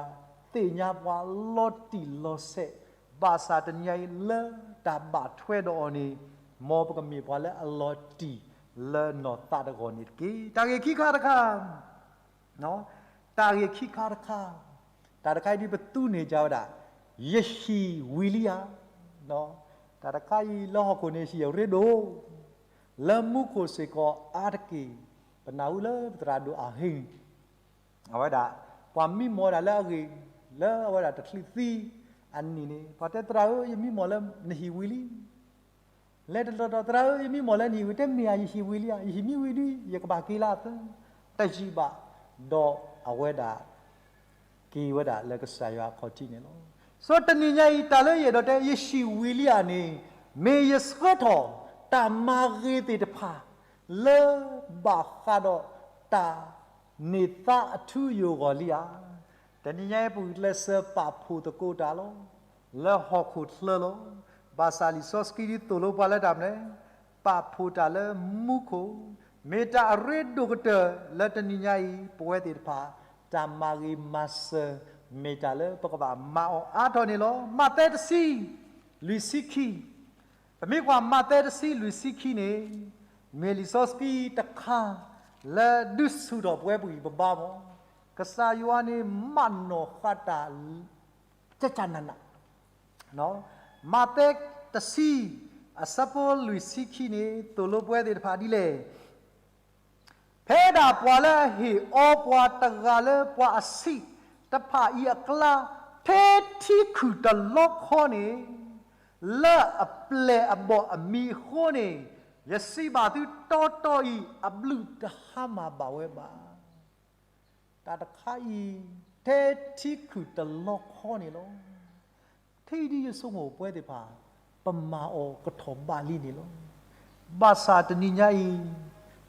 သ့ၣ်ညါပှၤလီၤတံၢ်လီၤဆဲး, ဘၣ်ဆၣ်တနံၤညါအံၤလၢတၢ်ဘၣ်ထွဲဒီးအီၤန့ၣ်, မ်ပကမ့ၢ်ပှၤလၢအလီၤတံၢ်လၢနီၢ်သးတဂီၢ်န့ၣ်တက့ၢ်. တၢ်ဂ့ၢ်ခံခါတခါ တၢ်ဂ့ၢ်ခံခါတခါ, တၢ်တခါအံၤဒ်ပသူန့ၢ်ကဝဲဒၣ်, ယဟံၣ်ဝံၤလံဧါ. တၢ်တခါအံၤလၢဟီၣ်ခိၣ်န့ၣ်ဟံၣ်အရ့ဒိၣ်, လၢမူခိၣ်စ့ၢ်ကီးအါတက့ၢ်, ပနၢ်ဟူလၢပသရၣ်ဒိၣ်အဟ့ၣ် အဝဲဒၣ် ပှၤမံမီၢ်ဒၣ်လၢအဂ့ၢ်, လၢအဝဲဒၣ်တချုးသံအနံၣ်န့ၣ်, ပှၤတဲသရၣ်ဧၢ ယမံမီၢ်လၢနဟံၣ်ဝံၤလံ. လဲၤတတီၤတီၤ သရၣ်ဧၢ ယမံမီၢ်လၢနဟံၣ်ဝံၤ, တမ့ၢ်ဧါ ယဟံၣ်ဝံၤလံဧါ, ယဟံၣ်မံဝံၤဒုး ယကဘၣ်က့ၤလၢအသၢ, တယံာ်ဘၣ်, ဒီးအဝဲဒၣ် က့ၤဝဲဒၣ်လၢကစၢ်ယွၤအခီၣ်ထံးန့ၣ်လီၤ. စီၤတနံၤညါအံၤ တၢ်လၢယအဲၣ်ဒိးတဲ ယဟံၣ်ဝံၤလံဧါန့ၣ်, မ့ၢ်ယဆှၢထီၣ်တၢ်မၤဂ့ၤသ့ၣ်တဖၣ် လၢဘၣ်ဃးဒီးတၢ် န့ၢ်သါအထူအယိာ်အဂီၢ်လံဧါ. တနံၤညါအံၤ ပဂုာ်ကျဲးစၢးပာ်ဖှိၣ်သကိးတၢ်လီၤ. လၢဟီၣ်ခိၣ်ချၢလီၤ. ဘၣ်ဆၣ်လံာ်စီဆှံဒ်သိးလိပှၤလၢတၢ်မနုၤလဲၣ်, ပာ်ဖှိၣ်တၢ်လၢမူခိၣ်, မ့ၢ်တၢ်အရ့ဒိၣ်ကတၢၢ်လၢတနံၤညါအံၤ ပဝဲသ့ၣ်တဖၣ် တၢ်မၤဂ့ၤမၤစၢၤ မ့ၢ်တၢ်လၢပကဘၣ်မၤအီၤအါထီၣ်န့ၣ်လီၤ. မးသဲတဆံ လွံၢ်ဆံခံ ပမ့ၢ်ကွၢ်မးသဲတဆံလွံၢ်ဆံခံန့ၣ်, မ့ၢ်လံာ်စီဆှံတခါလၢဒုးဆူၣ်ထီၣ်ပဝဲပဂံၢ်ပဘါမး, ကစၢ်ယွၤန့ၣ်မၤနီၣ်ဃာ်တၢ် ကကနန, မးသဲတဆံ အဆၢဖိလွံၢ်ဆံခံန့ၣ် သိၣ်လိပဝဲသ့ၣ်တဖၣ်ဒ်လဲၣ်. ဖဲဒၣ်ပှၤလၢအဟ့ၣ်အီပှၤတဂၤလၢပှၤအဆံးတဖၣ်အံၤအကျါ ထဲထံခုၣ်တလီခီန့ၣ်, လၢအပျဲၢ်အဘီၣ်အမံၤအဃိန့ၣ်, ယစံးဘၣ်သုတီတီအံၤ အဘျုးတဟါမၢ်ဘၣ်ဝဲဘၣ်. တၢ်တခါအံၤ ထဲထံခုၣ်တလီခီန့ၣ်လီၤ. ထံဒ်ယဆိကမိၣ်ပဝဲသ့ၣ်တဖၣ် ပမၤအီၤကထီၣ်ဘးလံန့ၣ်လီၤ. ဘၣ်ဆၣ်တနံၤညါအံၤ,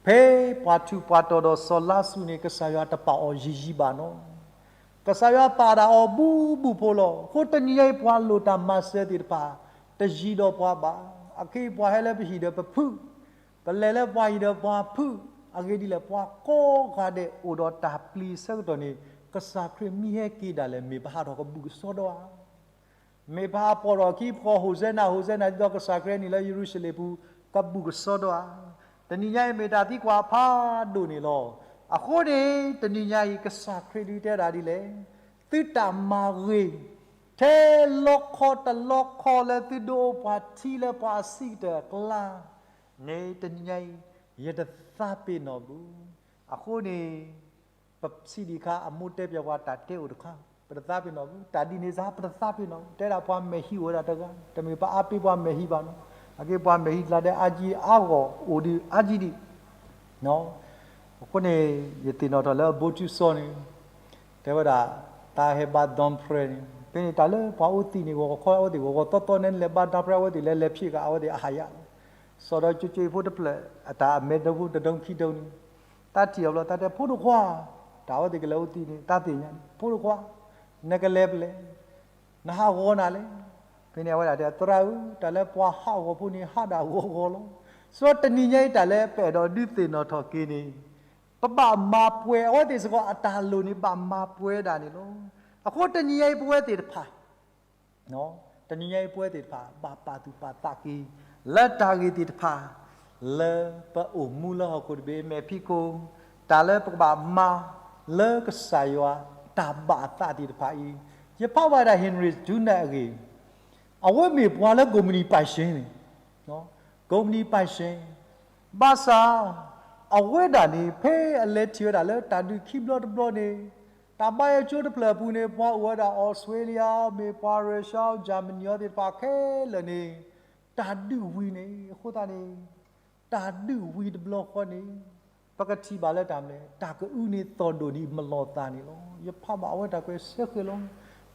ဖဲပှၤထူးပှၤတီၤဒီးစီၤလါစရူးန့ၣ် ကစၢ်ယွၤတပာ်အီၤယံာ်ယံာ်ဘၣ်နီၤ. ကစၢ်ယွၤပာ်ဒၣ်အီၤဘူးဘူးဖိလီၤ. အဃိတနံၤညါအံၤ ပှၤလိၣ်တၢ်မၤစၢၤသ့ၣ်တဖၣ် တယံၤဒီးပှၤဘၣ်. အခဲအံၤပှၤဟဲလၢပဟံၣ်ဒီးပဖုး, ပလဲၤလၢပှၤဟံၣ်ဒီးပှၤဖုး, အဂ့ၢ်ဒ်လဲၣ် ပှၤကိးဂၤဒဲးအိၣ်ဒီးတၢ်ပျံၤအဆၢကတီၢ်န့ၣ် ကစၢ်ခရံာ်မ့ၢ်ဟဲက့ၤဒၣ်လဲာ် မ့ၢ်ပဟးထီၣ်ကဘူၣ်ကစီဒီဧါ. မ့ၢ်ပဟးပိာ်ထီၣ်ခံပဃီ ဟိၣ်စဲနၤ ဟိၣ်စဲနၤ ဒ်သိးကစၢ်ခရံာ်န့ၣ်လၢယရူၤၡလ့ၣ်ပူၤ ကဘူၣ်ကစီဒီဧါ. တနံၤညါအံၤမ့ၢ်တၢ်သံကွၢ်ဖးဒိၣ်န့ၣ်လီၤ. အဃိန့ၣ် တနံၤညါအံၤ ကစၢ်ခရံာ်ဒုးတဲဒၣ်ဒ်လဲၣ်, သုတၢ်မၤဂ့ၤ ထဲလီခီတလီခီလၢသုဒိးအိၣ်ပှၤထံလၢပှၤအဆံးကတၢၢ်အကျါန့ၣ် တနံၤညါအံၤ ယတသးပ့ၤနီၣ်ဘူး. အဃိန့ၣ် ပစံးဒံးအခါ အမိၢ်တဲပၠးပှၤတၢ်တဲအိၣ်တခါ, ပတသးပ့ၤနီၣ်ဘူး, တၢ်ဒ်န့ၣ်စ့ၢ် ပတသးပ့ၤနီၣ်ဘူး, တဲဒၣ်ပှၤမဲာ်ဟံးအိၣ်ဝဲဒၣ်တဂၤ, တမ့ၢ်ပအါပ့ၤပှၤမဲာ်ဟံးဘၣ်နီၤ, အက့ပှၤမဲာ်ဟံးကျါဒဲး အါကံအါဂီၢ်အိၣ်ဒံးအါကံဒံး. အဃိန့ၣ် ယသ့ၣ်နီၣ်ထီၣ်လၢအဘိထုစီန့ၣ် တဲဝဲဒၣ် တၢ်ဟဲဘါ dawn prayer န့ၣ် ဖဲန့ၣ်တၢ်လၢပှၤအိၣ်သံးန့ၣ် ဂီၤခီအိၣ်သံး ဂီၤဂီၤသီသီန့ၣ် လဲၤဘါ dawn prayer အဝဲသ့ၣ်လဲၤလဲၤဖံးဃာ်အဝဲသ့ၣ်အဟးယါ စီၤဒီးကၠိကၠိအံၤဖိတဖျၢၣ် အတၢ်အမဲာ်တဖုတဒိခံဒိန့ၣ် တၢ်ထံၣ်အီၤဘျီ တၢ်တဲဖိတခွါ, တၢ်အဝဲသ့ၣ်ကလဲၤအိၣ်သံးန့ၣ် တၢ်သ့ၣ်ညါန့ၣ် ဖိတခွါ, နကလဲၤဖဲလဲၣ်, နဟးဂီၤနၤလဲၣ်. ဖဲန့ၣ်အဝဲဒၣ်တဲ သရၣ်ဧၢ, တၢ်လၢပှၤဟးဂီၤဖိန့ၣ် ဟးဒၣ်ဂီၤဂီၤလီၤ. စီၤတနံၤညါအံၤတၢ်လၢပအဲၣ်ဒိးဒုးသ့ၣ်နီၣ်ထီၣ်က့ၤန့ၣ် ပဘၣ်မၤပှဲၤအဝဲသ့ၣ်စ့ၢ်ကီးအတၢ်လိၣ်န့ၣ် ဘၣ်မၤပှဲၤဒၣ်န့ၣ်လီၤ. အဃိတနံၤညါအံၤပဝဲသ့ၣ်တဖၣ် တနံၤညါအံၤပဝဲသ့ၣ်တဖၣ် ဘၣ်ပာ်သူၣ်ပာ်သးက့ၤ လၢတၢ်ဂ့ၢ်သ့ၣ်တဖၣ် လၢပအိၣ်မူလၢဟီၣ်ခိၣ်တဘ့ၣ်အမဲာ်ဖံးခိၣ်, တၢ်လၢပကဘၣ်မၤလၢကစၢ်ယွၤ တၢ်ဘၣ်အသးသ့ၣ်တဖၣ်အံၤ, ယဖးဘၣ်ဒၣ် Henry Dunant အဂ့ၢ်, အဝဲမ့ၢ်ပှၤလၢကိးမုၢ်နံၤပၢၢ်ဆှၢန့ၣ်, ကိးမုၢ်နံၤပၢၢ်ဆှၢ, ဘၣ်ဆၣ် အဝဲဒၣ်န့ၣ် ဖဲအလဲၤထံၣ်ဝဲဒၣ်လၢတၢ်ဒုးခံဘျီတဘျီန့ၣ်, တၢ်ဘါယွၤကၠိတဖျၢၣ်အပူၤန့ၣ် ပှၤအိၣ်ဝဲဒၣ် Australia မ့ၢ်ပှၤ Russia Germany အီၤသ့ၣ်တဖၣ်ခဲလၢာ်န့ၣ် တၢ်ဒုးဝံၤန့ၣ် အဃိသတးန့ၣ် တၢ်ဒုးဝံၤတဘျီဃီန့ၣ် ပကထံၣ်ဘၣ်လၢတၢ်မနုၤလဲၣ်, တၢ်ကအုန့ၣ်သီၣ်ဒိၣ်န့ၢ်မလီၤသးန့ၣ်လီၤ. ယဖးဘၣ်အဝဲတၢ်ကွဲးစ့ၢ်ကီးလီၤ.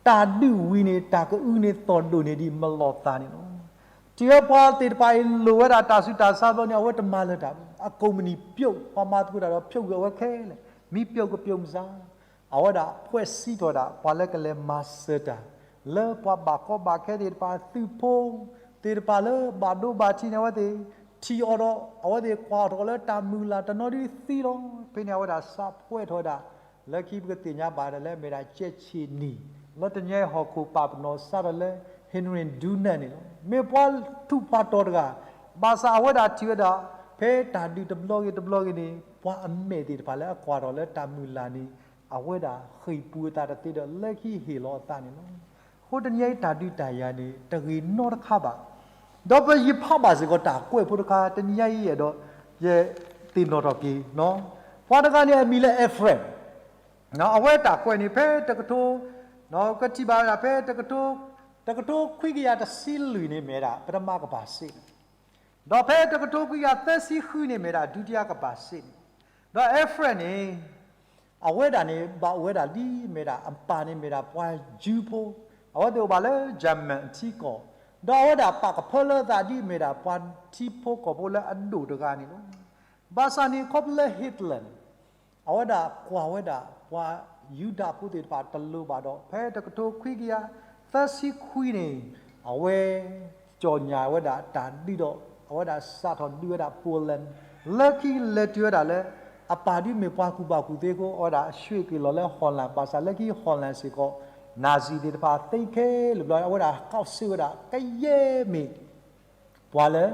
တၢ်ဒုးဝံၤန့ၣ် တၢ်ကအုန့ၣ်သီၣ်ဒိၣ်န့ၢ်ဒံးမလီၤသးန့ၣ်လီၤ. ထံၣ်ဝဲပှၤသ့ၣ်တဖၣ်အံၤလိၣ်ဝဲဒၣ်တၢ်ဆူးတၢ်ဆါဘျီန့ၣ် အဝဲတမၤလၢၤတၢ်ဘၣ်. အကိးမုၢ်နံၤပျိာ် ပှၤမၤသကိးတၢ်ဒီးဖျိးကွံာ်အဝဲခဲလၢာ်, မ့ၢ်ပျိာ်ကပျိာ်မစါ အဝဲဒၣ်ဖှဲးစံးထီၣ်ဝဲဒၣ် ပှၤလၢကလဲၤမၤစၢၤတၢ် လၢပှၤဘၣ်ကီဘၣ်ခဲသ့ၣ်တဖၣ် သုးဖိသ့ၣ်တဖၣ်လၢဘၣ်ဒိဘၣ်ထံးန့ၣ် အဝဲသ့ၣ်ထံၣ်အီၤဒီး အဝဲသ့ၣ်ကွၢ်ထီၣ်လၢတၢ်မုၢ်လၢ်တနီၤဒုးသံလီၤ. ဖဲန့ၣ်အဝဲဒၣ်စးဖှဲးထီၣ်ဝဲဒၣ် လၢခံပကသ့ၣ်ညါဘၣ်ဒီးလၢအမ့ၢ်ဒၣ်ကဲးဆံးနံၣ် လၢတနံၤအံၤဟီၣ်ခိၣ်ပာ်ပနီၣ်စးထီၣ်လၢ Henry Dunant န့ၣ်လီၤ. မ့ၢ်ပှၤထူးပှၤတီၤတဂၤ, ဘၣ်ဆၣ်အဝဲဒၣ်ထံၣ်ဝဲဒၣ် ဖဲတၢ်ဒုးတဘျီဂ့ၤတဘျီဂ့ၤန့ၣ် ပှၤအမဲာ်သ့ၣ်တဖၣ်လၢအကွၢ်ထီၣ်လၢတၢ်မုၢ်လၢ်န့ၣ် အဝဲဒၣ်ဃ့ၢ်ပူၤအသးတသ့ဒီး လၢခံဟ့ၣ်လီၤအသးန့ၣ်လီၤ. အဃိတနံၤအံၤတၢ်ဒုးတၢ်ယၤန့ၣ် တဂ့ၤနီတခါဘၣ်. ဒီးပယဖးဘၣ်စ့ၢ်ကီးတၢ်ကွဲးဖိတခါ တနံၤအံၤယအဲၣ်ဒိး ယသ့ၣ်နီၣ်ထီၣ်က့ၤ, ပှၤတဂၤန့ၣ်အမံၤလၢ Ephraim အဝဲတၢ်ကွဲးန့ၣ် ဖဲတကထိ, ကထံၣ်ဘၣ်ဝဲဒၣ်ဖဲတကထိ, တကထိခွံကယၤတဆံလွံၢ်န့ၣ်မ့ၢ်ဒၣ် ပထမကမ္ဘာစစ်န့ၣ်, ဒီးဖဲတကထိခွံကယၤသၢဆံဃုန့ၣ် မ့ၢ်ဒၣ် ဒုတိယကမ္ဘာစစ်န့ၣ်, ဒီး Ephraim န့ၣ် အဝဲဒၣ်န့ၣ် ဘၣ်အိၣ်ဝဲဒၣ်ဒ်မ့ၢ်ဒၣ် အပၢ်န့ၣ်မ့ၢ်ဒၣ်ပှၤယူးဖိ, အဝဲသ့ၣ်အိၣ်ဘၣ်လၢ German အထံကီၢ်, ဒီးအဝဲဒၣ်ပာ်ကဖၢလၢအသးဒ်မ့ၢ်ဒၣ်ပှၤထံဖိကီၢ်ဖိလၢအဒိၣ်တဂၤန့ၣ်လီၤ. ဘၣ်ဆၣ်န့ၣ် ခီဖျိလၢ Hitler န့ၣ် အဝဲဒၣ်ကွၢ်ဝဲဒၣ် ပှၤယူဒၤဖိသ့ၣ်တဖၣ်တလိၤဘၣ်ဒီး ဖဲတကထိခွံကယၤသၢဆံခွံန့ၣ် အဝဲ ကြေညာဝဲဒၣ်တၢ်ဒုးဒီး အဝဲဒၣ်စးထီၣ်ဒုးဝဲဒၣ် Poland န့ၣ်, လၢခံလဲၤတုၤဝဲဒၣ်လၢ အပၢ်ဒ်မ့ၢ်ပှၤကူၣ်ဘၣ်ကူၣ်သ့အဃိ အဝဲဒၣ်ရွှ့ၣ်က့ၤလီၤလၢ Holland ဘၣ်ဆၣ်လၢခံ Holland စ့ၢ်ကီး Nazi သ့ၣ်တဖၣ်သ့ခဲလၢာ်ဘျီ အဝဲဒၣ်ဃီစ့ၢ်ဝဲဒၣ် ကယဲၢ်မ့ၢ် ပှၤလၢ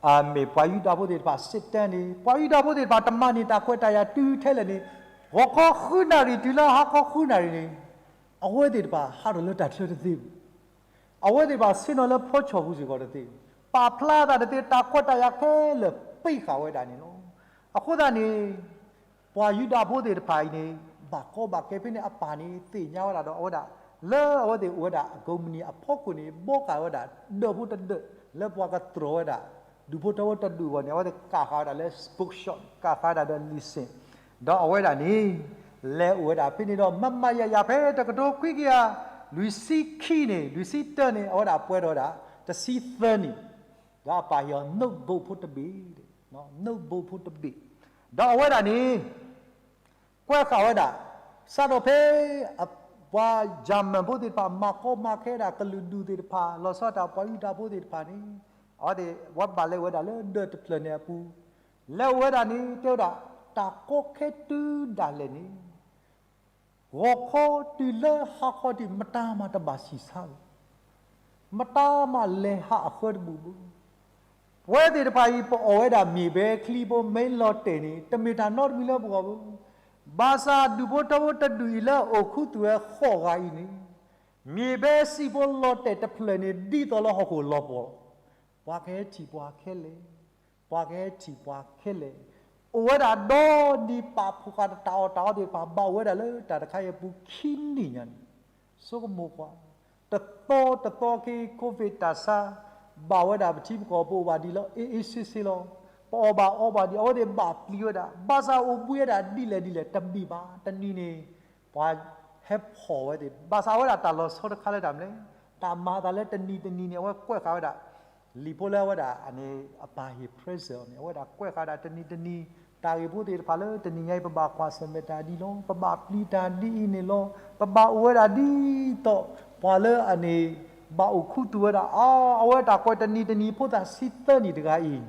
အမ့ၢ်ပှၤယူဒၤဖိသ့ၣ်တဖၣ် စစ်တမ်း န့ၣ် ပှၤယူဒၤဖိသ့ၣ်တဖၣ်တမၤန့ၢ်တၢ်ခွဲးတၢ်ယာ်တုၤထဲလဲၣ်န့ၣ် ဂီၤခီဃုနၣ်ရံၣ်တုၤလၢဟါခီဃုနၣ်ရံၣ်န့ၣ် အဝဲသ့ၣ်တဖၣ်ဟးထီၣ်လၢတၢ်ချၢတသ့ဘၣ်. အဝဲသ့ၣ်တဖၣ်ဆ့ၣ်နီၤလၢဖီဆီၣ်ပူၤစ့ၢ်ကီးတသ့ဘၣ်. ပာ်ဖျါသးတသ့ တၢ်ခွဲးတၢ်ယာ်ခဲလၢာ်ပံးဃာ်ဝဲဒၣ်န့ၣ်လီၤ. အဃိသတးန့ၣ် ပှၤယူဒၤဖိသ့ၣ်တဖၣ်အံၤန့ၣ် ဘၣ်ကီဘၣ်ခဲဖဲန့ၣ် အပၢ်န့ၣ်သ့ၣ်ညါဝဲဒၣ်ဒီး အဝဲဒၣ် လၢအဝဲသ့ၣ်အိၣ်ဝဲဒၣ်အကိးမုၢ်နံၤအဖီခိၣ်န့ၣ် ဘှီဃာ်ဝဲဒၣ် ဒၢးဖိတဒၢး လၢပှၤကတြီၤဝဲဒၣ် ဒူၣ်ဖိထၢဖိတဒူၣ်အဂီၢ်န့ၣ် အဝဲသ့ၣ်ကးဃာ်ဝဲဒၣ်လၢ bookshop ကးဃာ်ဝဲဒၣ်ဒီး လံာ်စ့ၣ် ဒီးအဝဲဒၣ်န့ၣ် လဲၤအိၣ်ဝဲဒၣ်ဖဲန့ၣ်ဒီး မးမးယၤယၤဖဲတကထိခွံကယၤ လွံၢ်ဆံခံန့ၣ် လွံၢ်ဆံတၢန့ၣ် အဝဲဒၣ်ပှဲၤထီၣ်ဝဲဒၣ် တဆံသၢနံၣ် ဒီးအပၢ်ဟ့ၣ်အီၤ notebook ဖိတဘ့ၣ်, notebook ဖိတဘ့ၣ်, ဒီးအဝဲဒၣ်န့ၣ် ကွဲးဃာ်ဝဲဒၣ် စးထီၣ်ဖဲ ပှၤ German ဖိသ့ၣ်တဖၣ် မၤကီမၤခဲဒၣ်ကလုာ်ဒူၣ်သ့ၣ်တဖၣ် လီၤဆီဒၣ်တၢ်ပှၤယူဒၤဖိသ့ၣ်တဖၣ်န့ၣ် အဝဲသ့ၣ် ဝဲဘၣ်လဲၤဝဲဒၣ်လၢဒၢးတဖျၢၣ်န့ၣ်အပူၤ, လဲၤအိၣ်ဝဲဒၣ်န့ၣ် တဲဝဲဒၣ် တၢ်ကီခဲတုၤဒၣ်လဲာ်န့ၣ် ဂီၤခီတုၤလၢဟါခီဒံး မတၤမးတဘၣ်ဆံၣ်ဆါဘၣ်. မတၤမးလဲၤဟးအဃၢတဘူၣ်ဘၣ်. ပဝဲသ့ၣ်တဖၣ်အံၤ ပအီၣ်ဝဲဒၣ်မ့ၢ်ဘဲချံဖိ မ့ၢ်လီၤတဲာ်န့ၣ် တမ့ၢ်တၢ်နီတမံၤလၢပဂီၢ်ဘၣ်. ဘၣ်ဆၣ်ဒူၣ်ဖိထၢဖိတဒူၣ်အံၤလၢအိၣ်ခူသူၣ်ဝဲဃိးဂၤအံၤန့ၣ် မ့ၢ်ဘဲစံၣ်ဖိလီၤတဲာ်တဖျၢၣ်န့ၣ် ဒ်သိးလၢဟီၣ်ခိၣ်လီၤပှီၢ်လီၤ. ပှၤကဟဲထံၣ်ပှၤခဲလၢာ် ပှၤကဟဲထံၣ်ပှၤခဲလၢာ်, အိၣ်ဝဲဒၣ်ဒီဒံး ပာ်ဖှိၣ်ဃာ်တၢ်အီၣ်တၢ်အီသ့ၣ်တဖၣ် ဘၣ်အိၣ်ဝဲဒၣ်လၢတၢ်တခါအံၤအပူၤခံနံၣ်ညါန့ၣ်, ဆိကမိၣ်ကွၢ်, တသီတသီက့ၤ COVID တၢ်ဆါ ဘၣ်ဝဲဒၣ်ပထံပကီၢ် ပအိၣ်ဘၣ်ဒံးလီၤ အေးအေးဆေးဆေးလီၤ. ပအီၣ်ဘၣ်အီဘၣ်ဒံး အဝဲသ့ၣ်ဘၣ်ပျံၤဝဲဒၣ်, ဘၣ်ဆၣ်အိၣ်ဘှံးဝဲဒၣ်ဒ်လဲၣ်ဒ်လဲၣ် တဘၣ်ဘၣ်. တနံၤန့ၣ် ပှၤဟဲဖီၣ်ဝဲသ့ၣ်, ဘၣ်ဆၣ်အဝဲဒၣ်တၢ်လီၤဆီတခါလၢတၢ်မနုၤလဲၣ်, တၢ်မၤအသးလၢတနံၤတနံၤန့ၣ် အဝဲကွဲးဃာ်ဝဲဒၣ် လံာ်ဖိလၢအဝဲဒၣ်န့ၣ် အပၢ်ဟ့ၣ် present အီၤန့ၣ် အဝဲဒၣ်ကွဲးဃာ်ဝဲဒၣ်တနံၤတနံၤ, တၢ်ဂ့ၢ်ဖိသ့ၣ်တဖၣ်လၢတနံၤညါအံၤ ပဘၣ်ကွၢ်ဆၢၣ်မဲာ်တၢ်ဒ်အံၤလီၤ, ပဘၣ်ပျံၤတၢ်ဒ်အံၤန့ၣ်လီၤ, ပဘၣ်အိၣ်ဝဲဒၣ်ဒ်သိး ပှၤလၢအန့ၣ် ဘၣ်အိၣ်ခူသူၣ်ဝဲဒၣ်, အဝဲတၢ်ကွဲးတနံၤတနံၤ ဖိသၣ်ဆံသၢနံၣ်တဂၤအံၤ,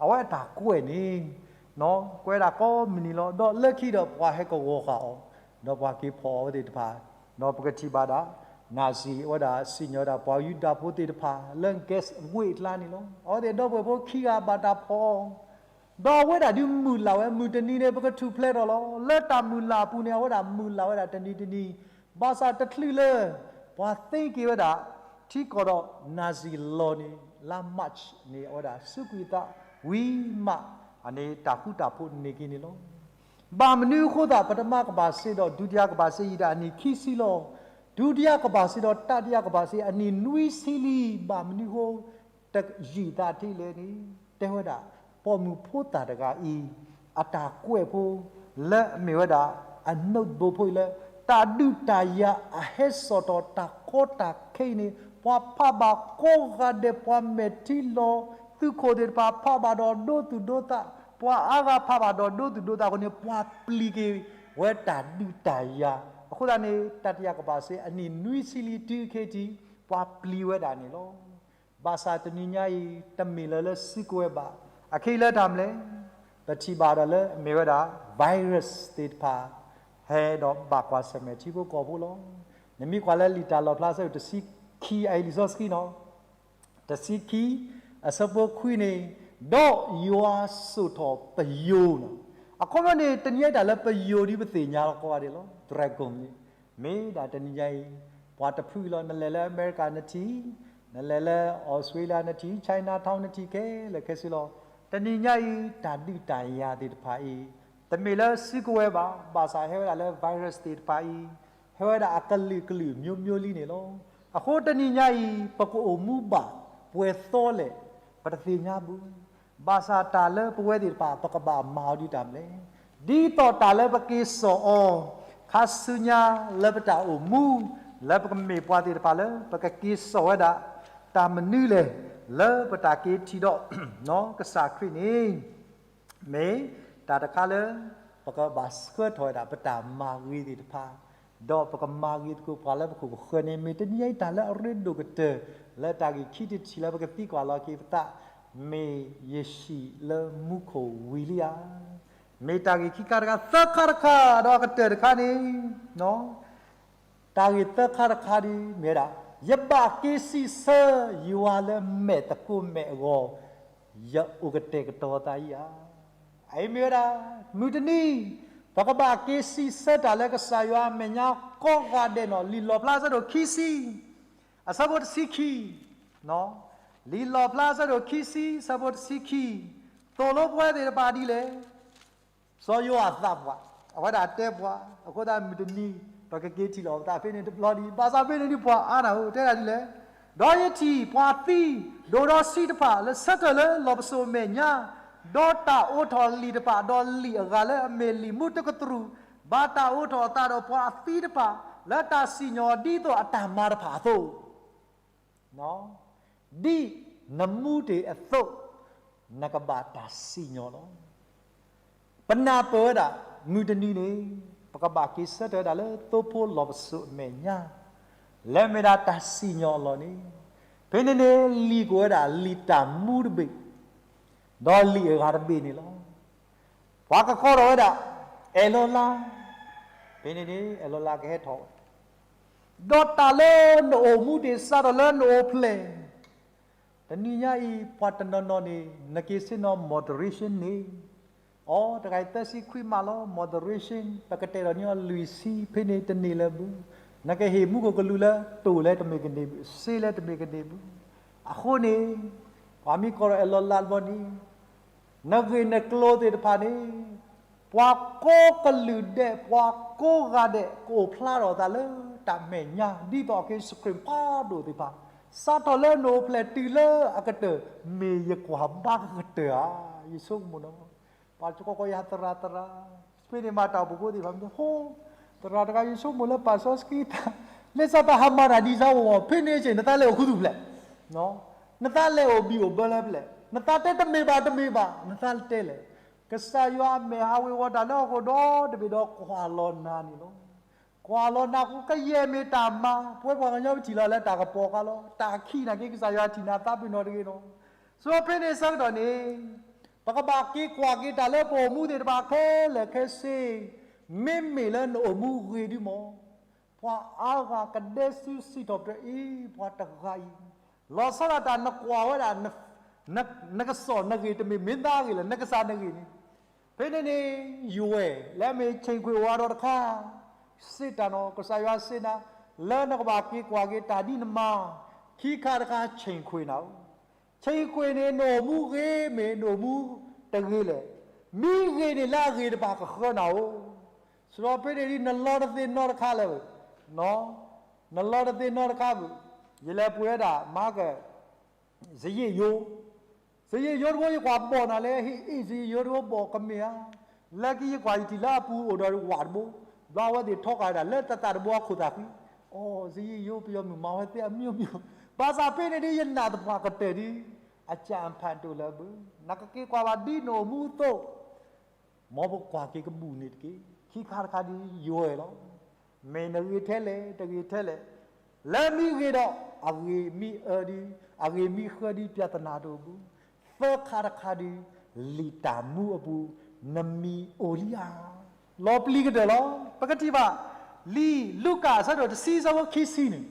အဝဲအတၢ်ကွဲးန့ၣ် ကွဲးဒၣ်ကိးမုၢ်နံၤလီၤ. ဒီးလၢခံဒီးပှၤဟဲကဂီၤဃာ်အီၤ, ဒီးပှၤက့ၤဖီၣ်အီၤဝဲသ့ၣ်တဖၣ်, ဒီးပကထံၣ်ဘၣ်ဒၣ် Nazi အဝဲဒၣ်စံၣ်ညီၣ်ဝဲဒၣ် ပှၤယူဒၤဖိသ့ၣ်တဖၣ်လၢ gas ဝ့ၢ်အကျါန့ၣ်လီၤ. အဝဲသ့ၣ်ဒီပုၢ်ဝဲၢ်ဖိခံဂၤဘၣ်တၢ်ဖီၣ်အီၤ ဒီးအဝဲဒၣ်ဒုးမုၢ်လၢ်ဝဲ မုၢ်တနံၤန့ၣ် ပကထူၣ်ဖျဲးထီၣ်လီၤ. လၢတၢ်မုၢ်လၢ်အပူၤန့ၣ် အဝဲဒၣ်မုၢ်လၢ်ဝဲဒၣ်တနံၤတနံၤ, ဘၣ်ဆၣ်တချုးလၢ ပှၤသ့က့ၤဝဲဒၣ် ထံကီၢ်ဒီး Nazi လီၤန့ၣ် လါ March န့ၣ် အဝဲဒၣ်စူးကွံာ်အသးဝံၤမး အန့ၣ်တၢ်ဃူတၢ်ဖိးန့ၢ်က့ၤန့ၣ်လီၤ. ဘၣ်မနုၤအဃိသတး ပထမကမ္ဘာစစ်ဒီး ဒုတိယကမ္ဘာစစ် ယံာ်ဒၣ်အနံၣ်ခံဆံလီၤ. ဒုတိယကမ္ဘာစစ်ဒီး တတိယကမ္ဘာစစ် အနံၣ်နွံဆံလံ. ဘၣ်မနုၤအဃိ တယံာ်သးထံလဲၣ်န့ၣ် တဲဝဲဒၣ် ပိာ်မုၣ်ဖိသၣ်တဂၤအံၤ အတၢ်ကွဲးဖိ လၢအမ့ၢ်ဝဲဒၣ် အ notebook ဖိအံၤလၢ တၢ်ဒုးတၢ်ယၤအဟဲစိာ်ထီၣ်တၢ်ကီတၢ်ခဲအံၤန့ၣ် ပှၤဖးဘၣ်ကိးဂၤဒဲး ပှၤမဲာ်ထံလီၤ သုးခိၣ်သ့ၣ်တဖၣ် ဖးဘၣ်ဒီးဒိသူၣ်ဒိသး, ပှၤအါဂၤဖးဘၣ်ဒီးဒိသူၣ်ဒိသးအဃိန့ၣ် ပှၤပျံၤက့ၤဝဲတၢ်ဒုးတၢ်ယၤ. အဃိသတးန့ၣ် တတိယကမ္ဘာစစ် အနံၣ်နွံဆံလံတုၤခဲအံၤ ပှၤပျံၤဝဲဒၣ်န့ၣ်လီၤ. ဘၣ်ဆၣ်တနံၤညါအံၤ တမ့ၢ်လၢၤလၢစုကဝဲၤဘၣ်. အခဲအံၤလၢတၢ်မနုၤလဲၣ်, ပထံၣ်ဘၣ်ဒီးလၢအမ့ၢ်ဝဲဒၣ် virus သ့ၣ်တဖၣ် ဟဲဒီးဘၣ်ကွၢ်ဆၢၣ်မဲာ်ထံဖိကီၢ်ဖိလီၤ. နမ့ၢ်ကွၢ်လၢလံာ်တၢ်လီၣ်ဖျါဆၢဒိၣ်တဆံခံ အအံၤလံာ်စီဆှံနီၤ တဆံခံ အဆၢဖိခွံန့ၣ်, ဒီးယွၤစိာ်ထီၣ်ပယိၤနီၤ. အခီပညီန့ၣ် တနံၤညါအံၤတၢ်လၢပယိၤဒ်ပသ့ၣ်ညါလီၤကိးဂၤဒဲးလီၤ dragon န့ၣ်, မ့ၢ်ဒၣ်တနံၤညါအံၤ ပှၤတဖုအံၤလီၤ. နလဲၤလၢအမဲရကၤနထံၣ်, နလဲၤလၢအီစထြ့လယါနထံၣ်, Chinatown နထံၣ်ခဲလၢာ်ခဲဆ့လီၤ. တနံၤညါအံၤ တၢ်ဒုးတၢ်ယၤသ့ၣ်တဖၣ်အံၤ တမ့ၢ်လၢစုကဝဲၤဘၣ်, ဘၣ်ဆၣ်ဟဲဝဲဒၣ်လၢ virus သ့ၣ်တဖၣ်အံၤ ဟဲဝဲဒၣ်အကလုာ်ကလုာ်မျိုးမျိုးလံန့ၣ်လီၤ. အဃိတနံၤညါအံၤ ပကအိၣ်မူဘၣ်ပှဲၤသီလဲၣ် ပတသ့ၣ်ညါဘၣ်. ဘၣ်ဆၣ်တၢ်လၢပဝဲသ့ၣ်တဖၣ် ပကဘၣ်မၤအီၤဒ်တၢ်မနုၤလဲၣ်. ဒ်သိးတၢ်လၢပက့ၤစိာ်အီၤ ခါဆူညါလၢပတၢ်အိၣ်မူ လၢပကမ့ၢ်ပှၤသ့ၣ်တဖၣ်လၢ ပကက့ၤစိာ်ဝဲဒၣ် တၢ်မနုၤလဲၣ် လၢပတၢ်က့ၤထံၣ်ဒီး ကစၢ်ခရံာ်န့ၣ် မ့ၢ်တၢ်တခါလၢ ပကဘၣ်ဆှၢထီၣ်ဝဲဒၣ် ပတၢ်မၤဂ့ၤသ့ၣ်တဖၣ်, ဒီးပကမၤဂ့ၤသကိးပှၤလၢပခိၣ်ပဃၢၤန့ၣ် မ့ၢ်တနံၤညါအံၤတၢ်လၢအရ့ဒိၣ်ကတၢၢ် လၢတၢ်ဂ့ၢ်ခံထံၣ်တထံၣ်လၢပကသံကွၢ်လီၤက့ၤပသး, မ့ၢ်ယဟံၣ်လၢမူခိၣ်ဝံၤလံဧါ. မ့ၢ်တၢ်ဂ့ၢ်ခံခါတခါ သၢခါတခါ ဒီးအကတၢၢ်တခါန့ၣ် တၢ်ဂ့ၢ်သၢခါတခါဒ်မ့ၢ်ဝဲဒၣ်, ယဘၣ်က့ၤစံးဆၢယွၤလၢမဲာ်သကိးမဲာ်အဂီၢ်, ယအိၣ်ကတဲာ်ကတီၤသးအံၤဧါ. အအံၤမ့ၢ်ဝဲဒၣ် မုၢ်တနံၤ ပကဘၣ်က့ၤစံးဆၢတၢ်လၢကစၢ်ယွၤအမဲာ်ညါကိးဂၤဒဲးနီၤ, လံာ်လီၣ်ဖျါအဆၢဒိၣ်ခံဆံ အဆၢဖိတဆံခံ, လံာ်လီၣ်ဖျါအဆၢဒိၣ်ခံဆံ အဆၢဖိတဆံခံ, သိၣ်လိပဝဲသ့ၣ်တဖၣ်ဒ်လဲၣ်. စီၤယိၤဟၣ်သးပှၢ် အဝဲဒၣ်တဲပှၤ, အဃိသတးမုၢ်တနံၤ ပကက့ၤထံၣ်လိာ်ပသးဖဲန့ၣ်တဘျီဒံး, ဘၣ်ဆၣ်ဖဲန့ၣ်ဒ်ပှၤအါတၢ်ဧိၤ တဲဒၣ်ဒ်လဲၣ်, ဒီးယထံၣ်ပှၤသံ ဒိၣ်ဒီးဆံးတဖၣ် လၢဆၢထၢၣ်လၢလီၢ်ပစိာ်အမဲာ်ညါ, ဒီးတၢ်အိးထီၣ်လံာ်တဖၣ်, ဒီးလံာ်အဂၤလၢအမ့ၢ်လံာ်မူတကတြူၢ်, ဘၣ်တၢ်အိးထီၣ်အသးဒီးပှၤအသံတဖၣ် လၢတၢ်စံၣ်ညီၣ်ဒ်သိးအတၢ်မၤတဖၣ်အသိး ဒ်နမူတ့ၢ်အသိး နကဘၣ်တၢ်စံၣ်ညီၣ်လီၤ. ပနၢ်ပၢၢ်ဝဲဒၣ် မုၢ်တနံၤန့ၣ် ပကဘၣ်က့ၤဆၢထၢၣ်ဝဲဒၣ်လၢသိဖိလီၢ်ပစိာ်အမဲာ်ညါ လၢမ့ၢ်ဒၣ်တၢ်စံၣ်ညီၣ်အလီၢ်န့ၣ်, ဖဲန့ၣ်န့ၣ် လံာ်ကွဲးဝဲဒၣ်လံာ်တၢ်မူတဘ့ၣ် ဒီးလံာ်အဂၤတဘ့ၣ်န့ၣ်လီၤ. ပှၤကကိးထီၣ်ဝဲဒၣ် အဲၣ်လီၤလါ, ဖဲန့ၣ်န့ၣ် အဲၣ်လီၤလါကဟဲထီၣ်ဝဲ ဒီးတၢ်လၢနအိၣ်မူတ့ၢ်စးထီၣ်လၢနအိၣ်ဖျဲၣ်, တနံၤညါအံၤ ပှၤတနီၤနီၤန့ၣ် နက့ၤဆ့ၣ်နီၤ moderation န့ၣ်, အိ တဂၤအံၤသၢဆံခွံမးလီၤ moderation ပကတဲာ်ဒီးန့ၢ်အီၤလွံၢ်ဆံ ဖဲန့ၣ်တန့ၢ်လၢၤဘၣ်, နကဟ့ၣ်မူခိၣ်ကလူးလၢတိၢ်လၢတမ့ၢ်ကန့ၢ်ဘၣ်, စ့လၢတမ့ၢ်ကန့ၢ်ဘၣ်, အဃိန့ၣ် ပှၤမ့ၢ်ကိးထီၣ်အဲၣ်လီၤလါတဘျီန့ၣ် နဂ့ၢ်နကျိၤသ့ၣ်တဖၣ်န့ၣ် ပှၤကိးကလုာ်ဒဲး ပှၤကိးဂၤဒဲး ကအိၣ်ဖျါထီၣ်အသးလၢတၢ်မဲာ်ညါ ဒ်သိးက့ၤ screen ဖးဒိၣ်သ့ၣ်တဖၣ်, စးထီၣ်လၢနအိၣ်ဖျဲၣ်တုၤလၢအကတၢၢ်, မ့ၢ်ယကွၢ်ဘါကကတၢၢ်ဧါ, ယဆိကမိၣ်နီၤ, ပှၤကိးကိးယၤသရၣ်သရၣ်, ဖဲန့ၣ်မၤတၢ်အိၣ်ဖှိၣ်ဖိသ့ၣ်တဖၣ်မ့ၢ် ဟိ သရၣ်တဂၤ ယဆိကမိၣ်လၢပာ်စီဆှံတၢ်, လၢစးတၢ်ဟးမၤတၢ်ဒ်စၢ်အိၣ် ဖဲန့ၣ်က့ၤ နသးလဲၤအိၣ်ခူသူၣ်ဖျဲး နသးလဲၤအိၣ်ဘံၣ်အိၣ်ဘၢလၢဖျဲၣ်, နသးတဲတမ့ၢ်ဘၣ်တမ့ၢ်ဘၣ် နသးတဲလဲၣ်, ကစၢ်ယွၤအမဲာ်ဟးဝ့ၤဝီၤတၢ်လၢဟီၣ်ခိၣ်ဒီတဘ့ၣ်ဒီးကွၢ်လီၤနၤန့ၣ်လီၤ. ကွၢ်လီၤနၤဃိ ကယဲၢ်မ့ၢ်တၢ်မၤ ပဝဲပှၤကညီပထံၣ်လီၤလၢတၢ်ကပီၤအခါလီၤ. တၢ်ခံးနာ်က့ ကစၢ်ယွၤထံၣ်နၤသးပ့ၤနီၣ်တဂ့ၤနီၤ. ဆိဖဲန့ၣ်ဆၢကတီၢ်န့ၣ် ပကဘၣ်က့ၤကွၢ်က့ၤတၢ်လၢပအိၣ်မူသ့ၣ်တဖၣ်ခဲလၢာ်ခဲဆ့, မ့မ့ၢ်လၢနအိၣ်မူဂ့ၤဒုမး ပှၤအါဂၤကဒဲစုစံးထီၣ်ပတြၢၤအံၤ ပှၤတဂၤအံၤ, လီၤဆီဒၣ်တၢ်နကွၢ်ဝဲဒၣ်န Facebook နကစီၣ်နဂ့ၢ်တမ့ၢ်မ့ၢ်သးဂ့ၢ်လၢ နကစၢ်နဂ့ၢ်န့ၣ်. ဖဲန့ၣ်န့ၣ် ယွဲၢ် လၢအမ့ၢ်ဆ့ၣ်ခွ့ၣ်အိၣ်အါဒီးတခါ, စံးတၢ်နီၤ ကစၢ်ယွၤစံးနၤ, လၢနကဘၣ်က့ၤကွၢ်က့ၤတၢ်ဒ်နမါ, ခံခါတခါဆ့ၣ်ခွ့ၣ်နၤဧိၤ. ဆ့ၣ်ခွ့ၣ်န့ၣ် နအိၣ်မူဂ့ၤမ့ၢ်နအိၣ်မူတဂ့ၤလဲၣ်. မ့ၢ်ဂ့ၤန့ၣ်လၢအဂ့ၤတဖၣ်ကဃၢနၤဧိၤ. စရီပ့န့ၣ်ဒ်နလီတသ့နီတခါလၢၤ, နလီတသ့နီတခါဘၣ်. ယလဲၤပှ့ၤဝဲဒၣ် မၤက စယ့ၣ်ယိ, စယ့ၣ်ယိတဘိ ယကွၢ်ဘီၣ်နၤလဲၣ်, ဟ့ၣ်အ့ၣ် စယ့ၣ်ယိတဘိဘီၣ်ကမ့ၢ်ဧါ. လၢခံယကွၢ်ယထံၣ်လၢအပူၤအိၣ်ဒီးဝၣ်တဘိ, ဘျီအဝဲသ့ၣ်ထီဃာ်ဝဲဒၣ်လၢသးသးတဘိအခိၣ်သးဃံ, အိ စယ့ၣ်ယိပယီၤမုၣ်မၤဝဲသ့အမံၤမံၤ, ဘၣ်ဆၣ်ဖဲန့ၣ်ဒ်ယနာ်သပှၢ်ကတၢၢ်ဒ် အစၢ်အဖးဒိၣ်လၢအဘၣ်, နကက့ၤကွၢ်ဘၣ်ဒ်နအိၣ်မူအသိး မ်ပကွၢ်က့ၤကဘူၣ်န့ၣ်တက့ၢ်. ခံခါတခါဒ်ယွဲၢ်လီၤ. မ့ၢ်နဂ့ၤထဲလဲၣ် တဂ့ၤထဲလဲၣ်, လၢမ့ၢ်ဂ့ၤဒီး အဂ့ၤမ့ၢ်အၢဒ်, အဂ့ၤမ့ၢ်ဃၢဒ် ပြဿနာတအိၣ်ဘၣ်. သၢခါတခါဒ် လံာ်တၢ်မူအပူၤ နမံၤအိၣ်လံဧါ. လီၤပျံၤကတၢၢ်လီၤ. ပကထံၣ်ဘၣ် လံာ်လူၤကၣ်အဆၢဒိၣ်တဆံ အဆၢဖိခံဆံန့ၣ်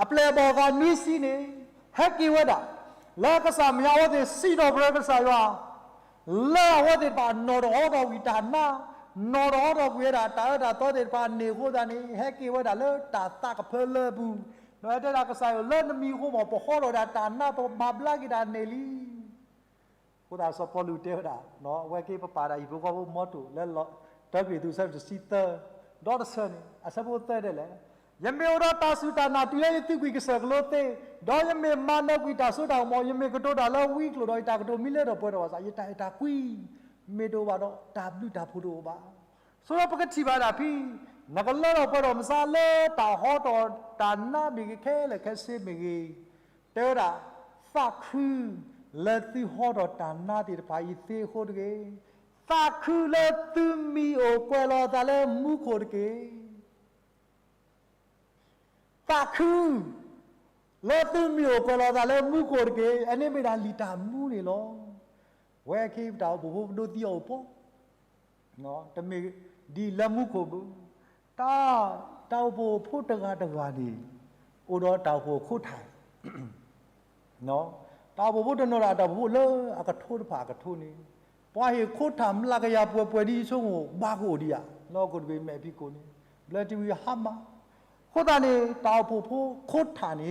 အပျဲၢ်အဘီၣ်သၢနွံဆံန့ၣ် ဟဲက့ၤဝဲဒၣ် လၢကစၢ်မဲာ်ညါအဝဲသ့ၣ်စံးထီၣ်ပတြၢၤကစၢ်ယွၤ လၢအဝဲသ့ၣ်တဖၣ်နီၣ်ထီၣ်ဟီထီၣ်ကွံာ်တၢ်နါ, နီၣ်ထီၣ်ဟီထီၣ်ကွံာ်ဝဲဒၣ်တၢ်အၢတၢ်သီသ့ၣ်တဖၣ်န့ၣ်အဃိသတးန့ၣ် ဟဲက့ၤဝဲဒၣ်လၢတၢ်သးကဖၢလၢအပူၤ, ဒီးဟဲတဲဒၣ်ကစၢ်ယွၤ လၢနမံၤအဃိမး ပဟီထီၣ်ဒၣ်တၢ်နါ ပမၤဘျါက့ၤတၢ်န့ၣ်လံ. အဃိသတးစီၤပီလူးတဲဝဲဒၣ်, အဝဲက့ၤပပာ်ဒၣ်ဟံၣ်ဖိဃီဖိမီထိၣ်လၢ တၢကရံၣ်သူး အဆၢဒိၣ်တဆံသၢ, ဒီတဆၢန့ၣ် အဆၢဖိသၢဒဲးလဲၣ်, ယမ့ၢ်အိၣ်ဒီးတၢ်စူၢ်တၢ်နာ်တုၤလၢယသုကွံာ်ကစၢၢ်ကလိသ့, ဒီးယမ့ၢ်မၤနၢၤကွံာ်တၢ်စိတၢ်ကမီၤ, ယမ့ၢ်ကတိၤတၢ်လၢဝံကျိာ်ဒီး ယတၢ်ကတိၤမ့ၢ်လၢထီၣ်ပှဲၤထီၣ်ဘၣ်ဆၣ် ယတၢ်အဲၣ်တၢ်ကွံ မ့ၢ်တအိၣ်ဘၣ်ဒီး တၢ်ဘျုးတၢ်ဖှိၣ်တအိၣ်ဘၣ်. ဆိဒီးပကထံၣ်ဘၣ်ဒၣ်ဖဲ နကလၢထီၣ်ပှဲၤထီၣ်မစါလၢတၢ်ဟီထီၣ်တၢ်နါမ့ၢ်ဂ့ၤ ခဲလၢာ်ခဲဆ့မ့ၢ်ဂ့ၤ, တဲဝဲဒၣ် သးခုလၢသုဟီထီၣ်တၢ်နါသ့ၣ်တဖၣ်အံၤသ့အဃိတဂ့ၤ, သးခုလၢသုမံၤအိၣ်ကွဲးလီၤအသးလၢမူခိၣ်တက့ၢ်. သးခုလၢသုမံၤအိၣ်ကွဲးလီၤအသးလၢမူခိၣ်တက့ၢ်. အန့ၣ်မ့ၢ်ဒၣ်လံာ်တၢ်မူန့ၣ်လီၤ. ဝဲအခံပတၢ်အိၣ်ဖှိၣ်ဖိပဒိးသံအီၤအိၣ်ဖှိၣ် တမ့ၢ်ဒ်လၢမူခိၣ်ဘၣ်. တၢ်, တၢ်အိၣ်ဖှိၣ်ဖိတဂၤတဂၤန့ၣ် အိၣ်ဒီးတၢ်အိၣ်ဖှိၣ်အခိၣ်ထၣ်, တၢ်အိၣ်ဖှိၣ်ဖိတနီၤဒီးတၢ်အိၣ်ဖှိၣ်ဖိလၢအကထိတဖၣ်အကထိန့ၣ်, ပှၤဟ့ၣ်ခိၣ်ထၣ်မျးကယၤပှဲၤပှဲၤဒ်ဆိကမိၣ် ဘၣ်ကအိၣ်ဒံးဧါ, လၢဟီၣ်ခိၣ်တဘ့ၣ်မဲာ်ဖံးခိၣ်န့ၣ် ဘျၢထံဝံၤဟါမၢ်. အဃိသတးန့ၣ် တၢ်အိၣ်ဖှိၣ်ဖိခိၣ်ထၣ်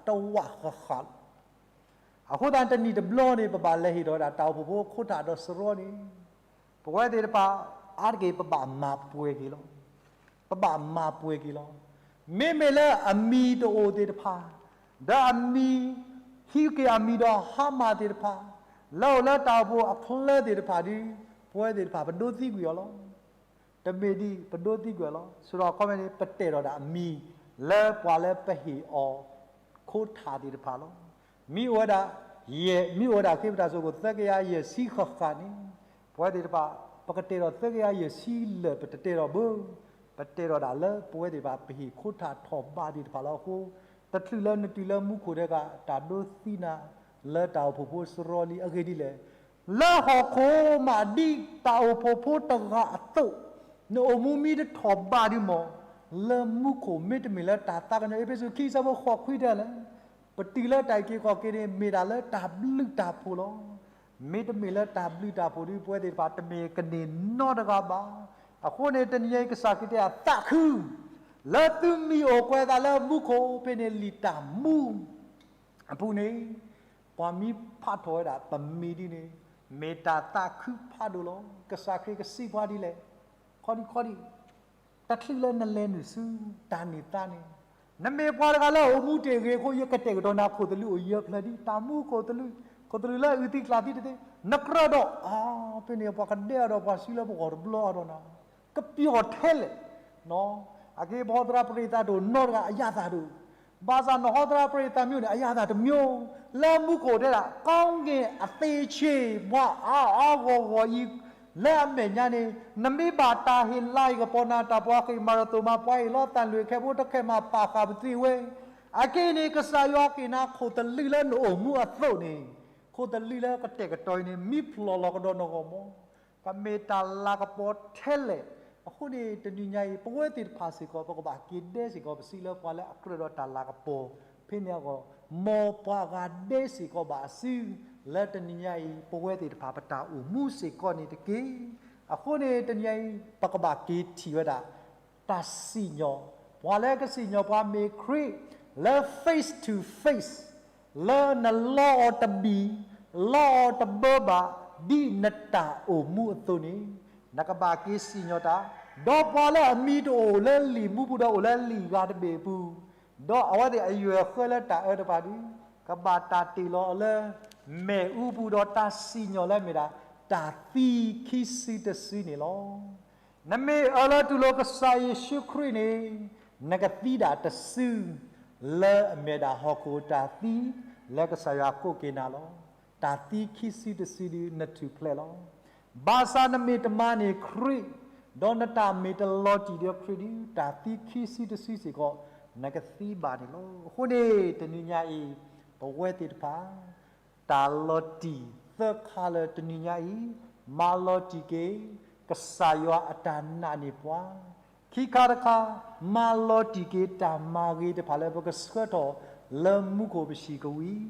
န့ၣ် ပှၤဟ့ၣ်ဒၣ်တဝၣ်ဃၣ်ဃၣ်လီၤ. အဃိသတးတနံၣ်တဘျီန့ၣ် ပဘၣ်လဲၤဟ့ၣ်ထီၣ်ဝဲဒၣ်တၢ်အိၣ်ဖှိၣ်ဖိခိၣ်ထၣ်ဒီးစရီန့ၣ်, ပဝဲသ့ၣ်တဖၣ် အါတက့ၢ်ပဘၣ်မၤပှဲၤက့ၤလီၤ. ပဘၣ်မၤပှဲၤက့ၤလီၤ. မ့မ့ၢ်လၢအမံၤတအိၣ်သ့ၣ်တဖၣ်, ဒီးအမံၤ, ဟံးက့ၤအမံၤဒီးဟါမၢ်သ့ၣ်တဖၣ်, လၢအိၣ်လၢတၢ်အိၣ်ဖှိၣ်အချၢသ့ၣ်တဖၣ်ဒီး ပဝဲသ့ၣ်တဖၣ်ပဒိးသံကွံာ်အီၤလီၤ. တမ့ၢ်ဒ်ပဒိးသံကွံာ်အီၤလီၤ. ဆိဒီးအခီပညီန့ၣ် ပတဲာ်ထီၣ်ဒၣ်အမံၤ လၢပှၤလၢပဟ့ၣ်အီၤ ခိၣ်ထၣ်သ့ၣ်တဖၣ်လီၤ. မ့ၢ်အိၣ်ဝဲဒၣ်, ယဲၢ်, မ့ၢ်အိၣ်ဝဲဒၣ် ခ့ပတၢ်စိၤခိၣ်သၢကယၤယဲၢ်ဆံဃၣ်ဃၣ်န့ၣ်, ပဝဲသ့ၣ်တဖၣ် ပကတဲာ်ထီၣ်သၢကယၤယဲၢ်ဆံလၢာ် ပတတဲာ်ထီၣ်ဘၣ်. ပတဲာ်ထီၣ်ဒၣ်လၢပဝဲသ့ၣ်တဖၣ် ပဟ့ၣ်ခိၣ်ထၣ်ထီၣ်ဘးသ့ၣ်တဖၣ်လီၤအဃိ, တချုးလၢနတုၤလၢမူခိၣ်တခါ တၢ်ဒိးသံနၤ လၢတၢ်အိၣ်ဖှိၣ်ဖိစရီလံ. အဂ့ၢ်ဒ်လဲၣ်, လၢဟီၣ်ခိၣ်မးဒ်တၢ်အိၣ်ဖှိၣ်ဖိတဂၤအသိး, နအိၣ်မူမ့ၢ်တထီၣ်ဘးဒံးမး, လၢမူခိၣ်မ့တမ့ၢ်လၢတၢ်သးကညီၤ. အ့းဖ့းစူး ခံ အဆၢဖိဃိးခွံတဲလဲၣ်, ပတုၤလၢတၢ်အုၣ်က့ၤခီၣ်က့ၤန့ၣ် မ့ၢ်ဒၣ်လၢတၢ်ဘျုးတၢ်ဖှိၣ်လီၤ. မ့တမ့ၢ်လၢတၢ်ဘျုးတၢ်ဖှိၣ်ဒီး ပဝဲသ့ၣ်တဖၣ်တမ့ၢ်ကန့ၢ်နီတဂၤဘၣ်. အဃိန့ၣ် တနံၤအံၤ ကစၢ်ခရံာ်တဲ သးခု လၢသုမံၤအိၣ်ကွဲးအသးလၢမူခိၣ် ဖဲန့ၣ်လံာ်တၢ်မူ အပူၤန့ၣ် ပှၤမ့ၢ်ဖးထီၣ်ဝဲဒၣ်ပမံၤဒ်န့ၣ် မ့ၢ်တၢ်သးခုဖးဒိၣ်လီၤ. ကစၢ်ခရံာ်ကစံးပှၤဒ်လဲၣ်, ခီဒံခီဒံ, တချုးလၢနလဲၤနုာ်ဆူတၢ်န့ၢ်သါန့ၣ်, နမ့ၢ်ပှၤတဂၤလၢအိၣ်မူတ့ၢ်ဂ့ၤအဃိ ယကတဲာ်ကတီၤနၤ ခိၣ်သလုးအိၣ်ယဲၢ်ဖျၢၣ်ဒ် တၢ်မူခိၣ်သလုး, ခိၣ်သလုးလၢအုၣ်သံကျၢ်သံတသ့, နကြၢးဒီး အါ, ဖဲန့ၣ်ပှၤကဒဲအဒီးပှၤစုလၢပဂီၢ်တဘျီအါဒီးနၤ ကပျီၢ်ထဲလဲၣ်. အက့ၢ်ပဟီသရၣ်ပရ့ၣ်သးတအိၣ်နီတဂၤ အယၢ်သးတအိၣ်, ဘၣ်ဆၣ်နဟီသရၣ်ပရ့ၣ်သးမံၤန့ၣ် အယၢ်သးတမံၤ, လၢမူခိၣ်တဲဒၣ် ကောင်းကင်အသီးခြေ ပှၤအါအါဂီၢ်ဂီၢ်အံၤ လၢအမဲာ်ညါန့ၣ် နမ့ၢ်ဘၣ်တၢ်ဟ့ၣ်လၤကပီၤနၤ တၢ်ပှၤဃ့ၢ်မၤရသိၣ်မး ပှၤဟ့ၣ်လီၤသးလွံၢ်ခဲဖိတခဲမး ပာ်ဃာ်ပသံဝဲ, အက့ၢ်န့ၣ် ကစၢ်ယွၤက့ၤနၤခိၣ်သလုးလၢနအိၣ်မူအသိးန့ၣ်, ခိၣ်သလုးလၢကတဲာ်ကတီၤအံၤန့ၣ် မံဖျိးလီၤကဒီးနဂီၢ်မး ကမ့ၢ်တၢ်လၤကပီၤထဲလဲၣ်. အဃိန့ၣ် တနံၤညါအံၤ ပဝဲသ့ၣ်တဖၣ်စ့ၢ်ကီး ပကဘၣ်က့ၤဒဲစ့ၢ်ကီး ပစံးလၢပှၤလၢအကြၢးဒီးတၢ်လၤကပီၤ ဖဲန့ၣ်အဂီၢ်, မ်ပှၤဂၤဒဲစ့ၢ်ကီးဘၣ်အစု, လၢတနံၤညါအံၤ ပဝဲသ့ၣ်တဖၣ်ပတၢ်အိၣ်မူစ့ၢ်ကီးန့ၣ်တက့ၢ်. အဃိန့ၣ် တနံၤညါအံၤ ပကဘၣ်က့ၤထံၣ်ဝဲဒၣ် တၢ်စံၣ်ညီၣ်, ပှၤလၢကစံၣ်ညီၣ်ပှၤမ့ၢ်ခရံာ် လၢ face to face, လၢနလီအီၤတဘံၣ်, လီအီၤတဘၢဘၣ်, ဒ်နတၢ်အိၣ်မူအသိးန့ၣ်, နကဘၣ်က့ၤစံၣ်ညီၣ်တၢ်, ဒီးပှၤလၢအမံၤတအိၣ်လၢလံာ်မူပူၤဒီးအိၣ်လၢလံာ်ဂၤတဘ့ၣ်အပူၤ, ဒီးအဝဲသ့ၣ်အယွဲၢ်ဃၢလၢတၢ်အၢတဖၣ်ဒီး, ကဘၣ်တၢ်တ့ၢ်လီၤအီၤလၢ မ့ၣ်အူပူၤဒီးတၢ်စံၣ်ညီၣ်လၢမ့ၢ်ဒၣ် တၢ်သံခံစုတစုန့ၣ်လီၤ. နမ့ၢ်အၢၣ်လီၤတူၢ်လိာ်ကစၢ်ယ့ၣ်ၡူးခရံာ်န့ၣ်, နကသံဒၣ်တစု လၢအမ့ၢ်ဒၣ်ဟီၣ်ခိၣ်တၢ်သံ လၢကစၢ်ယွၤကိးက့ၤနၤလီၤ. တၢ်သံခံစုတစုဒုးနထူၣ်ဖျဲးလီၤ. ဘၣ်ဆၣ်နမ့ၢ်တမၤန့ၢ်ခရံာ်, ဒီးနတၢ်မ့ၢ်တလီၤတံၢ်ဒီးခရံာ်ဒုး, တၢ်သံခံစုတစုစ့ၢ်ကီး နကသံဘၣ်န့ၣ်လီၤ. အဃိန့ၣ် တနံၤညါအံၤ ပဝဲသ့ၣ်တဖၣ် တၢ်လီၤတံၢ်သၢခါလၢတနံၤညါအံၤ, မၤလီၤတံၢ်က့ၤ ကစၢ်ယွၤအတၢ်နာ်န့ၢ်ပှၤ, ခံခါတခါ, မၤလီၤတံၢ်က့ၤတၢ်မၤဂ့ၤတဖၣ်လၢပကဆှၢထီၣ်လၢမူခိၣ်ပဟံၣ်ကဝံၤ,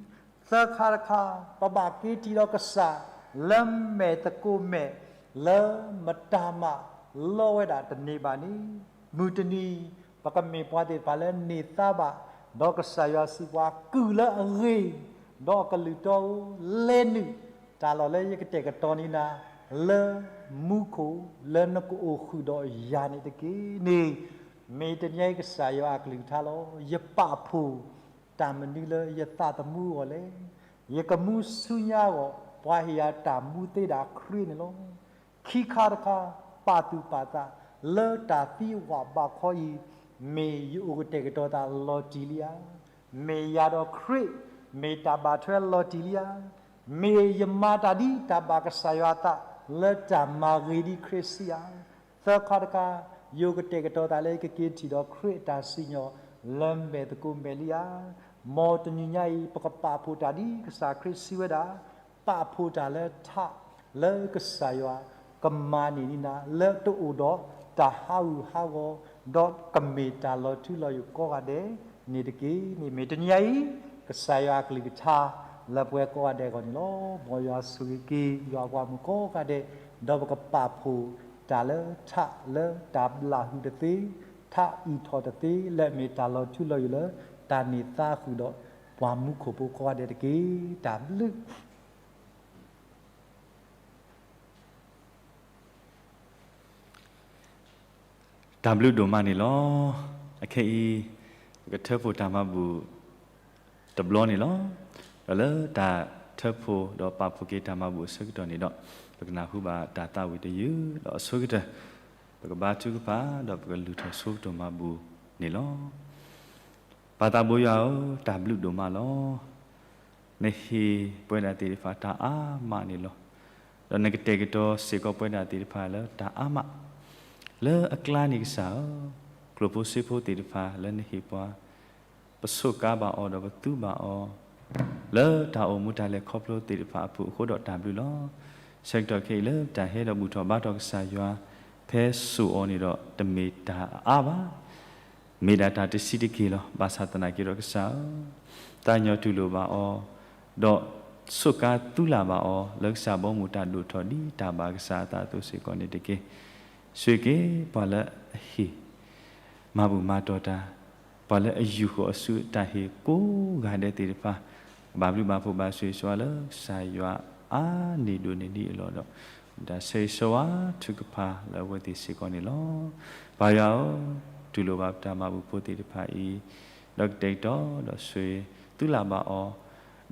သၢခါတခါ, ပဘၣ်က့ၤထံၣ်ဒီးကစၢ်လၢမဲာ်သကိးမဲာ်, လၢမတၤမၤလီၤဝဲဒၣ်တန့ၢ်ဘၣ်န့ၣ်, မုၢ်တနံၤ ပကမ့ၢ်ပှၤသ့ၣ်တဖၣ်လၢန့ၢ်သါဘၣ်, ဒီးကစၢ်ယွၤစံးပှၤ ကုၢ်လၢအဂ့ၤ, ဒီးအကလုၢ်တီဧၢ, လဲၤနုာ်တၢ်လီၢ်လၢယကတဲာ်ကတီၤန့ၢ်နၤ လၢမူခိၣ်လၢနကအိၣ်ဃုာ်ဒီးယၤန့ၣ်တက့ၢ်န့ၣ်, မ့ၢ်တနံၤအံၤကစၢ်ယွၤအကလုၢ်ကထါလီၤ. ယပာ်ဖှိၣ်တၢ်မနုၤလၢယသးသမူအဂီၢ်လဲၣ်. ယကမူဆူညါအဂီၢ် ပှၤဟ့ၣ်ယၤတၢ်မူသ့ဒၣ်ခရံာ်န့ၣ်လီၤ. ခံခါတခါ, ပာ်သူၣ်ပာ်သးလၢတၢ်သံဝးဘးခီအံၤ, မ့ၢ်ယအိၣ်ကတဲာ်ကတီၤသးလီၤတံၢ်လံဧါ. မ့ၢ်ယၤဒီးခရံာ်, မ့ၢ်တၢ်ဘၣ်ထွဲလီၤတံၢ်လံဧါ. မ့ၢ်ယမၤတၢ်ဒ်တၢ်ဘၣ်ကစၢ်ယွၤအသးလၢတၢ်မၤဂ့ၤဒ်ခရံာ်စံးဧါ. သၢခါတခါ, ယအိၣ်ကတဲာ်ကတီၤသးလၢယကက့ၤထံၣ်ဒီးခရံာ်အတၢ်စံၣ်ညီၣ်လၢမဲာ်သကိးမဲာ်လံဧါ. မ်တနံၤညါအံၤ ပကပာ်ဖှိၣ်တၢ်ဒ်ကစၢ်ခရံာ်စံးဝဲဒၣ်, ပာ်ဖှိၣ်တၢ်လၢထးလၢကစၢ်ယွၤကမၤန့ၢ်န့ၢ်နၤ လၢတအိၣ်ဒီးတၢ်ဟးဂူာ်ဟးဂီၤ, ဒီးကမ့ၢ်တၢ်လီၤထူလီၤယိာ်ကိးဂၤဒဲးန့ၣ်တက့ၢ်. မ့ၢ်တနံၤညါအံၤ ကစၢ်ယွၤအကလုၢ်ကထါလၢပဝဲကိးဂၤဒဲးအဂီၢ်န့ၣ်လီၤ. မ်ယွၤဆိၣ်ဂ့ၤက့ၤယွၤအပှၤမုၣ်ကိးဂၤဒဲး, ဒီးပကပာ်ဖှိၣ်တၢ်လၢထးလၢတၢ်ဘျၣ်ဟုၣ်တသ့, ထးအံးထီၣ်တသ့ လၢအမ့ၢ်တၢ်လီၤထူလီၤယိာ်လၢတၢ်န့ၢ်သါဃုာ်ဒီးပှၤမူခိၣ်ဖိကိးဂၤဒဲးတက့ၢ်. တၢ်ဘျုး တၢ်ဘျုးဒိၣ်မးန့ၣ်လီၤ. အခဲအံၤ ပကထၢဖှိၣ်တၢ်မၤဘူၣ်တဘျီန့ၣ်လီၤ. ဒီးလၢတၢ်ထၢဖှိၣ်ဒီးပာ်ဖှိၣ်က့ၤတၢ်မၤဘူၣ်အဆၢကတီၢ်န့ၣ်ဒီး ပကနၢ်ဟူဘၣ်တၢ်သးဝံၣ်တယုၢ်ဒီးအဆိကတၢၢ် ပကဘါထုကဖၣ် ဒီးပကလုၢ်ထီၣ်ဆိကတီၢ်မၤဘူၣ်န့ၣ်လီၤ. ပၢ်သးဘိယွၤဧၢ, တၢ်ဘျုးဒိၣ်မးလီၤ. နဟ့ၣ်ပဝဲဒၣ်သ့ၣ်တဖၣ်တၢ်အါမးန့ၣ်လီၤ. ဒီးနကတဲာ်ကတီၤစ့ၢ်ကီးပဝဲဒၣ်သ့ၣ်တဖၣ်လၢတၢ်အါမး လၢအကျါန့ၣ်ကစၢ်ဧၢ, ကျိၣ်ဖိစ့ဖိသ့ၣ်တဖၣ်လၢနဟ့ၣ်ပှၤ ပဆိးကါဘၣ်အီၤဒီးပသူဘၣ်အီၤ လၢတၢ်အိၣ်မူတၢ်လဲၤခီဖျိသ့ၣ်တဖၣ်အပူၤအဃိဒီးတၢ်ဘျုးလီၤ. ဆၢကတီၢ်ခဲအံၤလၢပတၢ်ဟဲဒီးဘူၣ်ထီၣ်ဘါထီၣ်ကစၢ်ယွၤ ဖဲစိာ်အီၤန့ၣ်ဒီးတမ့ၢ်တၢ်အါဘၣ်. မ့ၢ်ဒၣ်တၢ်တဆံးတက့ၢ်လီၤ. ဘၣ်ဆၣ်သနာ်က့ဒီးကစၢ်ဧၢ, သးကညီၤတူၢ်လိာ်ဘၣ်အီၤ, ဒီးဆိးကါသူလၢ်ဘၣ်အီၤ လၢကစၢ်ဘီမုၢ်တၢ်ဒိၣ်ထီၣ်ဒ်တၢ်ဘၣ်ကစၢ်အသးအသိးစ့ၢ်ကီးန့ၣ်တက့ၢ်. ဆိၣ်ဂ့ၤက့ၤပှၤလၢအဟ့ၣ် မၤဘူၣ်မၤတီၤတၢ်, ပှၤလၢအယူၢ်ဃီၤအစုတၢ်ဟ့ၣ်ကိးဂၤဒဲးသ့ၣ်တဖၣ်, ဘၣ်ဘျုးဘၣ်ဖှိၣ်ဘၣ်ဆိၣ်ဂ့ၤဆိၣ်ဝါလၢကစၢ်ယွၤအါန့ၢ်ဒိၣ်န့ၢ်ဒံးအလီၢ်ဒီး တၢ်ဆိၣ်ဂ့ၤဆိၣ်ဝါထုကဖၣ်လၢအဝဲသ့ၣ်စ့ၢ်ကီးန့ၣ်လီၤ. ပၢ်ယွၤဧၢ, တူၢ်လိာ်ဘၣ်ပတၢ်မၤဘူၣ်ဖိသ့ၣ်တဖၣ်အံၤ, ဒီးကတဲာ်ကတီၤဒီးဆိၣ်ဂ့ၤသူလၢ်ဘၣ်အီ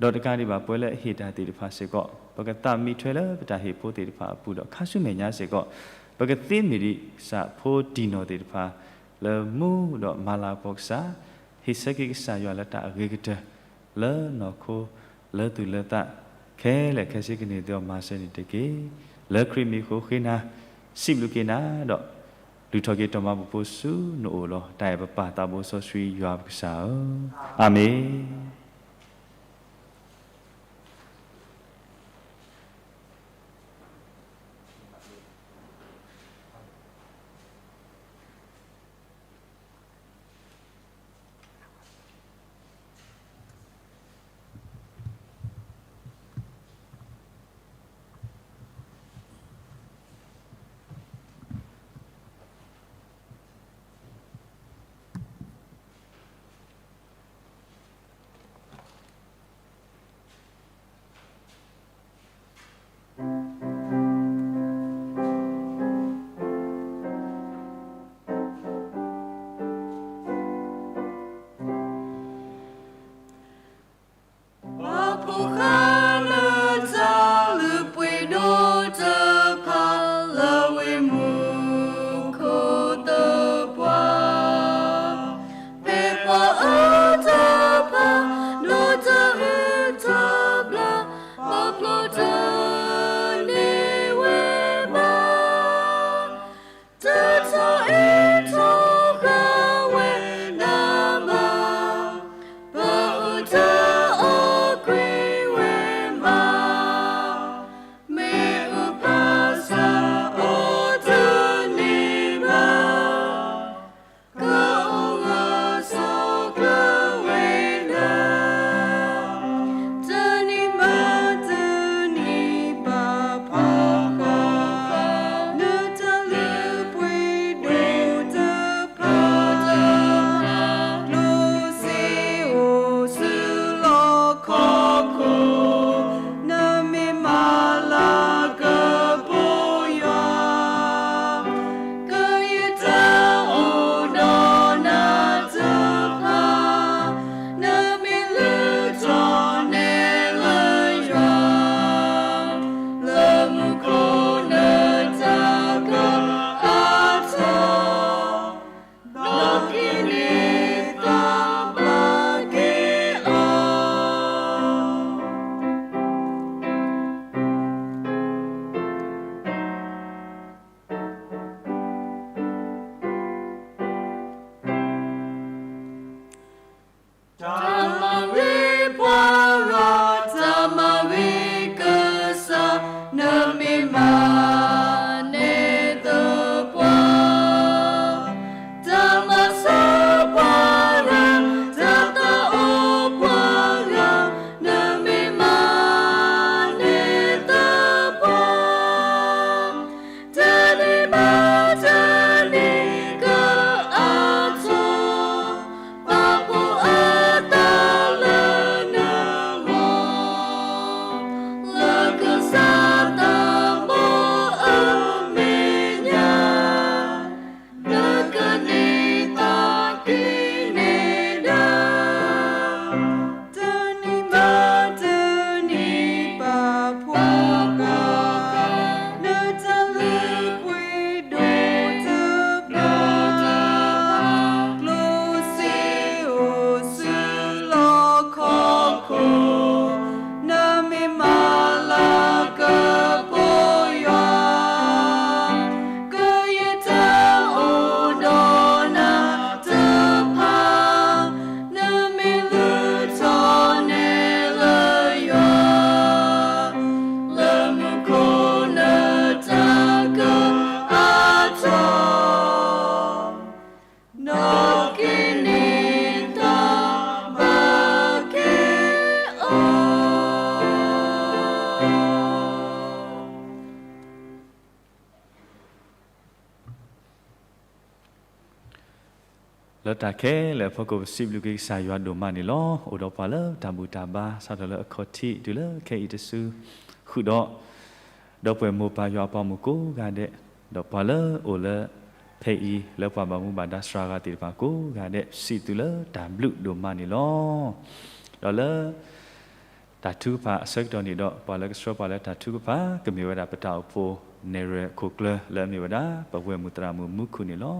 ၤ, ဒီးတကးဒံးဘၣ်ပှၤလၢအဟ့ၣ်တၢ်သ့ၣ်တဖၣ်စ့ၢ်ကီး, ပကသးမံထွဲလၢပတၢ်ဟ့ၣ်ဖိသ့ၣ်တဖၣ်အပူၤဒီးခါဆူမဲာ်ညါစ့ၢ်ကီး, ပကသ့မ့ၢ်ဒ်ကစၢ်ဖိတံၢ်နီၢ်သ့ၣ်တဖၣ် လၢမူဒီးမၤလၤကပီၤကစၢ်, ဟ့ၣ်ဆၢက့ၤကစၢ်ယွၤလၢတၢ်အဂ့ၤကတၢၢ် လၢနီၢ်ခိ လၢသူၣ်လၢသး ခဲလၢာ်ခဲဆ့ကန့ၢ်သ့အီၤမၤစၢၤန့ၣ်တက့ၢ်. လၢခရံာ်မံၤအဃိဃ့နၤ, စံးဘျုးက့ၤနၤဒီး လုၢ်ထီၣ်က့ၤတၢ်မၤဘူၣ်ဖိဆူနအိၣ်လီၤ. တၢ်အဲၣ်ပပၢ်သးဘိစီဆှံယွၤပကစၢ်ဧၢ, အၤမ့ၣ်. လၢတၢ်ခဲလၢာ်အဖီခိၣ် ပစံးဘျုးက့ၤကစၢ်ယွၤဒိၣ်မးန့ၣ်လီၤ. အိၣ်ဒီးပှၤလၢတၢ်ဘူၣ်တၢ်ဘါ စးထီၣ်လၢအခီၣ်ထံးတုၤလၢခဲအံၤတစု ဃုာ်ဒီး ဒီပုၢ်ဝဲၢ်မိၢ်ပၢ်ယွၤအပှၤမုၣ်ကိးဂၤဒဲး, ဒီးပှၤလၢအိၣ်လၢဖဲအံၤ လၢပှၤဘၣ်မူဘၣ်ဒါစှၤဂၤသ့ၣ်တဖၣ်ကိးဂၤဒဲး စံးသုလၢတၢ်ဘျုးဒိၣ်မးန့ၣ်လီၤ. ဒီးလၢ တၢ်ထုကဖၣ်အဆၢကတီၢ်န့ၣ်ဒီး ပှၤလၢကဆှၢပှၤလၢတၢ်ထုကဖၣ် ကမ့ၢ်ဝဲဒၣ်ပတၢ်အိၣ်ဖှိၣ်နဲၣ်ရွဲၣ်ခိၣ်ကျၢၢ် လၢအမ့ၢ်ဝဲဒၣ် ပဝဲၢ်မုၢ်သရၣ်မုၣ်မူခိၣ်န့ၣ်လီၤ.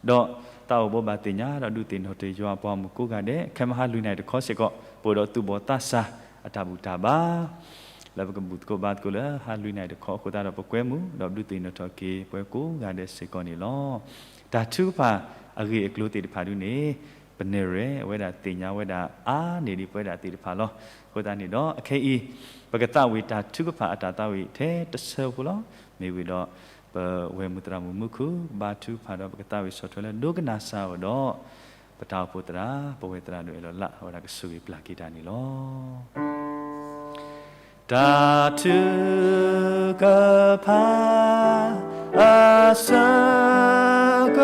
ဒီးသးအိၣ်ဘိးဘၣ်သ့ၣ်ညါဒီးဒုးသ့ၣ်နီၣ်ထီၣ်ယွၤအပှၤမုၣ်ကိးဂၤဒဲး ခဲမုၢ်ဟါလွံၢ်နၣ်ရံၣ်တခီစ့ၢ်ကီး ပအိၣ်ဒီးသူၣ်ဘီၣ်သးစၢ်အတၢ်ဘူၣ်တၢ်ဘါ လၢပကဘူၣ်သကိးဘါသကိးလၢဟါလွံၢ်နၣ်ရံၣ်တခီအဃိသတးဒီး ပကွဲမုာ်ဒီးဒုးသ့ၣ်နီၣ်ထီၣ်က့ၤပဝဲကိးဂၤဒဲးစ့ၢ်ကီးန့ၣ်လီၤ. တၢ်ထုကဖၣ်အဂ့ၢ်အကျိၤသ့ၣ်တဖၣ်ဒုန့ၣ် ပနဲၣ်ရွဲၣ်ဝဲဒၣ်သ့ၣ်ညါဝဲဒၣ်အါန့ၢ်ဒံးပဝဲဒၣ်သ့ၣ်တဖၣ်လီၤ. အဃိသတးန့ၣ်ဒီး အခဲအံၤ ပကသးဝံၣ်တၢ်ထုကဖၣ်အတၢ်သးဝံၣ်ထဲတဆၢဖိလီၤ. မ့ၢ်ဝံၤဒီး ပဝဲၢ်မုၢ်သရၣ်မုၣ်မူခိၣ် ကဘါထုကဖၣ်ဒီးပကသးဝံၣ်ဆီၣ်ထွဲလၢဒိကနၣ်စၢ်အီၤဒီး ပတၢ်အိၣ်ဖှိၣ်သရၣ် ပဝဲၢ်သရၣ်ဒိၣ်အဲၣ်လီၤလး အဝဲဒၣ်ကဆိၣ်ဂ့ၤပျၢ်က့ၤတၢ်န့ၣ်လီၤ. တၢ်ထုကဖၣ်အဆၢက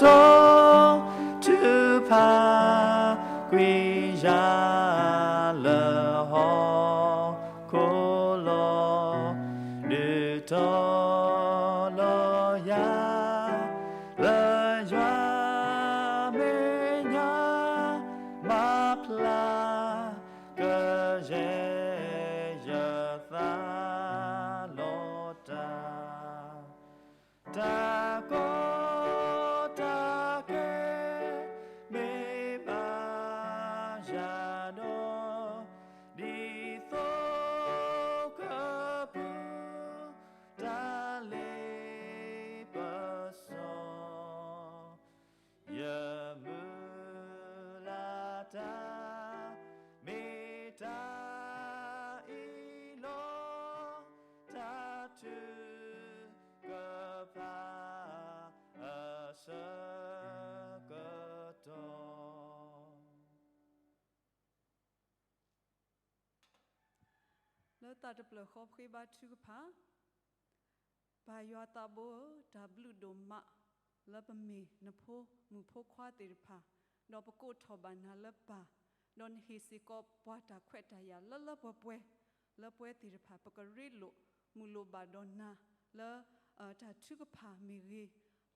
တီၢ် ထုကဖၣ်ကွံာ်ယၤလၢဟီၣ်ခိၣ်လီၤ. ဒုးတီၤလီၤယၤ လၢယွၤမဲာ်ညါ မၤဖျါ ကယဲၢ်ယသးလီၤတၢ် တၢ်ကီတၢ်ခဲ မ့ၢ်ဘၣ်ယၤဒီး ဒ်သိးကပူၤ တၢ်လ့ပစီ ယမုၢ်လၢ်တၢ် မ့ၢ်တၢ်အံၤလီၤ. တၢ်ထုကဖၣ်အဆၢကတီၢ် လၢတၢ်တဖျၢၣ်ဃီပဃ့ဘါထုကဖၣ်, ပၢ်ယွၤသးဘိဧၢ, တၢ်ဘျုးဒိၣ်မး လၢပမ့ၢ်နဖိမုၣ်ဖိခွါသ့ၣ်တဖၣ်, ဒီးပကိးထီၣ်ဘၣ်နၤလၢပၢ်, ဒီးနဟ့ၣ်စ့ၢ်ကီးပှၤတၢ်ခွဲးတၢ်ယာ်လၢလၢပှဲၤပှဲၤ, လၢပဝဲသ့ၣ်တဖၣ် ပကရ့လိာ်မုာ်လိာ်ဘၣ်ဒီးနၤ လၢ တၢ်ထုကဖၣ်မ့ၢ်ဂ့ၤ,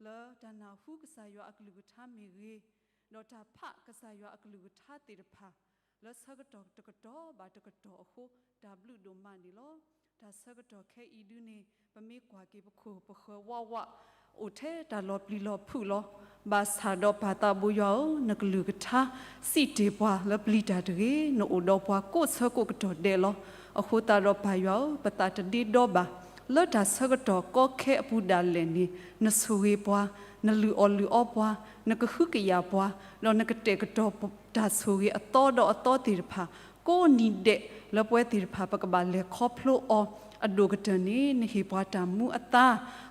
လၢတၢ်နၢ်ဟူကစၢ်ယွၤအကလုၢ်ကထါမ့ၢ်ဂ့ၤ, ဒီးတၢ်ဖးကစၢ်ယွၤအကလုၢ်ကထါသ့ၣ်တဖၣ် လၢဆၢကတီၢ်တကတီၢ်ဘၣ်တကတီၢ်အဃိ တၢ်ဘျုးဒိၣ်မးန့ၣ်လီၤ. တၢ်ဆၢကတီၢ်ခဲအံၤဒုန့ၣ် ပမ့ၢ်ကွၢ်က့ၤပခိၣ်ပဃၢၤဝးဝး အိၣ်ထဲတၢ်လီၤပျံၤလီၤဖုးလီၤ. ဘၣ်ဆၣ်ဒီးပၢ်သးဘိယွၤဧၢ, နကလုၢ်ကထါ စံးတ့ၢ်ပှၤလၢပျံၤတၢ်တဂ့ၤ, နအိၣ်ဒီးပှၤကိးဆၢကိးကတီၢ်ဒဲးလီၤ. အဃိသတးဒီးပၢ်ယွၤဧၢ, ပသးတဒ့ဒီဘၣ် လၢတၢ်ဆၢကတီၢ်ကီခဲအပူၤဒၣ်လဲာ်န့ၣ် နဆိၣ်ဂ့ၤပှၤ, နလုၢ်အီၣ်လုၢ်အီပှၤ, နကဟုကယာ်ပှၤ, ဒီးနကတဲာ်ကတီၤတၢ်ဆိၣ်ဂ့ၤအသီဒီးအသီသ့ၣ်တဖၣ် ကိးနံၤဒဲး လၢပဝဲသ့ၣ်တဖၣ် ပကဘၣ်လဲၤခီဖျိအီၤ, အဒိၣ်ကတၢၢ်န့ၣ် နဟ့ၣ်ပှၤတၢ်မူအသါ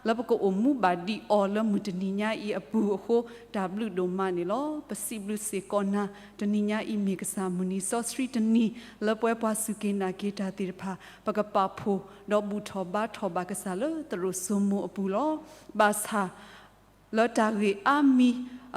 လၢပကအိၣ်မူဘၣ်ဒံးအီၤလၢမုၢ်တနံၤညါအံၤအပူၤအဃိ တၢ်ဘျုးဒိၣ်မးန့ၣ်လီၤ. ပစံးဘျုးစ့ၢ်ကီးနၤ, တနံၤညါအံၤမ့ၢ်ကစၢ်မုၢ်နံၤစီဆှံတနံၤ လၢပဝဲပှၤစူၢ်က့ၤနာ်က့ၤတၢ်သ့ၣ်တဖၣ် ပကပာ်ဖှိၣ်ဒီးဘူၣ်ထီၣ်ဘါထီၣ်ဘၣ်ကစၢ်လၢသရိာ်စိမိၤအပူၤလီၤ. ဘၣ်ဆၣ် လၢတၢ်ဂ့ၢ်အါမံ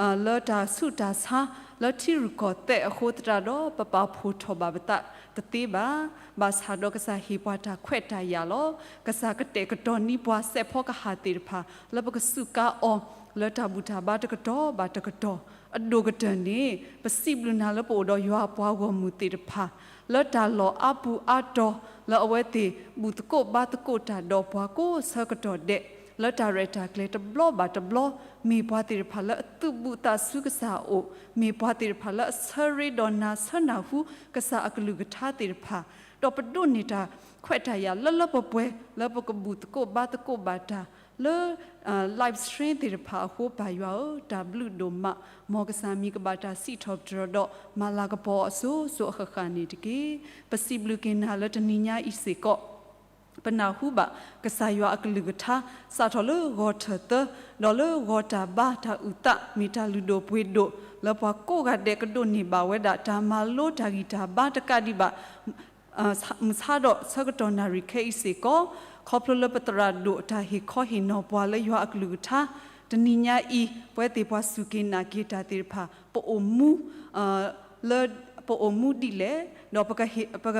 ၤ, လၢတၢ်ဆူးတၢ်ဆါ, လၢထံရူၢ်ကီၢ်သဲးအဃိသတးဒီး ပပာ်ဖှိၣ်ထီၣ်ဘၣ်ပသးတသ့ဘၣ်. ဘၣ်ဆၣ်ဒီးကစၢ်ဟ့ၣ်ပှၤတၢ်ခွဲးတၢ်ယာ်လီၤ. ကစၢ်ကတဲာ်ကတီၤန့ၢ်ပှၤစဲးဖီကဟၣ်သ့ၣ်တဖၣ် လၢပကစူးကါအီၤ လၢတၢ်ဘူၣ်တၢ်ဘါတကတီၢ်ဘၣ်တကတီၢ်, အဒိၣ်ကတၢၢ်န့ၣ် ပစံးဘျုးနၤလၢပအိၣ်ဒီးယွၤအပှၤဂီၢ်မုၢ်သ့ၣ်တဖၣ် လၢတၢ်လီၢ်အါပူၤအါတီၤ လၢအဝဲသ့ၣ် ဘူၣ်သကိးဘါသကိးတၢ်ဒီးပှၤကိးဆၢကတီၢ်ဒဲး, လၢတၢ်ရဲၣ်တၢ်ကျဲၤတဘျီဘၣ်တဘျီ, မ့ၢ်ပှၤသ့ၣ်တဖၣ်လၢအသုးဘူးသးဆူကစၢ်အအိၣ်, မ့ၢ်ပှၤသ့ၣ်တဖၣ်လၢအဆၢရ့ဒီးနၤဆၢနၢ်ဟူကစၢ်အကလုၢ်ကထါသ့ၣ်တဖၣ်, ဒီးပဒိးန့ၢ်တၢ်ခွဲးတၢ်ယာ်လၢလၢပှဲၤပှဲၤ လၢပကဘူၣ်သကိးဘါသကိးဘၣ်တၢ် လၢ live stream သ့ၣ်တဖၣ်အဃိ ပၢ်ယွၤဧၢ, တၢ်ဘျုးဒိၣ်မး, မ်ကစၢ်မံၤကဘၣ်တၢ်စံးထီၣ်ပတြၢၤဒီး မၤလၤကပီၤအစိၤစိၤအဃၣ်ဃၣ်န့ၣ်တက့ၢ်. ပစံးဘျုးက့ၤနၤလၢတနံၤညါအံၤစ့ၢ်ကီး ပနၢ်ဟူဘၣ် ကစၢ်ယွၤအကလုၢ်ကထါ စးထီၣ်လၢဂီၤထၢၣ်သၢ ဒီးလၢဂီၤတၢ်ဘါတၢ်အုၣ်သး မ့ၢ်တၢ်လုၢ်ဒိၣ်ပှ့ၤဒိၣ် လၢပှၤကိးဂၤဒဲးကဒိးန့ၢ်ဘၣ်ဝဲဒၣ် တၢ်မၤလိတၢ်ဂံၢ်တၢ်ဘါတကးဒံးဘၣ် မုၢ်ဆါဒီးဆၢကတီၢ်နၣ်ရံၣ်ခဲအံၤစ့ၢ်ကီး, ခီဖျိလၢပသရၣ်ဒိၣ်တၢ်ဟ့ၣ်ခီဟ့ၣ်နီၤပှၤလၢယွၤအကလုၢ်ကထါ တနံၤညါအံၤ ပဝဲသ့ၣ်ပှၤစူၢ်က့ၤနာ်က့ၤတၢ်သ့ၣ်တဖၣ် ပအိၣ်မူ လၢ ပအိၣ်မူဒ်လဲၣ်, ဒီးပကဟ့ၣ် ပက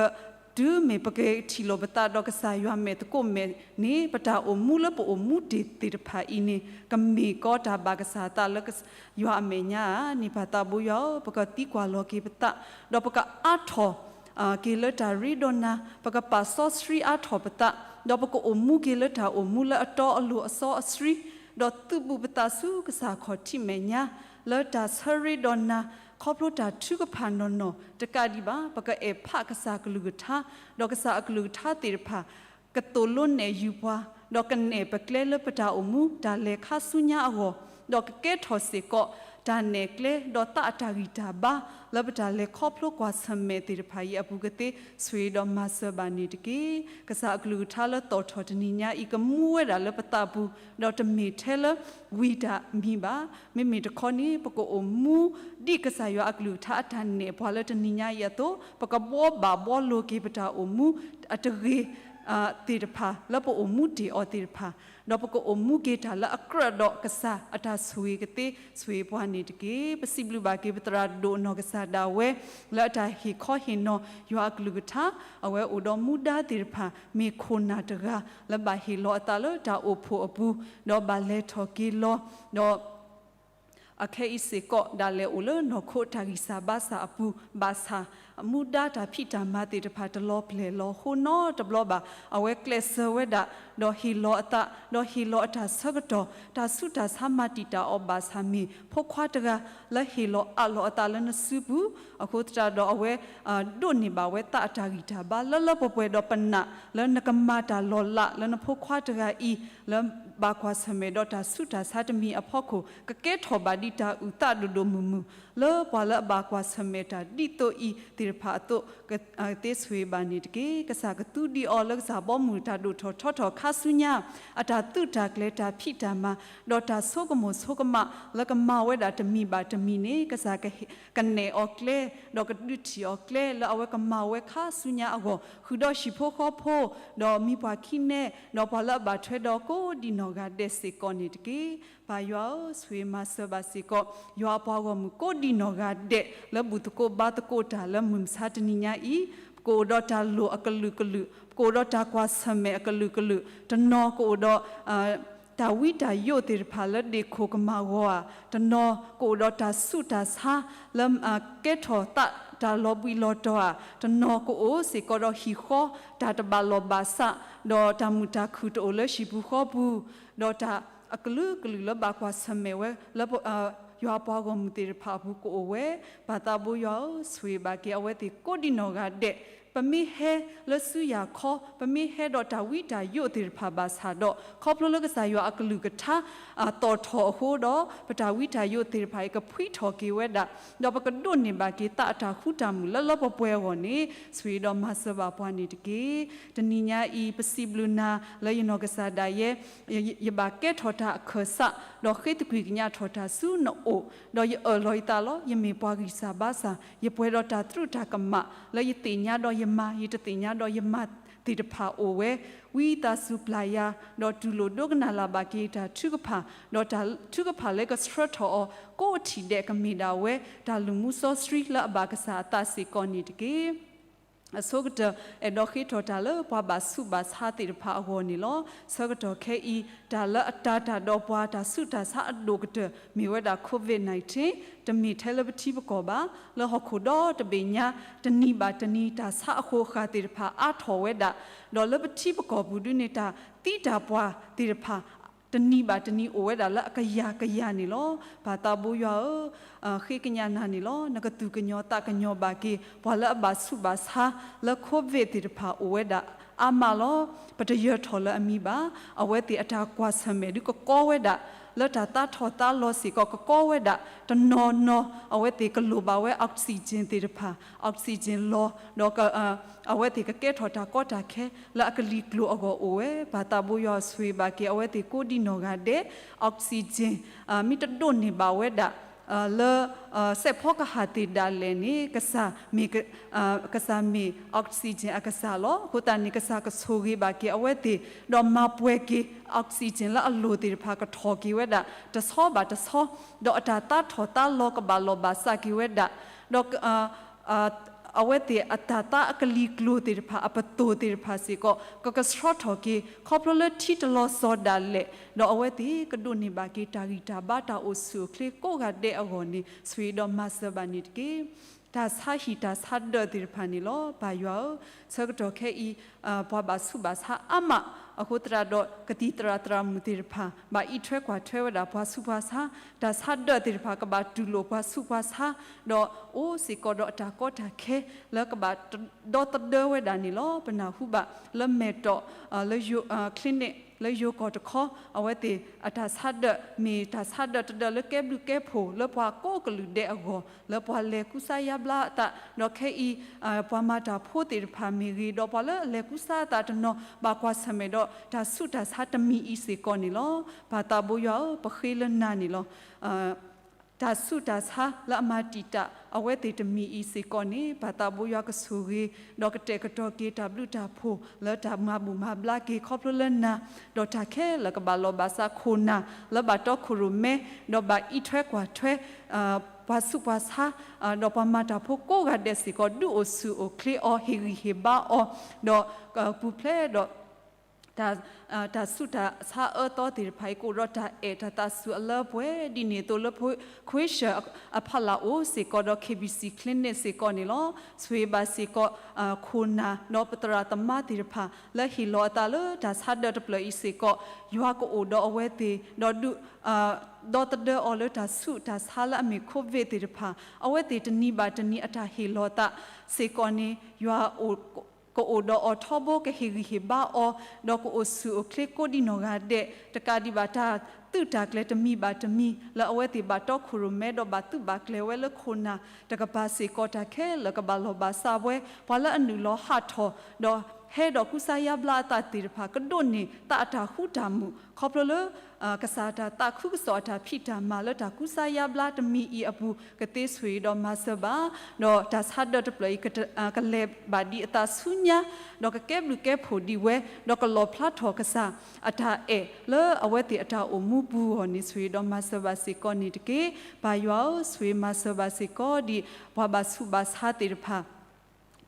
တုၤမ့ၢ်ပကထံၣ်လိာ်ပသးဒီးကစၢ်ယွၤမဲာ်သကိးမဲာ်န့ၣ် ပတၢ်အိၣ်မူလၢပအိၣ်မူတ့ၢ်သ့ၣ်တဖၣ်အံၤန့ၣ် ကမ့ၢ်ကီတၢ်ဘၣ်ကစၢ်အသးလၢ ယွၤအမဲာ်ညါဧါန့ၣ် ပၢ်သးဘိယွၤဧၢ, ပကသံကွၢ်လီၤက့ၤပသး, ဒီးပကအါထီၣ် က့ၤလၢတၢ်ရ့ဒီးနၤ, ပကပာ်စီဆှံအါထီၣ်ပသး, ဒီးပကအိၣ်မူက့ၤလၢတၢ်အိၣ်မူလၢအတီအလိၤအစီအဆှံ, ဒီးသုးဘူးပသးဆူကစၢ်ခီၣ်ထံးမဲာ်ညါ, လၢတၢ်ဆၢရ့ဒီးနၤ, ခီဖျိတၢ်ထုကဖၣ်နီၢ်နီၢ်တကးဒံးဘၣ်, ပကအဲၣ်ဖးကစၢ်အကလုၢ်ကထါ, ဒီးကစၢ်အကလုၢ်ကထါသ့ၣ်တဖၣ် ကသိၣ်လိနဲၣ်ယုာ်ပှၤ, ဒီးကနဲၣ်ပကျဲလၢပတၢ်အိၣ်မူတၢ်လဲၤခါဆူညါအဂီၢ်, ဒီးကကဲထီၣ်စ့ၢ်ကီး တၢ်နဲၣ်ကျဲ ဒီးသးအတၢ်ဂံၢ်တၢ်ဘါ လၢပတၢ်လဲၤခီဖျိကွၢ်ဆၢၣ်မဲာ်သ့ၣ်တဖၣ်အံၤအပူၤကသ့ ဆိၣ်ဂ့ၤဒီးမၤစၢၤဘၣ်န့ၣ်တက့ၢ်. ကစၢ်အကလုၢ်ကထါလၢသီၣ်ထီၣ်တနံၤညါအံၤ ကမူဝဲဒၣ်လၢပသးပူၤ, ဒီးတမ့ၢ်ထဲလၢဝံၤတၢ်မံၤဘၣ်. မ့မ့ၢ်တခီန့ၣ် ပကအိၣ်မူ ဒ်ကစၢ်ယွၤအကလုၢ်ကထါအတၢ်နဲၣ်ပှၤလၢတနံၤညါအံၤအသိး, ပကဘှီဘၣ်ဘှီလိၤက့ၤပတၢ်အိၣ်မူ အတဂ့ၤ သ့ၣ်တဖၣ် လၢပအိၣ်မူတ့ၢ်အီၤသ့ၣ်တဖၣ်, ဒီးပကအိၣ်မူက့ၤတၢ်လၢအကြၢးဒီးကစၢ်အတၢ်ဆိၣ်ဂ့ၤကသ့ ဆိၣ်ဂ့ၤပှၤန့ၣ်တက့ၢ်. ပစံးဘျုးဘၣ်က့ၤပသရၣ်ဒိၣ်နီၢ်ကစၢ်ဒၣ်ဝဲ လၢအတၢ်ဟ့ၣ်ခီဟ့ၣ်နီၤယွၤအကလုၢ်ကထါ, အဝဲအိၣ်ဒီးမူဒါသ့ၣ်တဖၣ် မ့ၢ်ခိၣ်နၢ်တဂၤ လၢဘၣ်ဟ့ၣ်လီၤအသးလၢတၢ်အိၣ်ဖှိၣ်အပူၤ, ဒီးဘၣ်လဲၤထီၣ်က့ၤလီၤ, ဒီး အခဲအံၤစ့ၢ်ကီး ဒၣ်လဲာ်အိၣ်လၢနီၢ်ခိတၢ်ဂံၢ်စၢ်ဘါစၢ်အပူၤ, ဘၣ်ဆၣ် မူဒါတၢ်ဖံးတၢ်မၤသ့ၣ်တဖၣ်တလီၤပျဲၢ်လီၤဃိနီတဘျီဘၣ်. အဝဲကျဲးစၢးဝဲဒၣ် ဒီးဟ့ၣ်လီၤအသး, ဒီးဟ့ၣ်လီၤအတၢ်ဆၢကတီၢ်, တၢ်ဆူးတၢ်ဆါမၤတံာ်တာ်အီၤဘၣ်ဆၣ်မ့ၢ် ဖိခွါတဂၤ လၢဟ့ၣ်လီၤအးလီၤအသးလၢနစုပူၤ, အဃိသတးဒီးအဝဲ ဒိးန့ၢ်ဘၣ်ဝဲသးအတၢ်ဂံၢ်တၢ်ဘါ လၢလၢပှဲၤပှဲၤဒီးပနာ် လၢနကမၤတၢ်လီၤလးလၢနဖိခွါတဂၤအံၤ လၢဘၣ်ကွၢ်ဆၢၣ်မဲာ်ဒီးတၢ်ဆူးတၢ်ဆါတမံၤအဖီခိၣ် ကကဲထီၣ်ဘၣ်ဒ်တၢ်အုၣ်သးဒိၣ်ဒိၣ်မုၢ်မုၢ် လၢပှၤလၢအဘၣ်ကွၢ်ဆၢၣ်မဲာ်တၢ်ဒ်သိးအံၤသ့ၣ်တဖၣ်အသိး ကသ့ဆိၣ်ဂ့ၤဘၣ်န့ၣ်တက့ၢ်. ကစၢ်ကသူဒံးအီၤလၢကစၢ်ဘီမုၢ်တၢ်ဒိၣ်ထီၣ်ထီထီၣ်ခါဆူညါ အတၢ်သုးတၢ်ကျဲၤတၢ်ဖံးတၢ်မၤ ဒီးတၢ်ဆိကမိၣ်ဆိကမးလၢကမၤဝဲဒၣ်တမံၤဘၣ်တမံၤန့ၣ် ကစၢ်ကကနဲၣ်အီၤကျဲ ဒီးကဒုးထံၣ်အီၤကျဲလၢအဝဲကမၤဝဲခါဆူညါအဂီၢ် ဃုာ်ဒီးဟံၣ်ဖိဃီဖိ ဒီးမံၤပှၢ်ခံနဲ ဒီးပှၤလၢအဘၣ်ထွဲဒီးကိးဒံးနီၢ်ဂၤဒဲးစ့ၢ်ကီးန့ၣ်တက့ၢ်. ပၢ်ယွၤဧၢ, ဆိၣ်ဂ့ၤမၤစၢၤဘၣ်စ့ၢ်ကီး ယွၤအပှၤဂီၢ်မုၢ်ကိးဒံးနီၢ်ဂၤဒဲး လၢဘူၣ်သကိးဘါသကိးတၢ်လၢမုၢ်မဆါတနံၤညါအံၤ, ပကအိၣ်ဒီးတၢ်လိၣ်အကလုာ်ကလုာ်, ပကအိၣ်ဒီးတၢ်ကွၢ်ဆၢၣ်မဲာ်အကလုာ်ကလုာ်, တနီၤကအိၣ်ဒီး တၢ်ဝံတၢ်ယိးသ့ၣ်တဖၣ်လၢဒ့ၣ်ခိၣ်ကမၤဂီၤဧါ, တနီၤကအိၣ်ဒီးတၢ်ဆူးတၢ်ဆါ လၢကဲထီၣ်သးတၢ်လီၤဘှံးလီၤတီၤဧါ, တနီၤကအိၣ်စ့ၢ်ကီးဒီးဟံၣ်ဃီ တၢ်တဘၣ်လီၢ်ဘၣ်စး, ဒီးတၢ်မုာ်တၢ်ခုၣ်တအိၣ်လၢဟံၣ်ပူၤဃီပူၤ, ဒီးတၢ်အကလုာ်ကလုာ်လၢဘၣ်ကွၢ်ဆၢၣ်မဲာ်ဝဲလၢ ယွၤအပှၤဂီၢ်မုၢ်သ့ၣ်တဖၣ်အပူၤကအိၣ်ဝဲ, ပၢ်သးဘိယွၤဧၢ, ဆိၣ်ဂ့ၤဘၣ်က့ၤအဝဲသ့ၣ်ကိးဒံးနီၢ်ဂၤဒဲး, ပမ့ၢ်ဟဲလၢဆူယၤခီ, ပမ့ၢ်ဟဲဒီးတၢ်ဝံတၢ်ယိးသ့ၣ်တဖၣ်ဘၣ်ဆၣ်ဒီး ခီဖျိလၢကစၢ်ယွၤအကလုၢ်ကထါ သီၣ်ထီၣ်အဃိဒီး ပတၢ်ဝံတၢ်ယိးသ့ၣ်တဖၣ်အံၤကဖှံထီၣ်က့ၤဝဲဒၣ်, ဒီးပကဒိးန့ၢ်ဘၣ်က့ၤသးအတၢ်ဃူတၢ်မုာ်လၢလၢပှဲၤပှဲၤအဂီၢ်န့ၣ် ဆိၣ်ဂ့ၤဒီးမၤစၢၤဘၣ်ပှၤန့ၣ်တက့ၢ်. တနံၤညါအံၤ ပစံးဘျုးနၤလၢယနီၢ်ကစၢ်ဒၣ်ယဲ ယဘၣ်ကဲထီၣ်တၢ်အခၢၣ်စး ဒီးဃ့သကွံၢ်ကညးထီၣ်တၢ်ဆူနအိၣ်, ဒီးယအၢၣ်လီၤယသးလီၤ. ယမ့ၢ်ပှၤဂံၢ်စၢ်ဘါစၢ်, ယပှဲၤဒီးတၢ်သရူးတၢ်ကမၣ် လၢယသ့ၣ်ညါဒီးယမၤ, ယတသ့ၣ်ညါဒီးယမၤသ့ၣ်တဖၣ်အိၣ်ဝဲ, ဝံသးစူၤပျၢ်ယၤ, ဒီးတူၢ်လိာ်ဒိကနၣ်လၢ်ဘၣ်က့ၤတၢ်ထုကဖၣ်, ဒီးတၢ်ထုကဖၣ်လၢကဆှၢထီၣ်အီၤကိးထံၣ်ဒဲးကမ့ၢ်ဒၣ်ဝဲ တၢ်လုၢ်မူစီဆှံလၢအဘၣ်ကစၢ်အသးစ့ၢ်ကီးန့ၣ်တက့ၢ်. အဆိကတၢၢ် အဲၣ်ဒိးဃ့ထီၣ်တၢ်လၢပှၤဘၣ်ဆူးဘၣ်ဆါသ့ၣ်တဖၣ်အဂီၢ်န့ၣ်လီၤ. ဆၢကတီၢ်ခဲအံၤ တၢ်လၢအတၤတၢ်ဒီးပှၤ တၢ်ဆူးတၢ်ဆါအဒိၣ်ကတၢၢ် မ့ၢ်ဝဲဒၣ် COVID nineteen, တမ့ၢ်ထဲလၢပထံပကီၢ်ဘၣ်. လၢဟီၣ်ခိၣ်ဒီတဘ့ၣ်ညါ တနံၤဘၣ်တနံၤ တၢ်ဆါအဃိးဃာ်သ့ၣ်တဖၣ်အါထီၣ်ဝဲဒၣ်, ဒီးလၢပထံပကီၢ်ပူၤဒုန့ၣ် တၢ်သံတၢ်ပှၢ်သ့ၣ်တဖၣ် တနံၤဘၣ်တနံၤအိၣ်ဝဲဒၣ်လၢအကယၤကယၤန့ၣ်လီၤ. ပၢ်သးဘိယွၤဧၢ, ဃ့ကညးနၤန့ၣ်လီၤ. နကသူၣ်ကညီၤသးကညီၤဘၣ်က့ၤ ပှၤလၢအဘၣ်ဆူးဘၣ်ဆါလၢ COVID သ့ၣ်တဖၣ်အိၣ်ဝဲဒၣ်အါမးလီၤ. ပတယၢၤထီၣ်လၢအမံၤဘၣ်. အဝဲသ့ၣ်အတၢ်ကွၢ်ဆၢၣ်မဲာ်ဒုးကကီဝဲဒၣ် လၢတၢ်သးထီၣ်သးလီၤစ့ၢ်ကီးကကီဝဲဒၣ်. တနီၤနီၤ အဝဲသ့ၣ်ကလိၣ်ဘၣ်ဝဲ oxygen သ့ၣ်တဖၣ်, oxygen လီၤ, ဒီး အဝဲသ့ၣ်ကကဲထီၣ်တၢ်ကီတၢ်ခဲလၢအကလံၤကျိၤအဂီၢ်အိၣ်ဝဲ. ပၢ်သးဘိယွၤဆိၣ်ဂ့ၤဘၣ်က့ၤအဝဲသ့ၣ်ကိးဒံးနီၢ်ဂၤဒဲး, oxygen မ့ၢ်တဒိးန့ၢ်ဘၣ်ဝဲဒၣ် လၢစဲးဖီကဟၣ်သ့ၣ်ဒၣ်လဲာ်န့ၣ် ကစၢ်မ့ၢ် ကစၢ်မ့ၢ် oxygen အကစၢ်လီၤ. အဃိသတးန့ၣ် ကစၢ်ကဆိၣ်ဂ့ၤဘၣ်က့ၤအဝဲသ့ၣ် ဒီးမၤပှဲၤက့ၤ oxygen လၢအလိၣ်သ့ၣ်တဖၣ် ကထီၣ်က့ၤဝဲဒၣ် တဆီဘၣ်တဆီ, ဒီးအတၢ်သါထီၣ်သါလီၤ ကဘၣ်လီၢ်ဘၣ်စးက့ၤဝဲဒၣ်, ဒီး အဝဲသ့ၣ်အတၢ်သါအကလံၤကျိၤသ့ၣ်တဖၣ် အပသိၣ်သ့ၣ်တဖၣ်စ့ၢ်ကီး ကကဆှီထီၣ်က့ၤ ခီဖျိလၢထံတလီၤစီၤဒၣ်လဲာ်, ဒီးအဝဲသ့ၣ်ကဒိးန့ၢ်ဘၣ်က့ၤ တၢ်ဂံၢ်တၢ်ဘါတၢ်အိၣ်ဆူၣ်အိၣ်ချ့ကိးဂၤဒဲးအဂီၢ်န့ၣ် ဆိၣ်ဂ့ၤဒီးမၤစၢၤဘၣ်န့ၣ်တက့ၢ်. တၢ်ဆါဟံၣ်တၢ်ဆါဒၢးသ့ၣ်တဖၣ်န့ၣ်လီၤ. ပၢ်ယွၤဧၢ, ဆၢကတီၢ်ခဲအံၤ ပှၤဘၣ်ဆူးဘၣ်ဆါအါမး, အဃိသတးဒီး ကသံၣ်သရၣ်သရၣ်မုၣ်သ့ၣ်တဖၣ် ဘၣ်အံးထွဲကွၢ်ထွဲဝဲဒၣ်ပှၤဆူးပှၤဆါ, တၢ်ဆါဒၢးသ့ၣ်တဖၣ် ကဘၣ်တူၢ်လိာ်ပှၤဆူးပှၤဆါ, ဒီးအိၣ်စ့ၢ်ကီးဒီးအတၢ်ကီတၢ်ခဲ လၢကဘၣ်ဒီသဒၢဝဲဒၣ်န့ၣ်လီၤ. ပနၢ်ဟူဘၣ်လၢမဲာ်တီၢ် လၢ clinic လၢယိၤကီၢ်တခီ အဝဲသ့ၣ်အတၢ်ဆါဒၢး မ့ၢ်တၢ်ဆါဒၢးတဒၢးလၢကဲဘျုးကဲဖှိၣ်လၢပှၤကိးကလုာ်ဒဲးအဂီၢ် လၢပှၤလဲၤကူစါယါဘျါအသး, ဒီးခဲအံၤ ပှၤမၤတၢ်ဖိသ့ၣ်တဖၣ်မ့ၢ်ဂ့ၤ, ဒီးပှၤလၢအလဲၤကူစါအသးတနီၤ ဘၣ်ကွၢ်ဆၢၣ်မဲာ်ဒီးတၢ်ဆူးတၢ်ဆါတမံၤအံၤစ့ၢ်ကီးန့ၣ်လီၤ. ပၢ်သးဘိယွၤဧၢ, ပဃ့လၢနၤန့ၣ်လီၤ. တၢ်ဆူးတၢ်ဆါလၢအမၤတံာ်တာ်အဝဲသ့ၣ်တမံၤအံၤစ့ၢ်ကီးန့ၣ် ပၢ်သးဘိယွၤကဆိၣ်ဂ့ၤ ဒီးကတဲာ်ကတီၤက့ၤတၢ်ဘျုးတၢ်ဖှိၣ်လၢတၢ်မၤဘူၣ်မၤဘျါက့ၤခီဖျိလၢနၤ, ဒီးတၢ်ခဲလၢာ်ကဘၣ်လီၢ်ဘၣ်စးခိၣ်နၢ် လၢဘၣ်တီခိၣ်ရိၣ်မဲ ဒီးဘၣ်အံးထွဲကွၢ်ထွဲ ပှၤဆူးပှၤဆါ ဒီးပှၤမၤတၢ်ဖိကိးဂၤဒဲးစ့ၢ်ကီး ဒုးအိၣ်ဆူၣ်အိၣ်ချ့အီၤ ဟ့ၣ်ဂံၢ်ဟ့ၣ်ဘါအီၤ, ဒီးပူၤဖျဲးဒီး တၢ်ဆူးတၢ်ဆါအၢသီသ့ၣ်တဖၣ်အံၤ ကအိၣ်ဒီးတၢ်အဲၣ်တၢ်သးစူၤအလၢပှဲၤ ဒ်န့ၣ်အသိးလၢ ခွ့ၡၢၣ်အဖီလာ်အိၣ်စ့ၢ်ကီးဒီး KBC clinic စ့ၢ်ကီးန့ၣ်လီၤ. ဆိၣ်ဂ့ၤဘၣ်စ့ၢ်ကီး ခိၣ်နၢ် ဒီးပသရၣ်သမါသ့ၣ်တဖၣ် လၢဟ့ၣ်လီၤအသးလၢတၢ်ဆါဒၢးတဖျၢၣ်အံၤစ့ၢ်ကီး ယွၤကအိၣ်ဒီးအဝဲသ့ၣ် ဒီးဒုး ဒီသဒၢအီၤလၢတၢ်ဆူးတၢ်ဆါလၢအမ့ၢ် COVID သ့ၣ်တဖၣ် အဝဲသ့ၣ်တနံၤဘၣ်တနံၤအတၢ်ဟ့ၣ်လီၤသးစ့ၢ်ကီးန့ၣ် ယွၤ ကအိၣ်ဒီးအီၤထီဘိ ကဟ့ၣ်ဂံၢ်ဟ့ၣ်ဘါအီၤ ဒီးကအိၣ်ဆူၣ်အိၣ်ချ့ကိးဒံနီၢ်ဂၤဒဲး တကးဒံးဘၣ်တၢ်သုးတၢ်ကျဲၤတမံၤဘၣ်တမံၤ လၢအဝဲသ့ၣ်ဘၣ်တီခိၣ်ရိၣ်မဲ ဒီးဘၣ်သုးဘၣ်ကျဲၤဝဲလၢခိၣ်နၢ်တကပၤစ့ၢ်ကီး တၢ်ခဲလၢာ်ကဘၣ်လီၢ်ဘၣ်စးဝဲ ပှၤလၢအနုာ်လီၤဟးထီၣ် ဒီးဟဲဒီးကူစါယါဘျါအသးသ့ၣ်တဖၣ် ကဒိးန့ၢ်သးအတၢ်ဃူတၢ်မုာ် ခီဖျိလၢ ကစၢ်တၢ်သးခုကစီၣ်အတၢ်ဖံးတၢ်မၤလၢတၢ်ကူစါယါဘျါတမံၤအံၤအပူၤ ကသ့ဆိၣ်ဂ့ၤဒီးမၤစၢၤဘၣ်, ဒီးတၢ်ဆါဒၢးတဖျၢၣ်အံၤ ကလဲၤဘၣ်ဒ်အသးဆူညါ, ဒီးကကဲဘျုးကဲဖှိၣ်ဒံးဝဲ, ဒီးကလီၣ်ဖျါထီၣ်ကစၢ်အတၢ်အဲၣ်လၢအဝဲသ့ၣ်အတၢ်အိၣ်မူပူၤအဂီၢ်န့ၣ် ဆိၣ်ဂ့ၤဒီးမၤစၢၤဘၣ်စ့ၢ်ကီးန့ၣ်တက့ၢ်. ပၢ်ယွၤဧၢ, ဆိၣ်ဂ့ၤမၤစၢၤဘၣ်စ့ၢ်ကီးဒံး ပှၤဘၣ်ဆူးဘၣ်ဆါသ့ၣ်တဖၣ်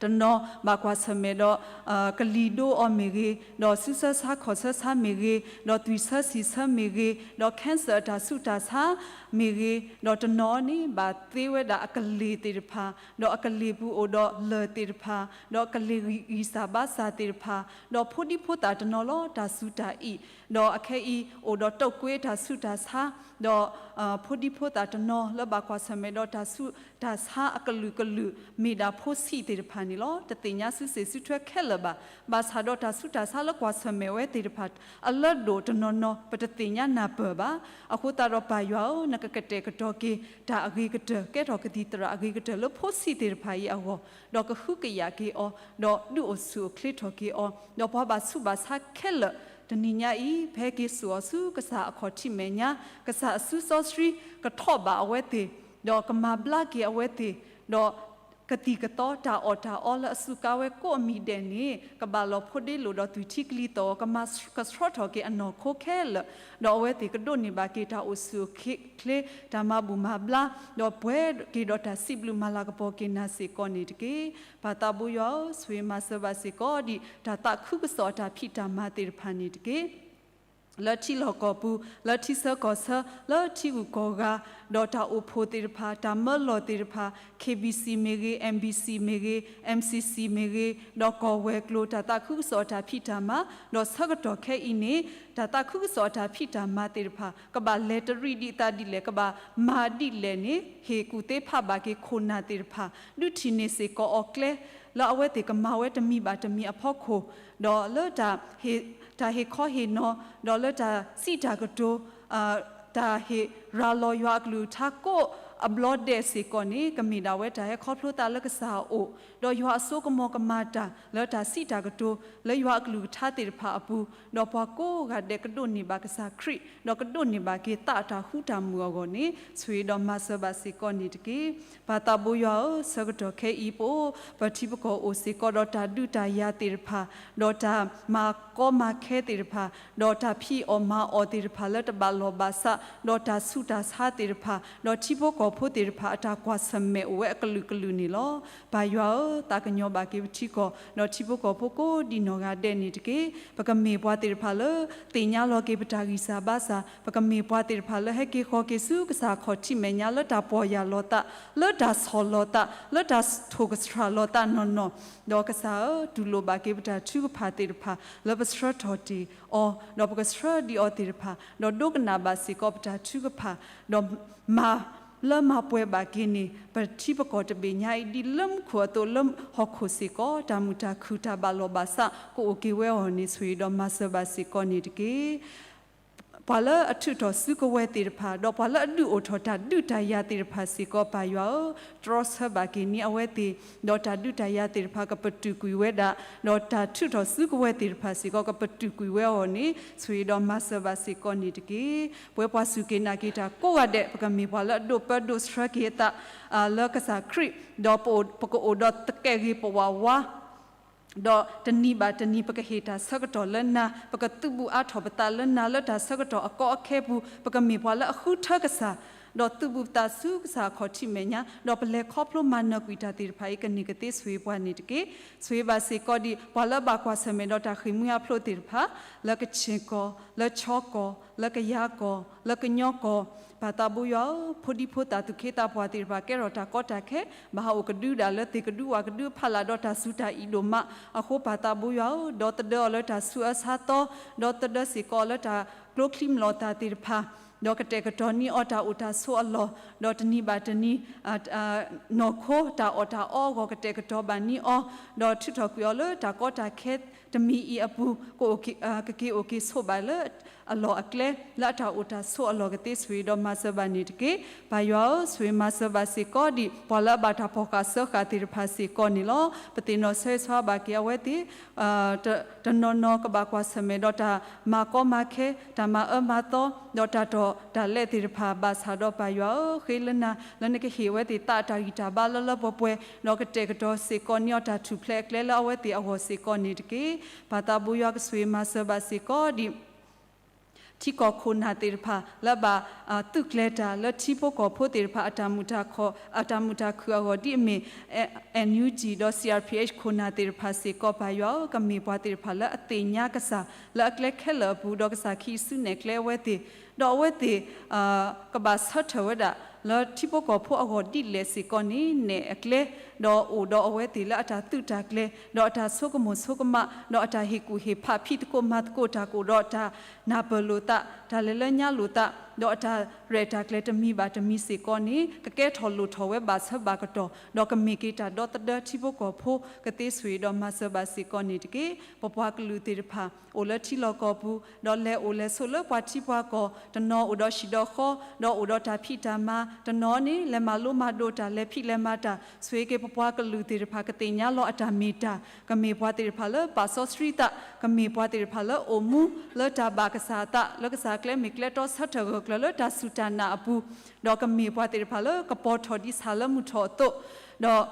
တနီၤဘၣ်ကွၢ်ဆၢၣ်မဲာ်ဒီး ကလံၤဒိအီၤမ့ၢ်ဂ့ၤ, ဒီးစုဆၢဆါခီၣ်ဆၢဆါမ့ၢ်ဂ့ၤ, ဒီးသွံၣ်ဆၢဆံၣ်ဆၢမ့ၢ်ဂ့ၤ, ဒီး cancer အတၢ်ဆူးတၢ်ဆါမ့ၢ်ဂ့ၤ, ဒီးတနီၤန့ၣ် ဘၣ်သ့ဝဲဒၣ်အကလ့ၢ်သ့ၣ်တဖၣ်, ဒီးအကလ့ၢ်ပူၤအိၣ်ဒီးလၢၢ်သ့ၣ်တဖၣ်, ဒီးအကလ့ၢ်ဂံၢ်စၢ်ဘါစၢ်သ့ၣ်တဖၣ်, ဒီးဖိဒံဖိသၣ်တနီၤလီၤ တၢ်ဆူးတၢ်အံၣ်, ဒီးအခဲအံၤအိၣ်ဒီးတုပ်ကွေးအတၢ်ဆူးတၢ်ဆါ, ဒီး ဖိဒံဖိသၣ်တနီၤလၢဘၣ်ကွၢ်ဆၢၣ်မဲာ်ဒီးတၢ်ဆူးတၢ်ဆါအကလုာ်ကလုာ် မ့ၢ်ဒၣ်ဖိဆံးသ့ၣ်တဖၣ်န့ၣ်လီၤ. တသ့ၣ်ညါစုစ့ၣ်စုထွဲခဲလၢာ်ဘၣ်. ဘၣ်ဆၣ်ဒီးတၢ်ဆူးတၢ်ဆါလၢကွၢ်ဆၢၣ်မဲာ်ဝဲသ့ၣ်တဖၣ် အလၢဒိၣ်တနီၤနီၤ ပတသ့ၣ်ညါနၢ်ပၢၢ်ဘၣ်. အဃိသတးဒီးပၢ်ယွၤဧၢ, နကကတဲာ်ကတီၤက့ၤ တၢ်အဂ့ၤကတၢၢ် ကဲထီၣ်ကသံၣ်သရၣ်အဂ့ၤကတၢၢ်လၢဖိဆံးသ့ၣ်တဖၣ်အံၤအဂီၢ်, ဒီးကဟုကယာ်က့ၤအီၤ, ဒီးဒုးအိၣ်ဆူၣ်အိၣ်ချ့ထီၣ်က့ၤအီၤ, ဒီးပှၤဘၣ်ဆူးဘၣ်ဆါခဲလၢာ် တနံၤညါအံၤ ဖဲက့ၤစိာ်အီၤဆူကစၢ်အခီၣ်ထံးမဲာ်ညါ, ကစၢ်အစုစီဆှံ ကထီၣ်ဘၣ်အဝဲသ့ၣ်, ဒီးကမၤဘျါက့ၤအဝဲသ့ၣ်, ဒီးကသံၣ်ကသီတၢ်အီၣ်တၢ်အီလၢအစူးကါဝဲကိးအမံၤဒဲးန့ၣ် ကဘၣ်လီၤဖိးဒ့လိာ်ဒီးသွံၣ်ထံကလံၤသီၣ်, ကမၤကဆှီထီၣ်က့ၤအနီၢ်ခိခဲလၢာ်, ဒီးအဝဲသ့ၣ်ကဒိးန့ၢ်ဘၣ်က့ၤတၢ်အိၣ်ဆူၣ်အိၣ်ချ့ တၢ်မၤဘူၣ်မၤဘျါ, ဒီးပှဲၤက့ၤဒီးတၢ်စံးဘျုးမၤလၤကပီၤက့ၤနၤစ့ၢ်ကီးန့ၣ်တက့ၢ်. ပၢ်သးဘိယွၤဧၢ, ဆိၣ်ဂ့ၤမၤစၢၤဘၣ်စ့ၢ်ကီးဒံး တၢ်သးခုကစီၣ်အတၢ်ဖံးတၢ်မၤသ့ၣ်တဖၣ်န့ၣ်တက့ၢ်. လၢထံလီၢ်ကီၢ်ပူၤ, လၢထံဆၢကီၢ်ဆၢ, လၢထံဂုၤကီၢ်ဂၤ, ဒီးတၢ်အိၣ်ဖှိၣ်သ့ၣ်တဖၣ်, တၢ်မၢလီၢ်သ့ၣ်တဖၣ်, KBC မ့ၢ်ဂ့ၤ, MBC မ့ၢ်ဂ့ၤ, MCC မ့ၢ်ဂ့ၤ, ဒီးကီၢ်ဝဲၤကျိၤ တၢ်သးခုကစီၣ်အတၢ်ဖံးတၢ်မၤ, ဒီးဆၢကတီၢ်ခဲအံၤန့ၣ် တၢ်သးခုကစီၣ်အတၢ်ဖံးတၢ်မၤသ့ၣ်တဖၣ် ကဘၣ်လဲၤတရံးဒံးသးဒ်လဲၣ်, ကဘၣ်မၤဒ်လဲၣ်န့ၣ် ဟ့ၣ်ကူၣ်သ့ဖးဘၣ်က့ၤခိၣ်နၢ်သ့ၣ်တဖၣ်, ဒုးထံၣ်န့ၢ်စ့ၢ်ကီးအီၤကျဲ လၢအဝဲသ့ၣ်ကမၤဝဲတမံၤဘၣ်တမံၤအဖီခိၣ်, ဒီးလၢ တၢ်ဟ့ၣ်ခီဟ့ၣ်နီၤ, ဒီးလၢတၢ်စံးတၢ်ကတိၤ, တၢ်ဟ့ၣ်ရၤလီၤယွၤအကလုၢ်ကထါကိး အဘျီဒဲးစ့ၢ်ကီးန့ၣ် ကမ့ၢ်ဒၣ်ဝဲတၢ်ဟဲခီဖျိသးလၢကစၢ်အအိၣ်, ဒီးယွၤအစိကမီၤကမၤတၢ်လၢတၢ်စံးတၢ်ကတိၤ လၢယွၤအကလုၢ်ကထါသ့ၣ်တဖၣ်အပူၤ, ဒီးပှၤကိးဂၤဒဲးကဒိးန့ၢ်ဘၣ်ကစၢ်ခရံာ် ဒီးကဒိးန့ၢ်ဘၣ်က့ၤသးအတၢ်ဃူတၢ်မုာ်အဂီၢ်န့ၣ် ဆိၣ်ဂ့ၤဒီးမၤစၢၤဘၣ်စ့ၢ်ကီးန့ၣ်တက့ၢ်. ပၢ်သးဘိယွၤဧၢ, ဆၢကတီၢ်ခဲအံၤ ပအိၣ် ပထံပကီၢ်အိၣ်စ့ၢ်ကီးဒီးတၢ်ဒုးတၢ်ယၤသ့ၣ်တဖၣ်, ဒီးတၢ်မၤကီမၤခဲသ့ၣ်တဖၣ်, ဒီးတၢ်ဖံးအီၣ်မၤအီၣ်သ့ၣ်တဖၣ်လၢတဘၣ်လီၢ်ဘၣ်စး, ဒီးတၢ်ဆူးတၢ်ဆါသ့ၣ်တဖၣ်, ဒီးထံဖိကီၢ်ဖိသ့ၣ်တဖၣ်အတၢ်ကွၢ်ဆၢၣ်မဲာ်အိၣ်ဝဲအကလုာ်ကလုာ်န့ၣ်လီၤ. ပၢ်ယွၤဧၢ, သးကညီၤဘၣ်က့ၤပထံကီၢ် ဒီးထံဖိကီၢ်ဖိကိးဒံနီၢ်ဂၤဒဲးန့ၣ်တက့ၢ်. ပကမ့ၢ်ပှၤသ့ၣ်တဖၣ်လၢ သ့ၣ်ညါလီၤက့ၤပတၢ်ဂံၢ်စၢ်ဘါစၢ်, ပကမ့ၢ်ပှၤသ့ၣ်တဖၣ်လၢဟဲက့ၤဃီၤက့ၤဆူကစၢ်ခီၣ်ထံးမဲာ်ညါလၢတၢ်ပီၢ်ယၢ်လီၤသး, လၢတၢ်ဆီၣ်လီၤသး, လၢတၢ်ထိၣ်ကဆှၣ်လီၤသးနီၢ်နီၢ်, ဒီးကစၢ်ဧၢ, တူၢ်လိာ်ဘၣ်က့ၤပတၢ်ထုကဖၣ်သ့ၣ်တဖၣ် လၢပဆှၢထီၣ်တ့ၢ်အီၤ, ဒီးပကဆှၢဒံးအီၤသ့ၣ်တဖၣ်, ဒီးဒိကနၣ်ဘၣ်စ့ၢ်ကီးပတၢ်ထုကဖၣ်, ဒီးမၤ လၢမၤပှဲၤဘၣ်က့ၤန့ၣ် ပထံပကီၢ်တဘ့ၣ်ညါအံၤ ဒ်လၢမူခိၣ်အသိးလၢဟီၣ်ခိၣ်စ့ၢ်ကီး, တၢ်မုာ်တၢ်ခုၣ်တၢ်ဘၣ်လီၢ်ဘၣ်စး ကအိၣ်က့ၤဝဲအဂီၢ်န့ၣ် ဆိၣ်ဂ့ၤဒီးမၤစၢၤဘၣ်စ့ၢ်ကီးန့ၣ်တက့ၢ်. ပှၤလၢအထုးထီၣ်စုကဝဲၤသ့ၣ်တဖၣ်, ဒီးပှၤလၢအဒုးအိၣ်ထီၣ်တၢ်ဒုးတၢ်ယၤသ့ၣ်တဖၣ်စ့ၢ်ကီး ပၢ်ယွၤဧၢ, တြီဆၢဘၣ်က့ၤန့ၢ်အဝဲသ့ၣ်, ဒီးတၢ်ဒုးတၢ်ယၤသ့ၣ်တဖၣ်ကပတုာ်ကွံာ်ဝဲဒၣ်, ဒီးတၢ်ထုးထီၣ်စုကဝဲၤသ့ၣ်တဖၣ်စ့ၢ်ကီး ကပတုာ်ကွံာ်ဝဲအဂီၢ်န့ၣ် ဆိၣ်ဂ့ၤဒီးမၤစၢၤဘၣ်စ့ၢ်ကီးန့ၣ်တက့ၢ်. ပဝဲပှၤစူၢ်က့ၤနာ်က့ၤတၢ်ကိးဂၤဒဲး ပကမ့ၢ်ပှၤလၢအဒိးပၢဒိးဆှၢက့ၤအသး လၢကစၢ်ခရံာ်, ဒီးပကအိၣ်ဒီးသကဲးဂ့ၤပဝးဝါ ဒီးတနံၤဘၣ်တနံၤ ပကဟ့ၣ်တၢ်ဆၢကတီၢ်လၢနၤ, ပကသုးဘူးအါထီၣ်ပသးလၢနၤ လၢတၢ်ဆၢကတီၢ်အကီအခဲပူၤ, ပကမ့ၢ်ပှၤလၢအဃုထၢကစၢ်, ဒီးသုးဘူးပသးဆူကစၢ်အခီၣ်ထံးမဲာ်ညါ, ဒီးပလဲၤခီဖျိမၤနၢၤကွံာ်တၢ်သ့ၣ်တဖၣ်အံၤ ကန့ၢ်ကသ့ဆိၣ်ဂ့ၤပှၤန့ၣ်တက့ၢ်. ဆိၣ်ဂ့ၤဘၣ်စ့ၢ်ကီးဒံး ပှၤလၢအဘၣ်ကွၢ်ဆၢၣ်မဲာ်ဒီးတၢ်ဃ့ၢ်မှံဟးဖျိးသ့ၣ်တဖၣ်, လၢကချ့ၣ်ကီၢ်, လၢခၠ့ၣ်ကီၢ်, လၢကယၤကီၢ်, လၢကညီကီၢ်, ပၢ်သးဘိယွၤဧၢ, ဖိဒံဖိသၣ်သူၣ်က့သးပှၢ်သ့ၣ်တဖၣ် ကဲထီၣ်တၢ်ကီတၢ်ခဲ, ဘၣ်ဟးအိၣ်ကဒုဒၣ်လၢသ့ၣ်ကဒုဝၣ်ကဒုအဖီလာ်ဒီးတၢ်စူၢ်တၢ်အံၣ်ဒိၣ်မးအဃိ ပၢ်သးဘိယွၤဧၢ, ဒီသဒၢအီၤလၢတၢ်ဆူးအါဆါသီ, ဒီသဒၢစ့ၢ်ကီးအီၤလၢတၢ်ကျိချံမျိာ်သၣ်သ့ၣ်တဖၣ်, ဒီးကတဲာ်ကတီၤန့ၢ်အီၤတၢ်အိၣ်တၢ်ဆိးအလီၢ်, ဒီးတနံၤဘၣ်တနံၤ နီၢ်ခိတၢ်အီၣ်တၢ်အီအဂီၢ်ကတဲာ်ကတီၤဘၣ်န့ၢ်အီၤ, ဒီးထုးထီၣ်ကွံာ်အီၤလၢတၢ်ကီတၢ်ခဲတမံၤအံၤအပူၤ, ကက့ၤအိၣ်က့ၤဆိးဘၣ်လၢအလီၢ်အကျဲ လၢအတၢ်အိၣ်တၢ်ဆိးအလီၢ်ကသ့ ဆိၣ်ဂ့ၤဒီးမၤစၢၤဘၣ်န့ၣ်တက့ၢ်. ပၢ်ယွၤဧၢ, ဆိၣ်ဂ့ၤမၤစၢၤဘၣ်စ့ၢ်ကီးဒံး ပှၤလၢအဘၣ်တၢ်ဖီၣ်ဃာ်စၢဃာ်သ့ၣ်တဖၣ်စ့ၢ်ကီးန့ၣ်လီၤ. ပသ့ၣ်နီၣ်ဆၢဂ့ၤဆၢဝါဘၣ်က့ၤအဝဲသ့ၣ် တနီၤနီၤကဘၣ်ကွၢ်ဆၢၣ်မဲာ်ဒီးတၢ်မၤကီမၤခဲ, တၢ်မၤအၢမၤသီ, ဒီးတၢ်တီၣ်တၢ်လဲသ့ၣ်တဖၣ် ဘၣ်ဆၣ်ဒီးပၢ်ယွၤဧၢ, ဃ့လၢနၤ လၢနကဟ့ၣ်အဝဲသ့ၣ်သးအတၢ်ဂံၢ်တၢ်ဘါလၢလၢပှဲၤပှဲၤ, ဒီးကတဲာ်ကတီၤစ့ၢ်ကီးန့ၢ်အီၤတၢ်ထူၣ်ဖျဲးအကျဲလၢအဝဲသ့ၣ်အဂီၢ်စ့ၢ်ကီးန့ၣ်တက့ၢ်. ပၢ်သးဘိယွၤကဆိၣ်ဂ့ၤမၤစၢၤဘၣ်စ့ၢ်ကီးဒံး ထံကီၢ်ခိၣ်နၢ်သ့ၣ်တဖၣ် လၢအဘၣ်သုးကျဲၤတၢ် လၢထံဖိကီၢ်ဖိသ့ၣ်တဖၣ် အတၢ်မုာ်တၢ်ခုၣ်အဂီၢ်ဒ်အမ့ၢ် NUG ဒီး CRPH ခိၣ်နၢ်သ့ၣ်တဖၣ်စ့ၢ်ကီး ပၢ်ယွၤဧၢ, ကမ့ၢ်ပှၤသ့ၣ်တဖၣ်လၢအသ့ၣ်ညါကစၢ် လၢအကျဲခဲလၢာ်အပူၤ ဒီးကစၢ်ခံစုနဲၣ်ကျဲအဝဲသ့ၣ်, ဒီးအဝဲသ့ၣ် ကဘၣ်ဆၢထၢၣ်ဝဲဒၣ် လၢထံဖိကီၢ်ဖိအဂီၢ်ဒ်လဲၣ်စ့ၢ်ကီးန့ၣ် နဲၣ်အကျဲ, ဒီးအိၣ်ဒီးအဝဲသ့ၣ်လၢအတၢ်သုးတၢ်ကျဲၤ, ဒီးအတၢ်ဆိကမိၣ်ဆိကမး, ဒီးအတၢ်ဟ့ၣ်ကူၣ်ဟ့ၣ်ဖး ဖံးသကိးမၤသကိးတၢ်ကအိၣ်ဒီးတၢ်နၢ်ပၢၢ်လိာ်သး, တၢ်လဲၤလၢညါလိာ်သး, ဒီးအတၢ်ရဲၣ်တၢ်ကျဲၤတမံၤဘၣ်တမံၤစ့ၢ်ကီးန့ၣ် ကကဲထီၣ်လိၣ်ထီၣ်ဝဲဘၣ်ဆၢဘၣ်ကတီၢ်, ဒီးကမ့ၢ်က့ၤတၢ်ဒီသဒၢထံဖိကီၢ်ဖိကသ့ ဆိၣ်ဂ့ၤဒီးမၤစၢၤဘၣ်စ့ၢ်ကီးန့ၣ်တက့ၢ်. ပပှၤကလုာ်သ့ၣ်တဖၣ် အိၣ်လၢထံလီၢ်ကီၢ်ပူၤ, ဒီးလဲၤအိၣ်လဲၤဆိးလၢပှၤထံပှၤကီၢ်, တနီၤအိၣ်ဒီးဟံၣ်ဒီးဃီ, ဒီးအိၣ်ဒီးတၢ်ဖံးတၢ်မၤ, တနီၤန့ၣ် လဲၤမၤလိမၤဒိးတၢ် လဲၤဖံးလဲၤမၤတၢ်, ဆိၣ်ဂ့ၤက့ၤပပှၤကလုာ်သ့ၣ်တဖၣ် ကသ့ၣ်ညါလီၤအတၢ်မ့ၢ်တၢ်, ကမ့ၢ်ပှၤသ့ၣ်တဖၣ်လၢပာ်စီဆှံသး, ကမ့ၢ်ပှၤသ့ၣ်တဖၣ်လၢအိၣ်မူလၢတၢ်ဘၣ်ကစၢ်အသး လၢကစၢ်ကျဲမ့ၢ်ကျဲတီဆၢထၢၣ်ဂၢၢ်ကျၢၤလၢတၢ်စူၢ်တၢ်နာ်အပူၤ, ဒီးကမ့ၢ်ပှၤသ့ၣ်တဖၣ်လၢကပီၤထီၣ်ဒ်ဆၣ်လၢမုၢ်ထီၣ်အသိး, ဒီး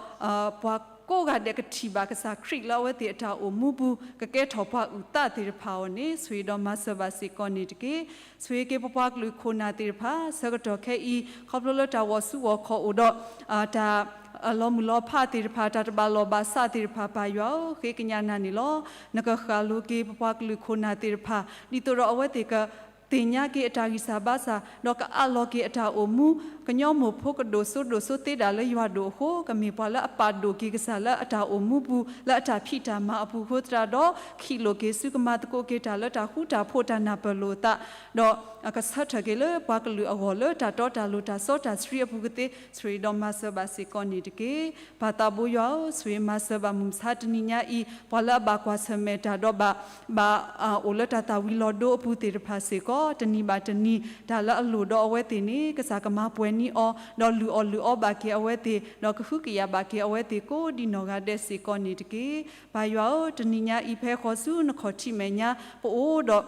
ပှၤကိးဂၤဒဲးကထံၣ်ဘၣ်ကစၢ်ခရံာ်လၢအဝဲသ့ၣ်အတၢ်အိၣ်မူပူၤ ကကဲထီၣ်ပှၤအုၣ်သးသ့ၣ်တဖၣ်အဂီၢ်န့ၣ် ဆိၣ်ဂ့ၤဒီးမၤစၢၤဘၣ်စ့ၢ်ကီးန့ၣ်တက့ၢ်. ဆိၣ်ဂ့ၤက့ၤပပှၤကလုာ်ခိၣ်နၢ်သ့ၣ်တဖၣ် ဆၢကတီၢ်ခဲအံၤ ခီဖျိလၢတၢ်ဂီၤဆူဂီၤခီၣ်အိၣ်ဒီး တၢ်လီၤမုၢ်လီၤဖးသ့ၣ်တဖၣ် တၢ်တဘၣ်လီၢ်ဘၣ်စးသ့ၣ်တဖၣ် ပၢ်ယွၤဧၢ ဃ့ကညးနၤန့ၣ်လီၤ. နကဃၣ်လိၤက့ၤပပှၤကလုာ်ခိၣ်နၢ်သ့ၣ်တဖၣ် ဒ်သိးဒီးအဝဲသ့ၣ်က သ့ၣ်ညါက့ၤအတၢ်ဂံၢ်စၢ်ဘါစၢ် ဒီးကအးလီၤက့ၤအတၢ်အိၣ်မူ, ကညီမိၢ်ဖိကဒိၣ်စိဒိၣ်စိသ့ဒၣ်လၢယွၤဒိၣ်အဃိ ကမ့ၢ်ပှၤလၢအပာ်ဒိၣ်က့ၤကစၢ်လၢအတၢ်အိၣ်မူပူၤ လၢအတၢ်ဖံးတၢ်မၤအပူၤအဃိသတးဒီး ခံးလိာ်က့ၤဆူကမၤသကိးက့ၤတၢ်လၢတၢ်ဃူတၢ်ဖိးတၢ်နၢ်ပၢၢ်လိာ်အသး ဒီးကဆၢထၢၣ်က့ၤလၢပှၤကလုာ်အဂီၢ်လၢတၢ်တီတၢ်လိၤတၢ်စီတၢ်ဆှံအပူၤကသ့ ဆိၣ်ဂ့ၤဒီးမၤစၢၤဘၣ်စ့ၢ်ကီးန့ၣ်တက့ၢ်. ပၢ်သးဘိယွၤဧၢ, ဆိၣ်ဂ့ၤမၤစၢၤဘၣ်မုၢ်မဆါတနံၤညါအံၤ ပှၤလၢအဘၣ်ကွၢ်ဆၢၣ်မဲာ်တၢ်ဒီးဘၣ် ဘၣ်အိၣ်လၢတၢ်သၣ်ဝံၤလီၤဒိအပူၤသ့ၣ်တဖၣ်စ့ၢ်ကီး တနံၤဘၣ်တနံၤ တၢ်လၢအလိၣ်ဒီးအဝဲသ့ၣ်န့ၣ် ကစၢ်ကမၤပှဲၤန့ၢ်အီၤ, ဒီးလုၢ်အီၣ်လုၢ်အီဘၣ်က့ၤအဝဲသ့ၣ်, ဒီးကဟုကယာ်ဘၣ်က့ၤအဝဲသ့ၣ်ကိးဒံနီၢ်ဂၤဒဲးစ့ၢ်ကီးန့ၣ်တက့ၢ်. ပၢ်ယွၤဧၢ, တနံၤညါအံၤ ဖဲဃီၤဆူနခီၣ်ထံးမဲာ်ညါ ပအိၣ်ဒီး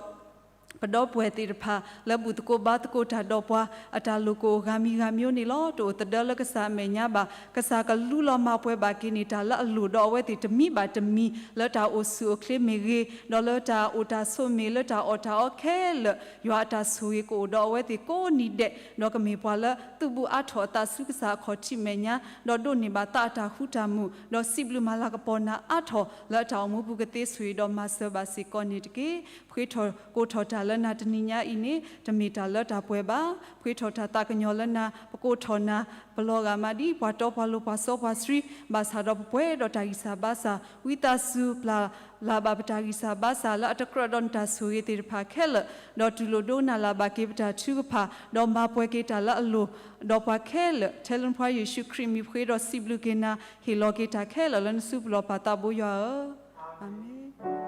ပဒီပုၢ်ဝဲၢ်သ့ၣ်တဖၣ် လၢဘူၣ်သကိးဘါသကိးတၢ်ဒီးပှၤ အတၢ်လိၣ်ကအိၣ်ဂၤမံၤဂၤမံၤန့ၣ်လီၤ. တအိၣ်သဒၢလၢကစၢ်အမဲာ်ညါဘၣ်. ကစၢ်ကလူလီၤမၤပှဲၤဘၣ်က့ၤန့ၢ် တၢ်လၢအလိၣ်ဒီးအဝဲသ့ၣ်တမံၤဘၣ်တမံၤ လၢတၢ်အိၣ်ဆူၣ်အိၣ်ချ့မ့ၢ်ဂ့ၤ, ဒီးလၢတၢ်အိၣ်တၢ်ဆိးမ့ၢ် လၢတၢ်အီၣ်တၢ်အီခဲလၢာ်, ယွၤအတၢ်ဆိၣ်ဂ့ၤကအိၣ်ဒီးအဝဲသ့ၣ်ကိးနံၤဒဲး, ဒီးကမ့ၢ်ပှၤလၢသုးဘူးအါထီၣ်အသးဆူကစၢ်အခီၣ်ထံးမဲာ်ညါ, ဒီးဒိးန့ၢ်ဘၣ်သးအတၢ်ဃူတၢ်မုာ်, ဒီးစံးဘျုးမၤလၤကပီၤနၤအါထီၣ် လၢတၢ်အိၣ်မူပူၤကသ့ဆိၣ်ဂ့ၤဒီးမၤစၢၤဘၣ်စ့ၢ်ကီးန့ၣ်တက့ၢ်. ပဃ့ထီၣ်ကိးထီၣ်တၢ်လၢနၤတနံၤညါအံၤန့ၣ် တမ့ၢ်တၢ်လၢတၢ်ပှဲၤဘၣ်. ပဃ့ထီၣ်တၢ်သးကညီၤလၢနၤ, ပကိးထီၣ်နၤ, ပလီၤဂာ်မးဒ်ပှၤတီပှၤလိၤပှၤစီပှၤဆှံ, ဘၣ်ဆၣ်ဒီးပပှဲၤဒီးတၢ်ဂံၢ်စၢ်ဘါစၢ်, ဝံသးစူၤပျၢ်လၢ်ဘၣ်ပတၢ်ဂံၢ်စၢ်ဘါစၢ် လၢအတကြၢးဒီးနတၢ်ဆိၣ်ဂ့ၤသ့ၣ်တဖၣ်ခဲလၢာ်, ဒီးတူၢ်လိာ်ဒိကနၣ်လၢ်ဘၣ်က့ၤပတၢ်ထုကဖၣ်, ဒီးမၤပှဲၤက့ၤတၢ်လၢအလိၣ် ဒီးပှၤခဲလၢာ်, ထဲလၢနဖိယ့ၣ်ၡူးခရံာ်မံၤပဃ့ဒီးစံးဘျုးက့ၤနၤ, ဟ့ၣ်လီၤက့ၤတၢ်ခဲလၢာ်လၢနစုပူၤလီၤပာ်သးဘိယွၤဧၢ, အၤမ့ၣ်.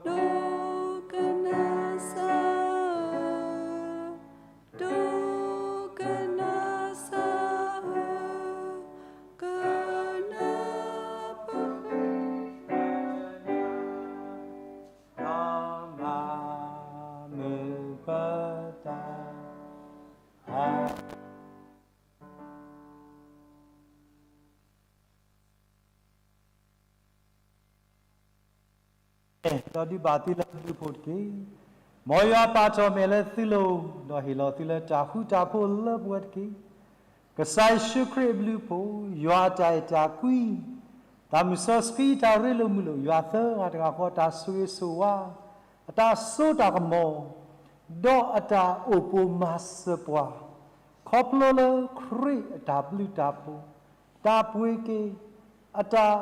ဒိကနၣ်စၢ်ဧၢ, ဒိကနၣ်စၢ်ဧၢ, ကနၢ်ပ မၤမုာ်ပတၢ် ဒီးဒုးဘၣ်သုလၢအဘျုးအဖှိၣ်တက့ၢ်. မ်ယွၤပာ်ထီၣ်မဲာ်လၢသုလိၤ, ဒီးဟ့ၣ်လီၤသုလၢတၢ်ဃူတၢ်ဖိးလၢပဝဲတက့ၢ်. ကစၢ်ယ့ၣ်ၡူးခရံာ်အဘျုးအဖှိၣ်, ယွၤအတၢ်အဲၣ်တၢ်ကွံ, တၢ်မုၢ်စီဆှံတၢ်ရ့လိာ်မုာ်လိာ်, ယွၤသၢဂၤတဂၤဃီ တၢ်ဆိၣ်ဂ့ၤဆိၣ်ဝါ, အတၢ်စိတၢ်ကမီၤ, ဒီးအတၢ်အိၣ်ပိာ်မၤစၢၤပှၤ, ခီဖျိလၢခရံာ်အတၢ်ဘျုးတၢ်ဖှိၣ်, တၢ်ပှ့ၤက့ၤ, အတၢ်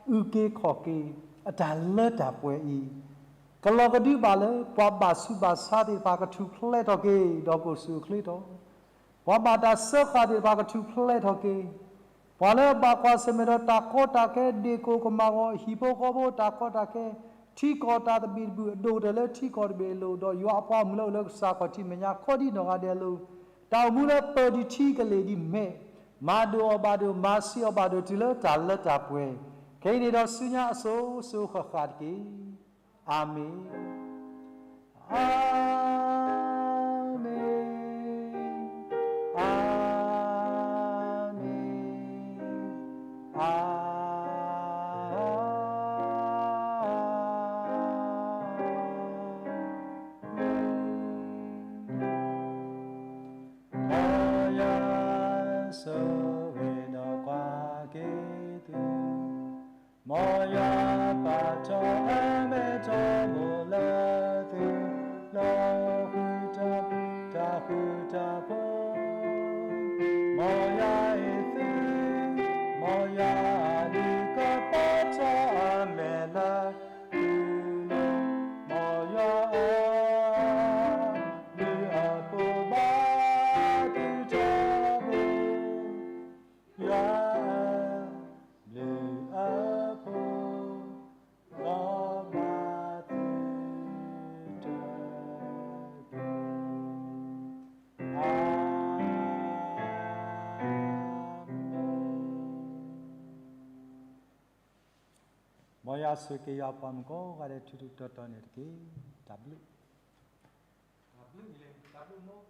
အုၣ်က့ၤခီၣ်က့ၤ, အတၢ်လၢတၢ်ပှဲၤအံၤ, ကလီၤကဒုဘၣ်လၢ ပှၤဘၣ်ဆူးဘၣ်ဆါသ့ၣ်တဖၣ်ကထူၣ်ဖျဲးထီၣ်က့ၤ ဒီးကအိၣ်ဆူၣ်အိၣ်ချ့ထီၣ်, ပှၤဘၣ်တၢ်စၢဃာ်သ့ၣ်တဖၣ်ကထူၣ်ဖျဲးထီၣ်က့ၤ, ပှၤလၢအဘၣ်ကွၢ်ဆၢၣ်မဲာ်ဒီးတၢ်ကီတၢ်ခဲ ဒ့ၣ်ကိၢ်ကမၢ်ဂီၤ ဟံၣ်ဖိဃီဖိတၢ်ကီတၢ်ခဲ, ထံကီၢ်တၢ်သဘံၣ်သဘုၣ်အဒိၣ်ကတၢၢ်လၢထံကီၢ်တဘ့ၣ်အလိၤ, ဒီးယွၤအပှၤမုၣ်လၢအိၣ်လၢကစၢ်ခီၣ်ထံးမဲာ်ညါ ကိးဒံနီၢ်ဂၤဒဲးအလိၤ, တၢ်အိၣ်မူလၢပၢၢ်ဒံးထံကလ့ၢ်ဒံးမဲာ်, မၤဒိၣ်အီၤဘၣ်ဒိၣ် မၤဆံးအီၤဘၣ်ဒိၣ် တုၤလၢတၢ်လၢတၢ်ပှဲၤ, ခဲအံၤန့ၣ်ဒီးဆူညါအစိၤစိၤဃၣ်ဃၣ်တက့ၢ်. အၤမ့ၣ်, အၤမ့ၣ်, အၤမ့ၣ်, အၤမ့ၣ်. မ်ယွၤဆိၣ်ဂ့ၤဒီးကွၢ်က့ၤသု, မ်ယွၤပာ်ထီၣ်အမဲာ်ထီၣ်ဘိလၢသု, လၢဃုာ်တၢ်ဃူတၢ်ဖိး, မ်ယွၤအ့ၣ်သု, မ်ယွၤအဒုးကပာ်ထီၣ်အမဲာ်လၢသုလိၤ, မ်ယွၤအ ဘျုးအဖှိၣ်ဘၣ်သုထီဘိ, ယွၤအဘျုးအဖှိၣ် လီၤဘၣ်သုတက့ၢ်. အၤမ့ၣ်. မ်ယွၤဆိၣ်ဂ့ၤက့ၤယွၤပှၤမုၣ်ကိးဂၤဒဲး ထူးထူးတီၤတီၤန့ၣ်တက့ၢ်. တၢ်ဘျုး, တၢ်ဘျုး, တၢ်ဘျုးမး.